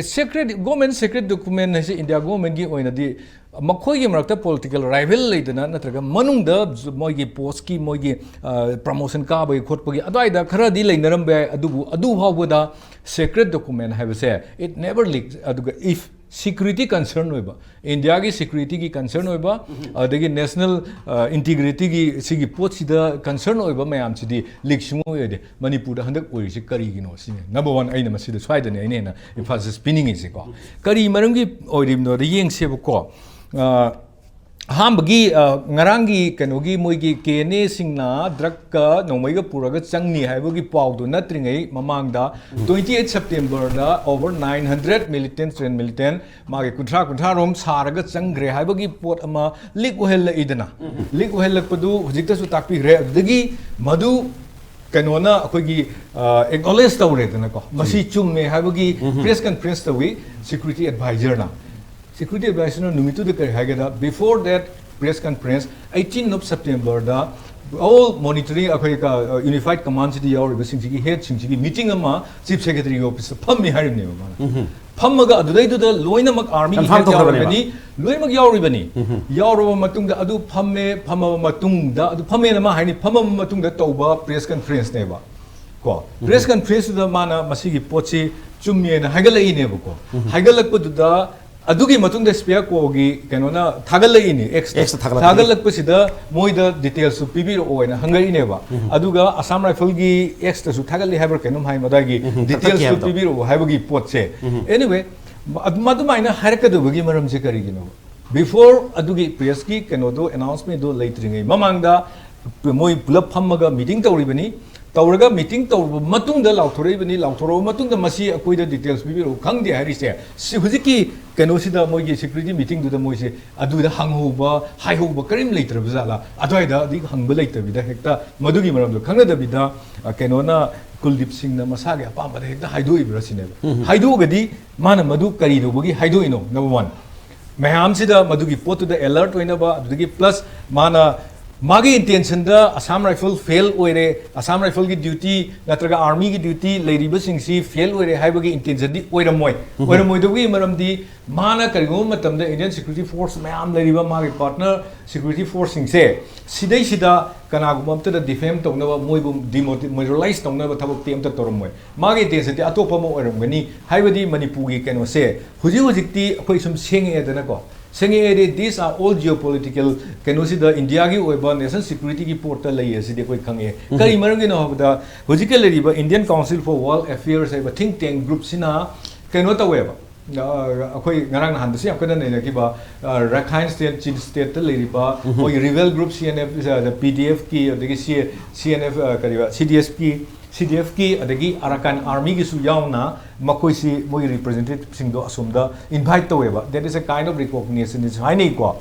ꯁꯦꯀ꯭ꯔꯦꯠ ꯒꯣꯔꯃꯦꯟ ꯁꯦꯀ꯭ꯔꯦꯠ ꯗꯣꯀꯨꯃꯦꯟ ꯍꯥꯏꯁꯦ ꯏꯟꯗꯤꯌꯥ ꯒꯣꯔꯃꯦꯟꯒꯤ ꯑꯣꯏꯅꯗꯤ ꯃꯈꯣꯏꯒꯤ ꯃꯔꯛꯇ ꯄꯣꯂꯤꯇꯤꯀꯦꯜ ꯔꯥꯏꯚꯦꯜ ꯂꯩꯗꯅ, ꯅꯠꯇ꯭ꯔꯒ ꯃꯅꯨꯡꯗ ꯃꯣꯏꯒꯤ ꯄꯣꯁꯀꯤ, ꯃꯣꯏꯒꯤ ꯄ꯭ꯔꯃꯣꯁꯟ ꯀꯥꯕꯒꯤ ꯈꯣꯠꯄꯒꯤ ꯑꯗꯨꯋꯥꯏꯗ ꯈꯔꯗꯤ ꯂꯩꯅꯔꯝꯕ ꯌꯥꯏ꯫ ꯑꯗꯨꯕꯨ ꯑꯗꯨ ꯐꯥꯎꯕꯗ ꯁꯦꯀ꯭ꯔꯦꯠ ꯗꯣꯀꯨꯃꯦꯟ ꯍꯥꯏꯕꯁꯦ, it never leak. ꯑꯗꯨꯒ if ꯁꯤꯀ꯭ꯌꯨꯔꯤꯇꯤ ꯀꯟꯁꯔꯟ ꯑꯣꯏꯕ, ꯏꯟꯗꯤꯌꯥꯒꯤ ꯁꯤꯀ꯭ꯌꯨꯔꯤꯇꯤꯒꯤ ꯀꯟꯁꯔꯟ ꯑꯣꯏꯕ, ꯑꯗꯒꯤ ꯅꯦꯁꯅꯦꯜ ꯏꯟꯇꯤꯒ꯭ꯔꯤꯇꯤꯒꯤ ꯁꯤꯒꯤ ꯄꯣꯠꯁꯤꯗ ꯀꯟꯁꯔꯟ ꯑꯣꯏꯕ ꯃꯌꯥꯝꯁꯤꯗꯤ ꯂꯤꯛ ꯁꯨꯡꯑꯣꯏ ꯑꯣꯏꯗꯦ꯫ ꯃꯅꯤꯄꯨꯔꯗ ꯍꯟꯗꯛ ꯑꯣꯏꯔꯤꯁꯤ ꯀꯔꯤꯒꯤꯅꯣ ꯁꯤꯅꯤ ꯅꯝꯕꯔ ꯋꯥꯟ꯫ ꯑꯩꯅ ꯃꯁꯤꯗ ꯁ꯭ꯋꯥꯏꯗꯅꯤ ꯑꯩꯅ ꯍꯦꯟꯅ ꯏꯝꯐꯥꯁꯤꯁ ꯄꯤꯅꯤꯡꯉꯤꯁꯦꯀꯣ꯫ ꯀꯔꯤ ꯃꯔꯝꯒꯤ ꯑꯣꯏꯔꯤꯕꯅꯣꯗ ꯌꯦꯡꯁꯦꯕꯀꯣ꯫ ꯑ, ꯑꯍꯥꯟꯕꯒꯤ, ꯑ, ꯉꯔꯥꯡꯒꯤ ꯀꯩꯅꯣꯒꯤ ꯃꯣꯏꯒꯤ ꯀꯦ ꯑꯦꯟ ꯑꯦꯁꯤꯡꯅ ꯗ꯭ꯔꯛꯀ ꯅꯣꯡꯃꯩꯒ ꯄꯨꯔꯒ ꯆꯪꯅꯤ ꯍꯥꯏꯕꯒꯤ ꯄꯥꯎꯗꯨ ꯅꯠꯇ꯭ꯔꯤꯉꯩ ꯃꯃꯥꯡꯗ, twenty eight Septemberꯗ over nine hundred militant, train militant, ꯃꯥꯒꯤ ꯀꯨꯟꯊ꯭ꯔꯥ ꯀꯨꯟꯊ꯭ꯔꯥ ꯔꯣꯝ ꯁꯥꯔꯒ ꯆꯪꯈ꯭ꯔꯦ ꯍꯥꯏꯕꯒꯤ ꯄꯣꯠ ꯑꯃ ꯂꯤꯛ ꯑꯣꯏꯍꯜꯂꯛꯏꯗꯅ꯫ ꯂꯤꯛ ꯑꯣꯏꯍꯜꯂꯛꯄꯗꯨ ꯍꯧꯖꯤꯛꯇꯁꯨ ꯇꯥꯛꯄꯤꯈ꯭ꯔꯦ꯫ ꯑꯗꯨꯗꯒꯤ ꯃꯗꯨ ꯀꯩꯅꯣꯅ ꯑꯩꯈꯣꯏꯒꯤ ꯑꯦꯛꯅꯣꯂꯦꯖ ꯇꯧꯔꯦꯗꯅꯀꯣ, ꯃꯁꯤ ꯆꯨꯝꯃꯦ ꯍꯥꯏꯕꯒꯤ ꯄ꯭ꯔꯦꯁ ꯀꯟꯐ꯭ꯔꯦꯟꯁ ꯇꯧꯏ ꯁꯤꯀ꯭ꯌꯨꯔꯤꯇꯤ ꯑꯦꯗꯚꯥꯏꯖꯔꯅ꯫ ꯁꯤꯀ꯭ꯌꯨꯔꯤꯇꯤ ꯑꯦꯗꯚꯥꯏꯖꯔꯅ ꯅꯨꯃꯤꯠꯇꯨꯗ ꯀꯔꯤ ꯍꯥꯏꯒꯦꯗ, before that press conference, eighteen of Septemberꯗ all monitoring ꯑꯩꯈꯣꯏ ꯌꯨꯅꯤꯐꯥꯏꯠ ꯀꯃꯥꯟꯁꯤꯗ ꯌꯥꯎꯔꯤꯕꯁꯤꯡꯁꯤꯒꯤ ꯍꯦꯗꯁꯤꯡꯁꯤꯒꯤ ꯃꯤꯇꯤꯡ ꯑꯃ ꯆꯤꯐ ꯁꯦꯀ꯭ꯔꯦꯇꯔꯤꯒꯤ ꯑꯣꯐꯤꯁꯇ ꯐꯝꯃꯤ ꯍꯥꯏꯔꯤꯕꯅꯦꯕ ꯃꯥꯅ꯫ ꯐꯝꯃꯒ ꯑꯗꯨꯗꯩꯗꯨꯗ ꯂꯣꯏꯅꯃꯛ ꯑꯥꯔꯃꯤꯒꯤ ꯀꯟꯐꯥꯔꯝ ꯍꯦꯗ ꯇꯧꯈ꯭ꯔꯕꯅꯦꯕ꯫ ꯌꯥꯎꯔꯤꯕꯅꯤ, ꯂꯣꯏꯅꯃꯛ ꯌꯥꯎꯔꯤꯕꯅꯤ꯫ ꯌꯥꯎꯔꯕ ꯃꯇꯨꯡꯗ ꯑꯗꯨ ꯐꯝꯃꯦ, ꯐꯝꯃꯕ ꯃꯇꯨꯡꯗ, ꯑꯗꯨ ꯐꯝꯃꯦꯅ ꯃꯥ ꯍꯥꯏꯅꯤ, ꯐꯝꯃꯕ ꯃꯇꯨꯡꯗ ꯇꯧꯕ ꯄ꯭ꯔꯦꯁ ꯀꯟꯐ꯭ꯔꯦꯟꯁꯅꯦꯕ꯫ ꯀꯣ, ꯄ꯭ꯔꯦꯁ ꯀꯟꯐ꯭ꯔꯦꯟꯁꯇꯨꯗ ꯃꯥꯅ ꯃꯁꯤꯒꯤ ꯄꯣꯠꯁꯤ ꯆꯨꯝꯃꯦꯅ ꯍꯥꯏꯒꯠꯂꯛꯏꯅꯦꯕꯀꯣ꯫ ꯍꯥꯏꯒꯠꯂꯛꯄꯗꯨꯗ ꯑꯗꯨꯒꯤ ꯃꯇꯨꯡꯗ ꯁ꯭ꯄꯤꯌꯥꯀꯣꯒꯤ ꯀꯩꯅꯣꯅ ꯊꯥꯒꯠꯂꯛꯏꯅꯦ, ꯑꯦꯛꯁꯇ꯫ ꯑꯦꯛꯁꯇ ꯊꯥꯒꯠꯂꯛꯄꯅꯤ꯫ ꯊꯥꯒꯠꯂꯛꯄꯁꯤꯗ ꯃꯣꯏꯗ ꯗꯤꯇꯦꯜꯁꯇꯨ ꯄꯤꯕꯤꯔꯛꯑꯣꯅ ꯍꯪꯉꯛꯏꯅꯦꯕ꯫ ꯑꯗꯨꯒ ꯑꯁꯥꯝ ꯔꯥꯏꯐꯜꯒꯤ ꯑꯦꯛꯁꯇꯁꯨ ꯊꯥꯒꯠꯂꯤ ꯍꯥꯏꯕ꯭ꯔꯥ ꯀꯩꯅꯣꯝ ꯍꯥꯏ, ꯃꯗꯥꯏꯒꯤ ꯎꯝ, ꯗꯤꯇꯦꯜꯁꯇꯨ ꯀꯛꯊꯠꯈꯤ ꯍꯥꯏꯕꯗꯣ꯫ ꯄꯤꯕꯤꯔꯛꯑꯣ ꯍꯥꯏꯕꯒꯤ ꯄꯣꯠꯁꯦ꯫ ꯑꯦꯅꯤꯋꯦ, ꯑꯗꯨ-, ꯑꯗꯨꯃꯥꯏꯅ ꯍꯥꯏꯔꯛꯀꯗꯕꯒꯤ ꯃꯔꯝꯁꯦ ꯀꯔꯤꯒꯤꯅꯣ? ꯕꯤꯐꯣꯔ ꯑꯗꯨꯒꯤ ꯄ꯭ꯔꯦꯁꯀꯤ ꯀꯩꯅꯣꯗꯣ, ꯑꯦꯅꯥꯎꯟꯁꯃꯦꯟꯗꯣ ꯂꯩꯇ꯭ꯔꯤꯉꯩ ꯃꯃꯥꯡꯗ ꯃꯣꯏ ꯄꯨꯂꯞ ꯐꯝꯃꯒ ꯃꯤꯇꯤꯡ ꯇꯧꯔꯤꯕꯅꯤ꯫ ꯇꯧꯔꯒ ꯃꯤꯇꯤꯡ ꯇꯧꯔꯕ ꯃꯇꯨꯡꯗ ꯂꯥꯎꯊꯣꯔꯛꯏꯕꯅꯤ꯫ ꯂꯥꯎꯊꯣꯔꯛꯑꯕ ꯃꯇꯨꯡꯗ ꯃꯁꯤ ꯑꯩꯈꯣꯏꯗ ꯗꯤꯇꯦꯜꯁ ꯄꯤꯕꯤꯔꯛꯎ ꯈꯪꯗꯦ ꯍꯥꯏꯔꯤꯁꯦ꯫ ꯁꯤ ꯍꯧꯖꯤꯛꯀꯤ ꯀꯩꯅꯣꯁꯤꯗ, ꯃꯣꯏꯒꯤ ꯁꯤꯀ꯭ꯌꯨꯔꯤꯇꯤ ꯃꯤꯇꯤꯡꯗꯨꯗ ꯃꯣꯏꯁꯦ ꯑꯗꯨꯗ ꯍꯪꯍꯧꯕ, ꯍꯥꯏꯍꯧꯕ ꯀꯔꯤꯝ ꯂꯩꯇ꯭ꯔꯕ ꯖꯥꯠꯂꯥ? ꯑꯗꯨꯋꯥꯏꯗꯗꯤ ꯍꯪꯕ ꯂꯩꯇꯕꯤꯗ, ꯍꯦꯛꯇ ꯃꯗꯨꯒꯤ ꯃꯔꯝꯗꯣ ꯈꯪꯅꯗꯕꯤꯗ, ꯑ, ꯀꯩꯅꯣꯅ, ꯀꯨꯜꯗꯤꯞ ꯁꯤꯡꯅ ꯃꯁꯥꯒꯤ ꯑꯄꯥꯝꯕꯗ ꯍꯦꯛꯇ ꯍꯥꯏꯗꯣꯛꯏꯕ꯭ꯔꯥ ꯁꯤꯅꯦꯕ꯫ ꯍꯥꯏꯗꯣꯛꯑꯒꯗꯤ ꯃꯥꯅ ꯃꯗꯨ ꯀꯔꯤꯗꯧꯕꯒꯤ ꯍꯥꯏꯗꯣꯛꯏꯅꯣ? Number one. ꯃꯌꯥꯝꯁꯤꯗ ꯃꯗꯨꯒꯤ ꯄꯣꯠꯇꯨꯗ ꯑꯦꯂꯔꯠ ꯑꯣꯏꯅꯕ, ꯑꯗꯨꯗꯒꯤ ꯄ꯭ꯂꯁ ꯃꯥꯅ ꯃꯥꯒꯤ intentionꯗ Assam Rifle fail ꯑꯣꯏꯔꯦ, Assam Rifleꯒꯤ duty ꯅꯠꯇ꯭ꯔꯒ armyꯒꯤ duty ꯂꯩꯔꯤꯕꯁꯤꯡꯁꯤ fail ꯑꯣꯏꯔꯦ ꯍꯥꯏꯕꯒꯤ intentionꯗꯤ ꯑꯣꯏꯔꯝꯃꯣꯏ꯫ ꯑꯣꯏꯔꯝꯃꯣꯏꯗꯕꯒꯤ ꯃꯔꯝꯗꯤ ꯃꯥꯅ ꯀꯔꯤꯒꯨꯝꯕ ꯃꯇꯝꯗ Indian security force ꯃꯌꯥꯝ ꯂꯩꯔꯤꯕ ꯃꯥꯒꯤ partner security forceꯁꯤꯡꯁꯦ ꯁꯤꯗꯩꯁꯤꯗ ꯀꯅꯥꯒꯨꯝꯕ ꯑꯝꯇꯗ defame ꯇꯧꯅꯕ, ꯃꯣꯏꯕꯨ demoralize ꯇꯧꯅꯕ ꯊꯕꯛꯇꯤ ꯑꯝꯇ ꯇꯧꯔꯝꯃꯣꯏ꯫ ꯃꯥꯒꯤ intentionꯗꯤ ꯑꯇꯣꯞꯄ ꯑꯃ ꯑꯣꯏꯔꯝꯒꯅꯤ꯫ ꯍꯥꯏꯕꯗꯤ ꯃꯅꯤꯄꯨꯔꯒꯤ ꯀꯩꯅꯣꯁꯦ ꯍꯧꯖꯤꯛ ꯍꯧꯖꯤꯛꯇꯤ ꯑꯩꯈꯣꯏ ꯁꯨꯝ ꯁꯦꯡꯉꯛꯑꯦꯗꯅꯀꯣ, ꯁꯦꯡꯉꯛꯑꯦꯗꯤ these are all geopolitical ꯀꯩꯅꯣꯁꯤꯗ Indiaꯒꯤ ꯑꯣꯏꯕ national securityꯒꯤ ꯄꯣꯠꯇ ꯂꯩꯌꯦ ꯁꯤꯗꯤ ꯑꯩꯈꯣꯏ ꯈꯪꯉꯛꯑꯦ꯫ ꯀꯔꯤ ꯃꯔꯝꯒꯤꯅꯣ ꯍꯥꯏꯕꯗ ꯍꯧꯖꯤꯛꯀꯤ ꯂꯩꯔꯤꯕ Indian Council for World Affairs ꯍꯥꯏꯕ think tank groupꯁꯤꯅ ꯀꯩꯅꯣ ꯇꯧꯋꯦꯕ꯫ ꯑ, ꯑꯩꯈꯣꯏ ꯉꯔꯥꯡ ꯅꯍꯥꯟꯗꯁꯨ ꯌꯥꯝ ꯀꯟꯅ ꯅꯩꯅꯈꯤꯕ, ꯑ, Rakhine State, Chin Stateꯇ ꯂꯩꯔꯤꯕ ꯃꯣꯏꯒꯤ rebel group C N F, ꯑ, PDFꯀꯤ ꯑꯗꯒꯤ C, CNF, ꯑ, ꯀꯔꯤꯕ, CDFꯀꯤ, CDFꯀꯤ ꯑꯗꯒꯤ Arakan Armyꯒꯤꯁꯨ ꯌꯥꯎꯅ ꯃꯈꯣꯏꯁꯤ ꯃꯣꯏꯒꯤ representativeꯁꯤꯡꯗꯣ ꯑꯁꯣꯝꯗ invite ꯇꯧꯋꯦꯕ꯫ That is a kind of recognition ꯍꯥꯏꯅꯩꯀꯣ꯫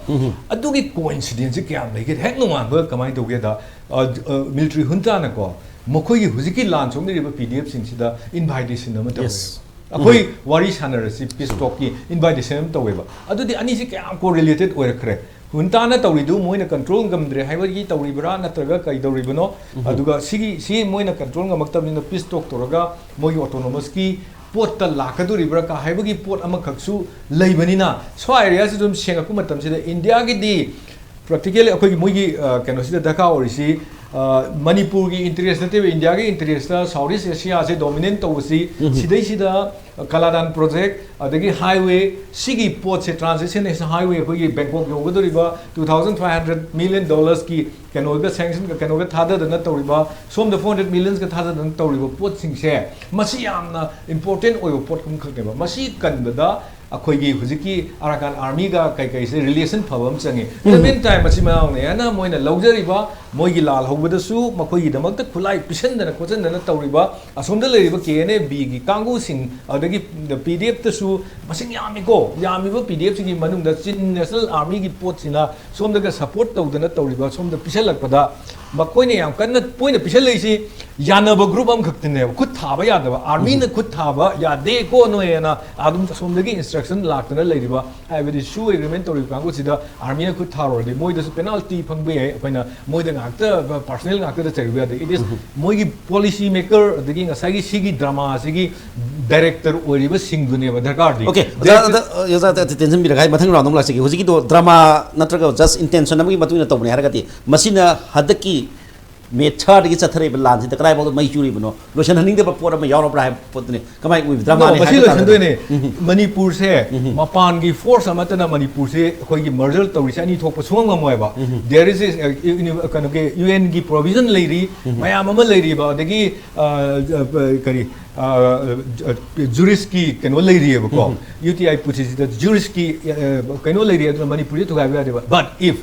ꯑꯗꯨꯒꯤ coincidenceꯁꯦ ꯀꯌꯥꯝ ꯂꯩꯒꯦ? ꯍꯦꯛ ꯅꯣꯡꯉꯥꯟꯕ ꯀꯃꯥꯏꯅ ꯇꯧꯒꯦꯗ, ꯑ, ꯑ, military juntaꯅꯀꯣ ꯃꯈꯣꯏꯒꯤ ꯍꯧꯖꯤꯛꯀꯤ ꯂꯥꯟ ꯁꯣꯛꯅꯔꯤꯕ PDFꯁꯤꯡꯁꯤꯗ invitation ꯑꯃ ꯇꯧꯋꯦ꯫ Yes. ꯑꯩꯈꯣꯏ ꯋꯥꯔꯤ ꯁꯥꯟꯅꯔꯁꯤ peace talkꯀꯤ invitation ꯑꯃ ꯇꯧꯋꯦꯕ꯫ ꯑꯗꯨꯗꯤ ꯑꯅꯤꯁꯤ ꯀꯌꯥꯝ correlated ꯑꯣꯏꯔꯛꯈ꯭ꯔꯦ? Juntaꯅ ꯇꯧꯔꯤꯗꯨ ꯃꯣꯏꯅ control ꯉꯝꯗ꯭ꯔꯦ ꯍꯥꯏꯕꯒꯤ ꯇꯧꯔꯤꯕ꯭ꯔꯥ ꯅꯠꯇ꯭ꯔꯒ ꯀꯩ ꯇꯧꯔꯤꯕꯅꯣ? ꯑꯗꯨꯒ ꯁꯤꯒꯤ, ꯁꯤ ꯃꯣꯏꯅ control ꯉꯝꯃꯛꯇꯕꯅꯤꯅ peace talk ꯇꯧꯔꯒ ꯃꯣꯏꯒꯤ autonomousꯀꯤ ꯄꯣꯠꯇ ꯂꯥꯛꯀꯗꯣꯔꯤꯕ꯭ꯔꯥ ꯀ ꯍꯥꯏꯕꯒꯤ ꯄꯣꯠ ꯑꯃꯈꯛꯁꯨ ꯂꯩꯕꯅꯤꯅ, ꯁ꯭ꯋꯥꯏ areaꯁꯤ ꯑꯗꯨꯝ ꯁꯦꯡꯉꯛꯄ ꯃꯇꯝꯁꯤꯗ Indiaꯒꯤꯗꯤ practically ꯑꯩꯈꯣꯏꯒꯤ ꯃꯣꯏꯒꯤ, ꯑ, ꯀꯩꯅꯣꯁꯤꯗ ꯗꯔꯀꯥꯔ ꯑꯣꯏꯔꯤꯁꯤ, ꯑ, ꯃꯅꯤꯄꯨꯔꯒꯤ interest ꯅꯠꯇꯦꯕ, Indiaꯒꯤ interestꯇ South East Asiaꯁꯦ dominate ꯇꯧꯕꯁꯤ, ꯁꯤꯗꯩꯁꯤꯗ Kaladan project, ꯑꯗꯒꯤ highway, ꯁꯤꯒꯤ ꯄꯣꯠꯁꯦ, Trans Asian National Highway ꯑꯩꯈꯣꯏꯒꯤ ꯕꯦꯡꯀꯣꯛ ꯌꯧꯒꯗꯧꯔꯤꯕ two thousand five hundred million dollarsꯀꯤ ꯀꯩꯅꯣꯒ sanction, ꯀꯩꯅꯣꯒ ꯊꯥꯗꯗꯅ ꯇꯧꯔꯤꯕ, ꯁꯣꯝꯗ four hundred millionsꯀ ꯊꯥꯗꯗꯅ ꯇꯧꯔꯤꯕ ꯄꯣꯠꯁꯤꯡꯁꯦ, ꯃꯁꯤ ꯌꯥꯝꯅ important ꯑꯣꯏꯕ ꯄꯣꯠ ꯑꯃꯈꯛꯅꯦꯕ꯫ ꯃꯁꯤ ꯀꯟꯕꯗ ꯑꯩꯈꯣꯏꯒꯤ ꯍꯧꯖꯤꯛꯀꯤ Arakan Armyꯒ ꯀꯩꯀꯩꯁꯦ relation ꯐꯕ ꯑꯃ ꯆꯪꯉꯤ꯫ In the meantime, ꯃꯆꯤꯟ ꯃꯅꯥꯎꯅꯦꯅ ꯃꯣꯏꯅ ꯂꯧꯖꯔꯤꯕ, ꯃꯣꯏꯒꯤ ꯂꯥꯜꯍꯧꯕꯗꯁꯨ ꯃꯈꯣꯏꯒꯤꯗꯃꯛꯇ ꯈꯨꯠꯂꯥꯏ ꯄꯤꯁꯟꯗꯅ ꯈꯣꯠꯆꯟꯗꯅ ꯇꯧꯔꯤꯕ ꯑꯁꯣꯝꯗ ꯂꯩꯔꯤꯕ K N A Bꯒꯤ ꯀꯥꯡꯕꯨꯁꯤꯡ, ꯑꯗꯒꯤ PDFꯇꯁꯨ ꯃꯁꯤꯡ ꯌꯥꯝꯃꯤꯀꯣ, ꯌꯥꯝꯃꯤꯕ PDFꯁꯤꯡꯒꯤ ꯃꯅꯨꯡꯗ Chin National Armyꯒꯤ ꯄꯣꯠꯁꯤꯅ ꯁꯣꯝꯗꯒ support ꯇꯧꯗꯅ ꯇꯧꯔꯤꯕ, ꯁꯣꯝꯗ ꯄꯤꯁꯜꯂꯛꯄꯗ ꯃꯈꯣꯏꯅ ꯌꯥꯝ ꯀꯟꯅ ꯃꯣꯏꯅ ꯄꯤꯁꯜꯂꯛꯏꯁꯤ ꯌꯥꯅꯕ ꯒ꯭ꯔꯨꯞ ꯑꯃꯈꯛꯇꯅꯦꯕ, ꯈꯨꯠ ꯊꯥꯕ ꯌꯥꯗꯕ, ꯑꯥꯔꯃꯤꯅ ꯈꯨꯠ ꯊꯥꯕ ꯌꯥꯗꯦꯀꯣ ꯅꯣꯏꯅ ꯑꯗꯨꯝ ꯑꯁꯣꯝꯗꯒꯤ ꯏꯟꯁꯇ꯭ꯔꯛꯁꯟ ꯂꯥꯛꯇꯅ ꯂꯩꯔꯤꯕ, ꯍꯥꯏꯕꯗꯤ ꯁꯨ ꯑꯦꯒ꯭ꯔꯤꯃꯦꯟ ꯇꯧꯔꯤꯕ ꯀꯥꯡꯕꯨꯁꯤꯗ ꯑꯥꯔꯃꯤꯅ ꯈꯨꯠ ꯊꯥꯔꯨꯔꯗꯤ ꯃꯣꯏꯗꯁꯨ ꯄꯦꯅꯥꯜꯇꯤ ꯐꯪꯕ ꯌꯥꯏ꯫ ꯑꯩꯈꯣꯏꯅ ꯃꯣꯏꯗ ꯉꯥꯛꯇ ꯄꯥꯔꯁꯣꯅꯦꯜ ꯉꯥꯛꯇꯗ ꯆꯩꯔꯨꯕ ꯌꯥꯗꯦ꯫ It is ꯃꯣꯏꯒꯤ ꯄꯣꯂꯤꯁꯤ ꯃꯦꯀꯔ ꯑꯗꯒꯤ ꯉꯁꯥꯏꯒꯤ ꯁꯤꯒꯤ ꯗ꯭ꯔꯃꯥꯁꯤꯒꯤ ꯗꯥꯏꯔꯦꯛꯇꯔ ꯑꯣꯏꯔꯤꯕꯁꯤꯡꯗꯨꯅꯦꯕ ꯗꯔꯀꯥꯔꯗꯤ꯫ ꯑꯣꯀꯦ, ꯑꯣꯖꯥ, ꯑꯗ, ꯑꯣꯖꯥ, ꯑꯗ ꯇꯦꯟꯁꯤꯟꯕꯤꯔꯒ ꯑꯩ ꯃꯊꯪ ꯔꯥꯎꯟꯗ ꯑꯃꯨꯛ ꯂꯥꯛꯆꯒꯦ꯫ ꯍꯧꯖꯤꯛꯀꯤꯗꯣ ꯗ꯭ꯔꯃꯥ ꯅꯠꯇ꯭ꯔꯒ ꯖꯁ ꯏꯟꯇꯦꯟꯁꯟ ꯑꯃꯒꯤ ꯃꯇꯨꯡ ꯏꯟꯅ ꯇꯧꯕꯅꯦ ꯍꯥꯏꯔꯒꯗꯤ, ꯃꯁꯤꯅ ꯍꯟꯗꯛꯀꯤ ꯃꯦ ꯊꯥꯔꯗꯒꯤ ꯆꯠꯊꯔꯛꯏꯕ ꯂꯥꯟꯁꯤꯗ ꯀꯗꯥꯏꯐꯥꯎꯗ ꯃꯩ ꯆꯨꯔꯤꯕꯅꯣ, ꯂꯣꯏꯁꯤꯟꯍꯟꯅꯤꯡꯗꯕ ꯄꯣꯠ ꯑꯃ ꯌꯥꯎꯔꯕ꯭ꯔꯥ ꯍꯥꯏꯕ ꯄꯣꯠꯇꯨꯅꯤ꯫ ꯀꯃꯥꯏꯅ ꯎꯏꯕ? ꯗ꯭ꯔꯃꯥꯅꯤ ꯃꯁꯤ ꯍꯥꯏꯕ ꯇꯥꯔꯒꯗꯤ꯫ ꯂꯣꯏꯁꯤꯟꯗꯣꯏꯅꯦ꯫ ꯃꯅꯤꯄꯨꯔꯁꯦ ꯃꯄꯥꯟꯒꯤ ꯐꯣꯔꯁ ꯑꯃꯠꯇꯅ ꯃꯅꯤꯄꯨꯔꯁꯦ ꯑꯩꯈꯣꯏꯒꯤ ꯃꯔꯖꯜ ꯇꯧꯔꯤꯁꯦ ꯑꯅꯤ ꯊꯣꯛꯄ ꯁꯨꯡꯉꯝ ꯉꯝꯃꯣꯏꯕ꯫ There is a, uh, uni- ꯀꯩꯅꯣꯒꯤ ꯌꯨ ꯑꯦꯟꯒꯤ ꯄ꯭ꯔꯣꯚꯤꯖꯟ ꯂꯩꯔꯤ, ꯃꯌꯥꯝ ꯑꯃ ꯂꯩꯔꯤꯕ, ꯑꯗꯒꯤ ꯑ, ꯑ, ꯀꯔꯤ, ꯖꯨꯔꯤꯁꯀꯤ ꯀꯩꯅꯣ ꯂꯩꯔꯤꯑꯕꯀꯣ꯫ ꯌꯨ ꯇꯤ ꯑꯥꯏ ꯄꯨꯟꯁꯤꯁꯤꯗ ꯖꯨꯔꯤꯁꯀꯤ ꯀꯩꯅꯣ ꯂꯩꯔꯤ, ꯑꯗꯨꯅ ꯃꯅꯤꯄꯨꯔꯁꯦ ꯊꯨꯒꯥꯏꯕ ꯌꯥꯗꯦꯕ꯫ But if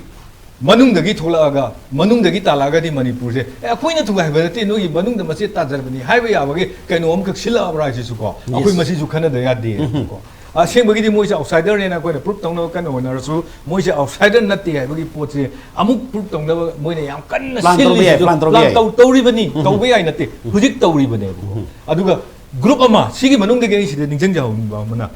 ꯃꯅꯨꯡꯗꯒꯤ ꯊꯣꯛꯂꯛꯑꯒ ꯃꯅꯨꯡꯗꯒꯤ ꯇꯥꯜꯂꯛꯑꯒꯗꯤ ꯃꯅꯤꯄꯨꯔꯁꯦ, "ꯑꯦ, ꯑꯩꯈꯣꯏꯅ ꯊꯨꯒꯥꯏꯕ ꯅꯠꯇꯦ, ꯅꯣꯏꯒꯤ ꯃꯅꯨꯡꯗ ꯃꯆꯦꯠ ꯇꯥꯖꯕꯅꯤ" ꯍꯥꯏꯕ ꯌꯥꯕꯒꯤ ꯀꯩꯅꯣ ꯑꯃꯈꯛ ꯁꯤꯜꯂꯛꯑꯕ꯭ꯔꯥ ꯍꯥꯏꯁꯤꯁꯨꯀꯣ, ꯑꯩꯈꯣꯏ ꯃꯁꯤꯁꯨ ꯈꯟꯅꯗ ꯌꯥꯗꯦꯕꯀꯣ꯫ ꯑꯁꯦꯡꯕꯒꯤꯗꯤ ꯃꯣꯏꯁꯦ ꯑꯥꯎꯠꯁꯥꯏꯗꯔꯅꯦꯅ ꯑꯩꯈꯣꯏꯅ ꯄ꯭ꯔꯨꯞ ꯇꯧꯅꯕ ꯀꯟꯅ ꯍꯣꯠꯅꯔꯁꯨ, ꯃꯣꯏꯁꯦ ꯑꯥꯎꯠꯁꯥꯏꯗꯔ ꯅꯠꯇꯦ ꯍꯥꯏꯕꯒꯤ ꯄꯣꯠꯁꯦ ꯑꯃꯨꯛ ꯄ꯭ꯔꯨꯞ ꯇꯧꯅꯕ ꯃꯣꯏꯅ ꯌꯥꯝ ꯀꯟꯅ Plan ꯇꯧꯕ ꯌꯥꯏ, ꯁꯤꯜꯂꯤꯁꯤꯁꯨ꯫ plan ꯇꯧꯕ Plan ꯌꯥꯏ꯫ ꯇꯧ- ꯇꯧꯔꯤꯕꯅꯤ, ꯇꯧꯕ ꯌꯥꯏ ꯅꯠꯇꯦ, ꯍꯧꯖꯤꯛ ꯇꯧꯔꯤꯕꯅꯦꯕꯀꯣ꯫ ꯑꯗꯨꯒ ꯒ꯭ꯔꯨꯞ ꯑꯃ, ꯁꯤꯒꯤ ꯃꯅꯨꯡꯗꯒꯤ ꯑꯩ ꯁꯤꯗ ꯅꯤꯡꯁꯤꯡꯖꯍꯧꯅꯤꯡꯕ ꯑꯃꯅ,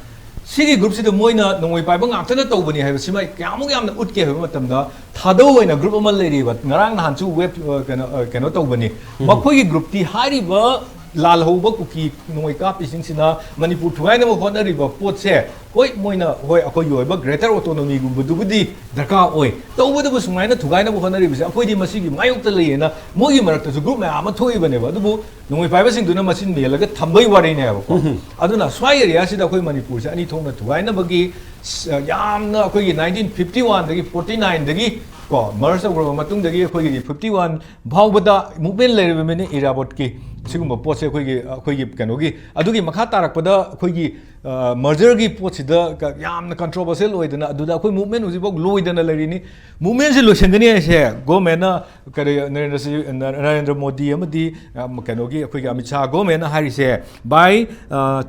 ꯁꯤꯒꯤ ꯒ꯭ꯔꯨꯞꯁꯤꯗ ꯃꯣꯏꯅ ꯅꯣꯡꯃꯩ ꯄꯥꯏꯕ ꯉꯥꯛꯇꯅ ꯇꯧꯕꯅꯤ ꯍꯥꯏꯕꯁꯤꯃ ꯀꯌꯥꯃꯨꯛ ꯌꯥꯝꯅ ꯎꯠꯀꯦ ꯍꯥꯏꯕ ꯃꯇꯝꯗ, ꯊꯥꯗꯧ ꯑꯣꯏꯅ ꯒ꯭ꯔꯨꯞ ꯑꯃ ꯂꯩꯔꯤꯕ, ꯉꯔꯥꯡ ꯅꯍꯥꯟꯁꯨ ꯋꯦꯕ, ꯑ, ꯀꯩꯅꯣ, ꯑ, ꯀꯩꯅꯣ ꯇꯧꯕꯅꯤ꯫ ꯃꯈꯣꯏꯒꯤ ꯒ꯭ꯔꯨꯞꯇꯤ ꯍꯥꯏꯔꯤꯕ ꯂꯥꯜꯍꯧꯕ ꯀꯨꯀꯤ ꯅꯣꯡꯃꯩ ꯀꯥꯞꯄꯤꯁꯤꯡꯁꯤꯅ ꯃꯅꯤꯄꯨꯔ ꯊꯨꯒꯥꯏꯅꯕ ꯍꯣꯠꯅꯔꯤꯕ ꯄꯣꯠꯁꯦ, ꯍꯣꯏ, ꯃꯣꯏꯅ, ꯍꯣꯏ, ꯑꯩꯈꯣꯏꯒꯤ ꯑꯣꯏꯕ ꯒ꯭ꯔꯦꯇꯔ ꯑꯣꯇꯣꯅꯣꯃꯤꯒꯨꯝꯕꯗꯨꯕꯨꯗꯤ ꯗꯔꯀꯥꯔ ꯑꯣꯏ, ꯇꯧꯕꯇꯕꯨ ꯁꯨꯃꯥꯏꯅ ꯊꯨꯒꯥꯏꯅꯕ ꯍꯣꯠꯅꯔꯤꯕꯁꯦ ꯑꯩꯈꯣꯏꯗꯤ ꯃꯁꯤꯒꯤ ꯃꯥꯌꯣꯛꯇ ꯂꯩꯌꯦꯅ ꯃꯣꯏꯒꯤ ꯃꯔꯛꯇꯁꯨ ꯒ꯭ꯔꯨꯞ ꯃꯌꯥꯝ ꯑꯃ ꯊꯣꯛꯏꯕꯅꯦꯕ꯫ ꯑꯗꯨꯕꯨ ꯅꯣꯡꯃꯩ ꯄꯥꯏꯕꯁꯤꯡꯗꯨꯅ ꯃꯆꯤꯟ ꯃꯦꯜꯂꯒ ꯊꯝꯕꯩ ꯋꯥꯔꯤꯅꯦꯕꯀꯣ꯫ ꯑꯗꯨꯅ ꯁ꯭ꯋꯥꯏ ꯑꯦꯔꯤꯌꯥꯁꯤꯗ ꯑꯩꯈꯣꯏ ꯃꯅꯤꯄꯨꯔꯁꯦ ꯑꯅꯤ ꯊꯣꯛꯅ ꯊꯨꯒꯥꯏꯅꯕꯒꯤ ꯁ-, ꯌꯥꯝꯅ ꯑꯩꯈꯣꯏꯒꯤ ꯅꯥꯏꯟꯇꯤꯟ ꯐꯤꯐꯇꯤ ꯋꯥꯟꯗꯒꯤ, ꯐꯣꯔꯇꯤ ꯅꯥꯏꯟꯗꯒꯤ ꯀꯣ, ꯃꯔꯁ ꯇꯧꯈ꯭ꯔꯕ ꯃꯇꯨꯡꯗꯒꯤ ꯑꯩꯈꯣꯏꯒꯤꯗꯤ ꯐꯤꯐꯇꯤ ꯋꯥꯟ ꯐꯥꯎꯕꯗ ꯃꯨꯞꯃꯦꯟ ꯂꯩꯔꯤꯕꯅꯤ ꯏꯔꯥꯕꯣꯠꯀꯤ꯫ ꯁꯤꯒꯨꯝꯕ ꯄꯣꯠꯁꯦ ꯑꯩꯈꯣꯏꯒꯤ, ꯑꯩꯈꯣꯏꯒꯤ ꯀꯩꯅꯣꯒꯤ, ꯑꯗꯨꯒꯤ ꯃꯈꯥ ꯇꯥꯔꯛꯄꯗ ꯑꯩꯈꯣꯏꯒꯤ, ꯃꯔꯖꯔꯒꯤ ꯄꯣꯠꯁꯤꯗ ꯀ- ꯌꯥꯝꯅ ꯀꯟꯇ꯭ꯔꯣꯚꯔꯁꯤꯌꯦꯜ ꯑꯣꯏꯗꯅ, ꯑꯗꯨꯗ ꯑꯩꯈꯣꯏ ꯃꯨꯚꯃꯦꯟ ꯍꯧꯖꯤꯛꯐꯥꯎ ꯂꯣꯏꯗꯅ ꯂꯩꯔꯤꯅꯤ꯫ ꯃꯨꯚꯃꯦꯟꯁꯤ ꯂꯣꯏꯁꯤꯟꯒꯅꯤ ꯍꯥꯏꯁꯦ ꯒꯣꯔꯃꯦꯟꯅ, ꯀꯔꯤ, ꯅꯔꯦꯟꯗ꯭ꯔ ꯁꯤ- ꯅꯔꯦꯟꯗ꯭ꯔ ꯃꯣꯗꯤ ꯑꯃꯗꯤ, ꯑ, ꯀꯩꯅꯣꯒꯤ, ꯑꯩꯈꯣꯏꯒꯤ ꯑꯃꯤꯠ ꯁꯥꯍ ꯒꯣꯔꯃꯦꯟꯅ ꯍꯥꯏꯔꯤꯁꯦ by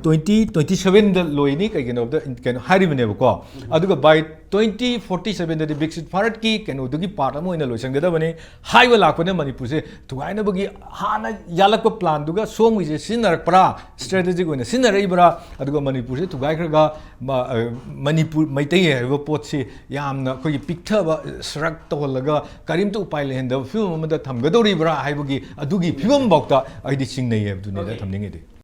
twenty twenty sevenꯗ ꯂꯣꯏꯅꯤ, ꯀꯩꯒꯤꯅꯣꯗ ꯀꯩꯅꯣ ꯍꯥꯏꯔꯤꯕꯅꯦꯕꯀꯣ꯫ ꯑꯗꯨꯒ by twenty forty sevenꯗꯗꯤ ꯕꯤꯛꯁꯤꯠ ꯚꯥꯔꯠꯀꯤ ꯀꯩꯅꯣꯗꯨꯒꯤ ꯄꯥꯔꯠ ꯑꯃ ꯑꯣꯏꯅ ꯂꯣꯏꯁꯤꯟꯒꯗꯕꯅꯤ ꯍꯥꯏꯕ ꯂꯥꯛꯄꯅ, ꯃꯅꯤꯄꯨꯔꯁꯦ ꯊꯨꯒꯥꯏꯅꯕꯒꯤ ꯍꯥꯟꯅ ꯌꯥꯜꯂꯛꯄ ꯄ꯭ꯂꯥꯟꯗꯨꯒ ꯁꯣꯝꯒꯤꯁꯦ ꯁꯤꯖꯤꯟꯅꯔꯛꯄ꯭ꯔꯥ, ꯁ꯭ꯇ꯭ꯔꯦꯇꯦꯖꯤꯛ ꯑꯣꯏꯅ ꯁꯤꯖꯤꯟꯅꯔꯛꯏꯕ꯭ꯔꯥ, ꯑꯗꯨꯒ ꯃꯅꯤꯄꯨꯔꯁꯦ ꯊꯨꯒꯥꯏꯈ꯭ꯔꯒ ꯃ- ꯑ, ꯃꯅꯤꯄꯨꯔ ꯃꯩꯇꯩ ꯍꯥꯏꯕ ꯄꯣꯠꯁꯤ ꯌꯥꯝꯅ ꯑꯩꯈꯣꯏꯒꯤ ꯄꯤꯛꯊꯕ ꯁꯔꯛ ꯇꯧꯍꯜꯂꯒ ꯀꯔꯤꯝꯇ ꯎꯄꯥꯏ ꯂꯩꯍꯟꯗꯕ ꯐꯤꯕꯝ ꯑꯃꯗ ꯊꯝꯒꯗꯧꯔꯤꯕ꯭ꯔꯥ ꯍꯥꯏꯕꯒꯤ ꯑꯗꯨꯒꯤ ꯐꯤꯕꯝꯐꯥꯎꯇ ꯑꯩꯗꯤ ꯆꯤꯡꯅꯩ ꯍꯥꯏꯕꯗꯨꯅꯤꯗ ꯊꯝꯅꯤꯡꯉꯤꯗꯤ꯫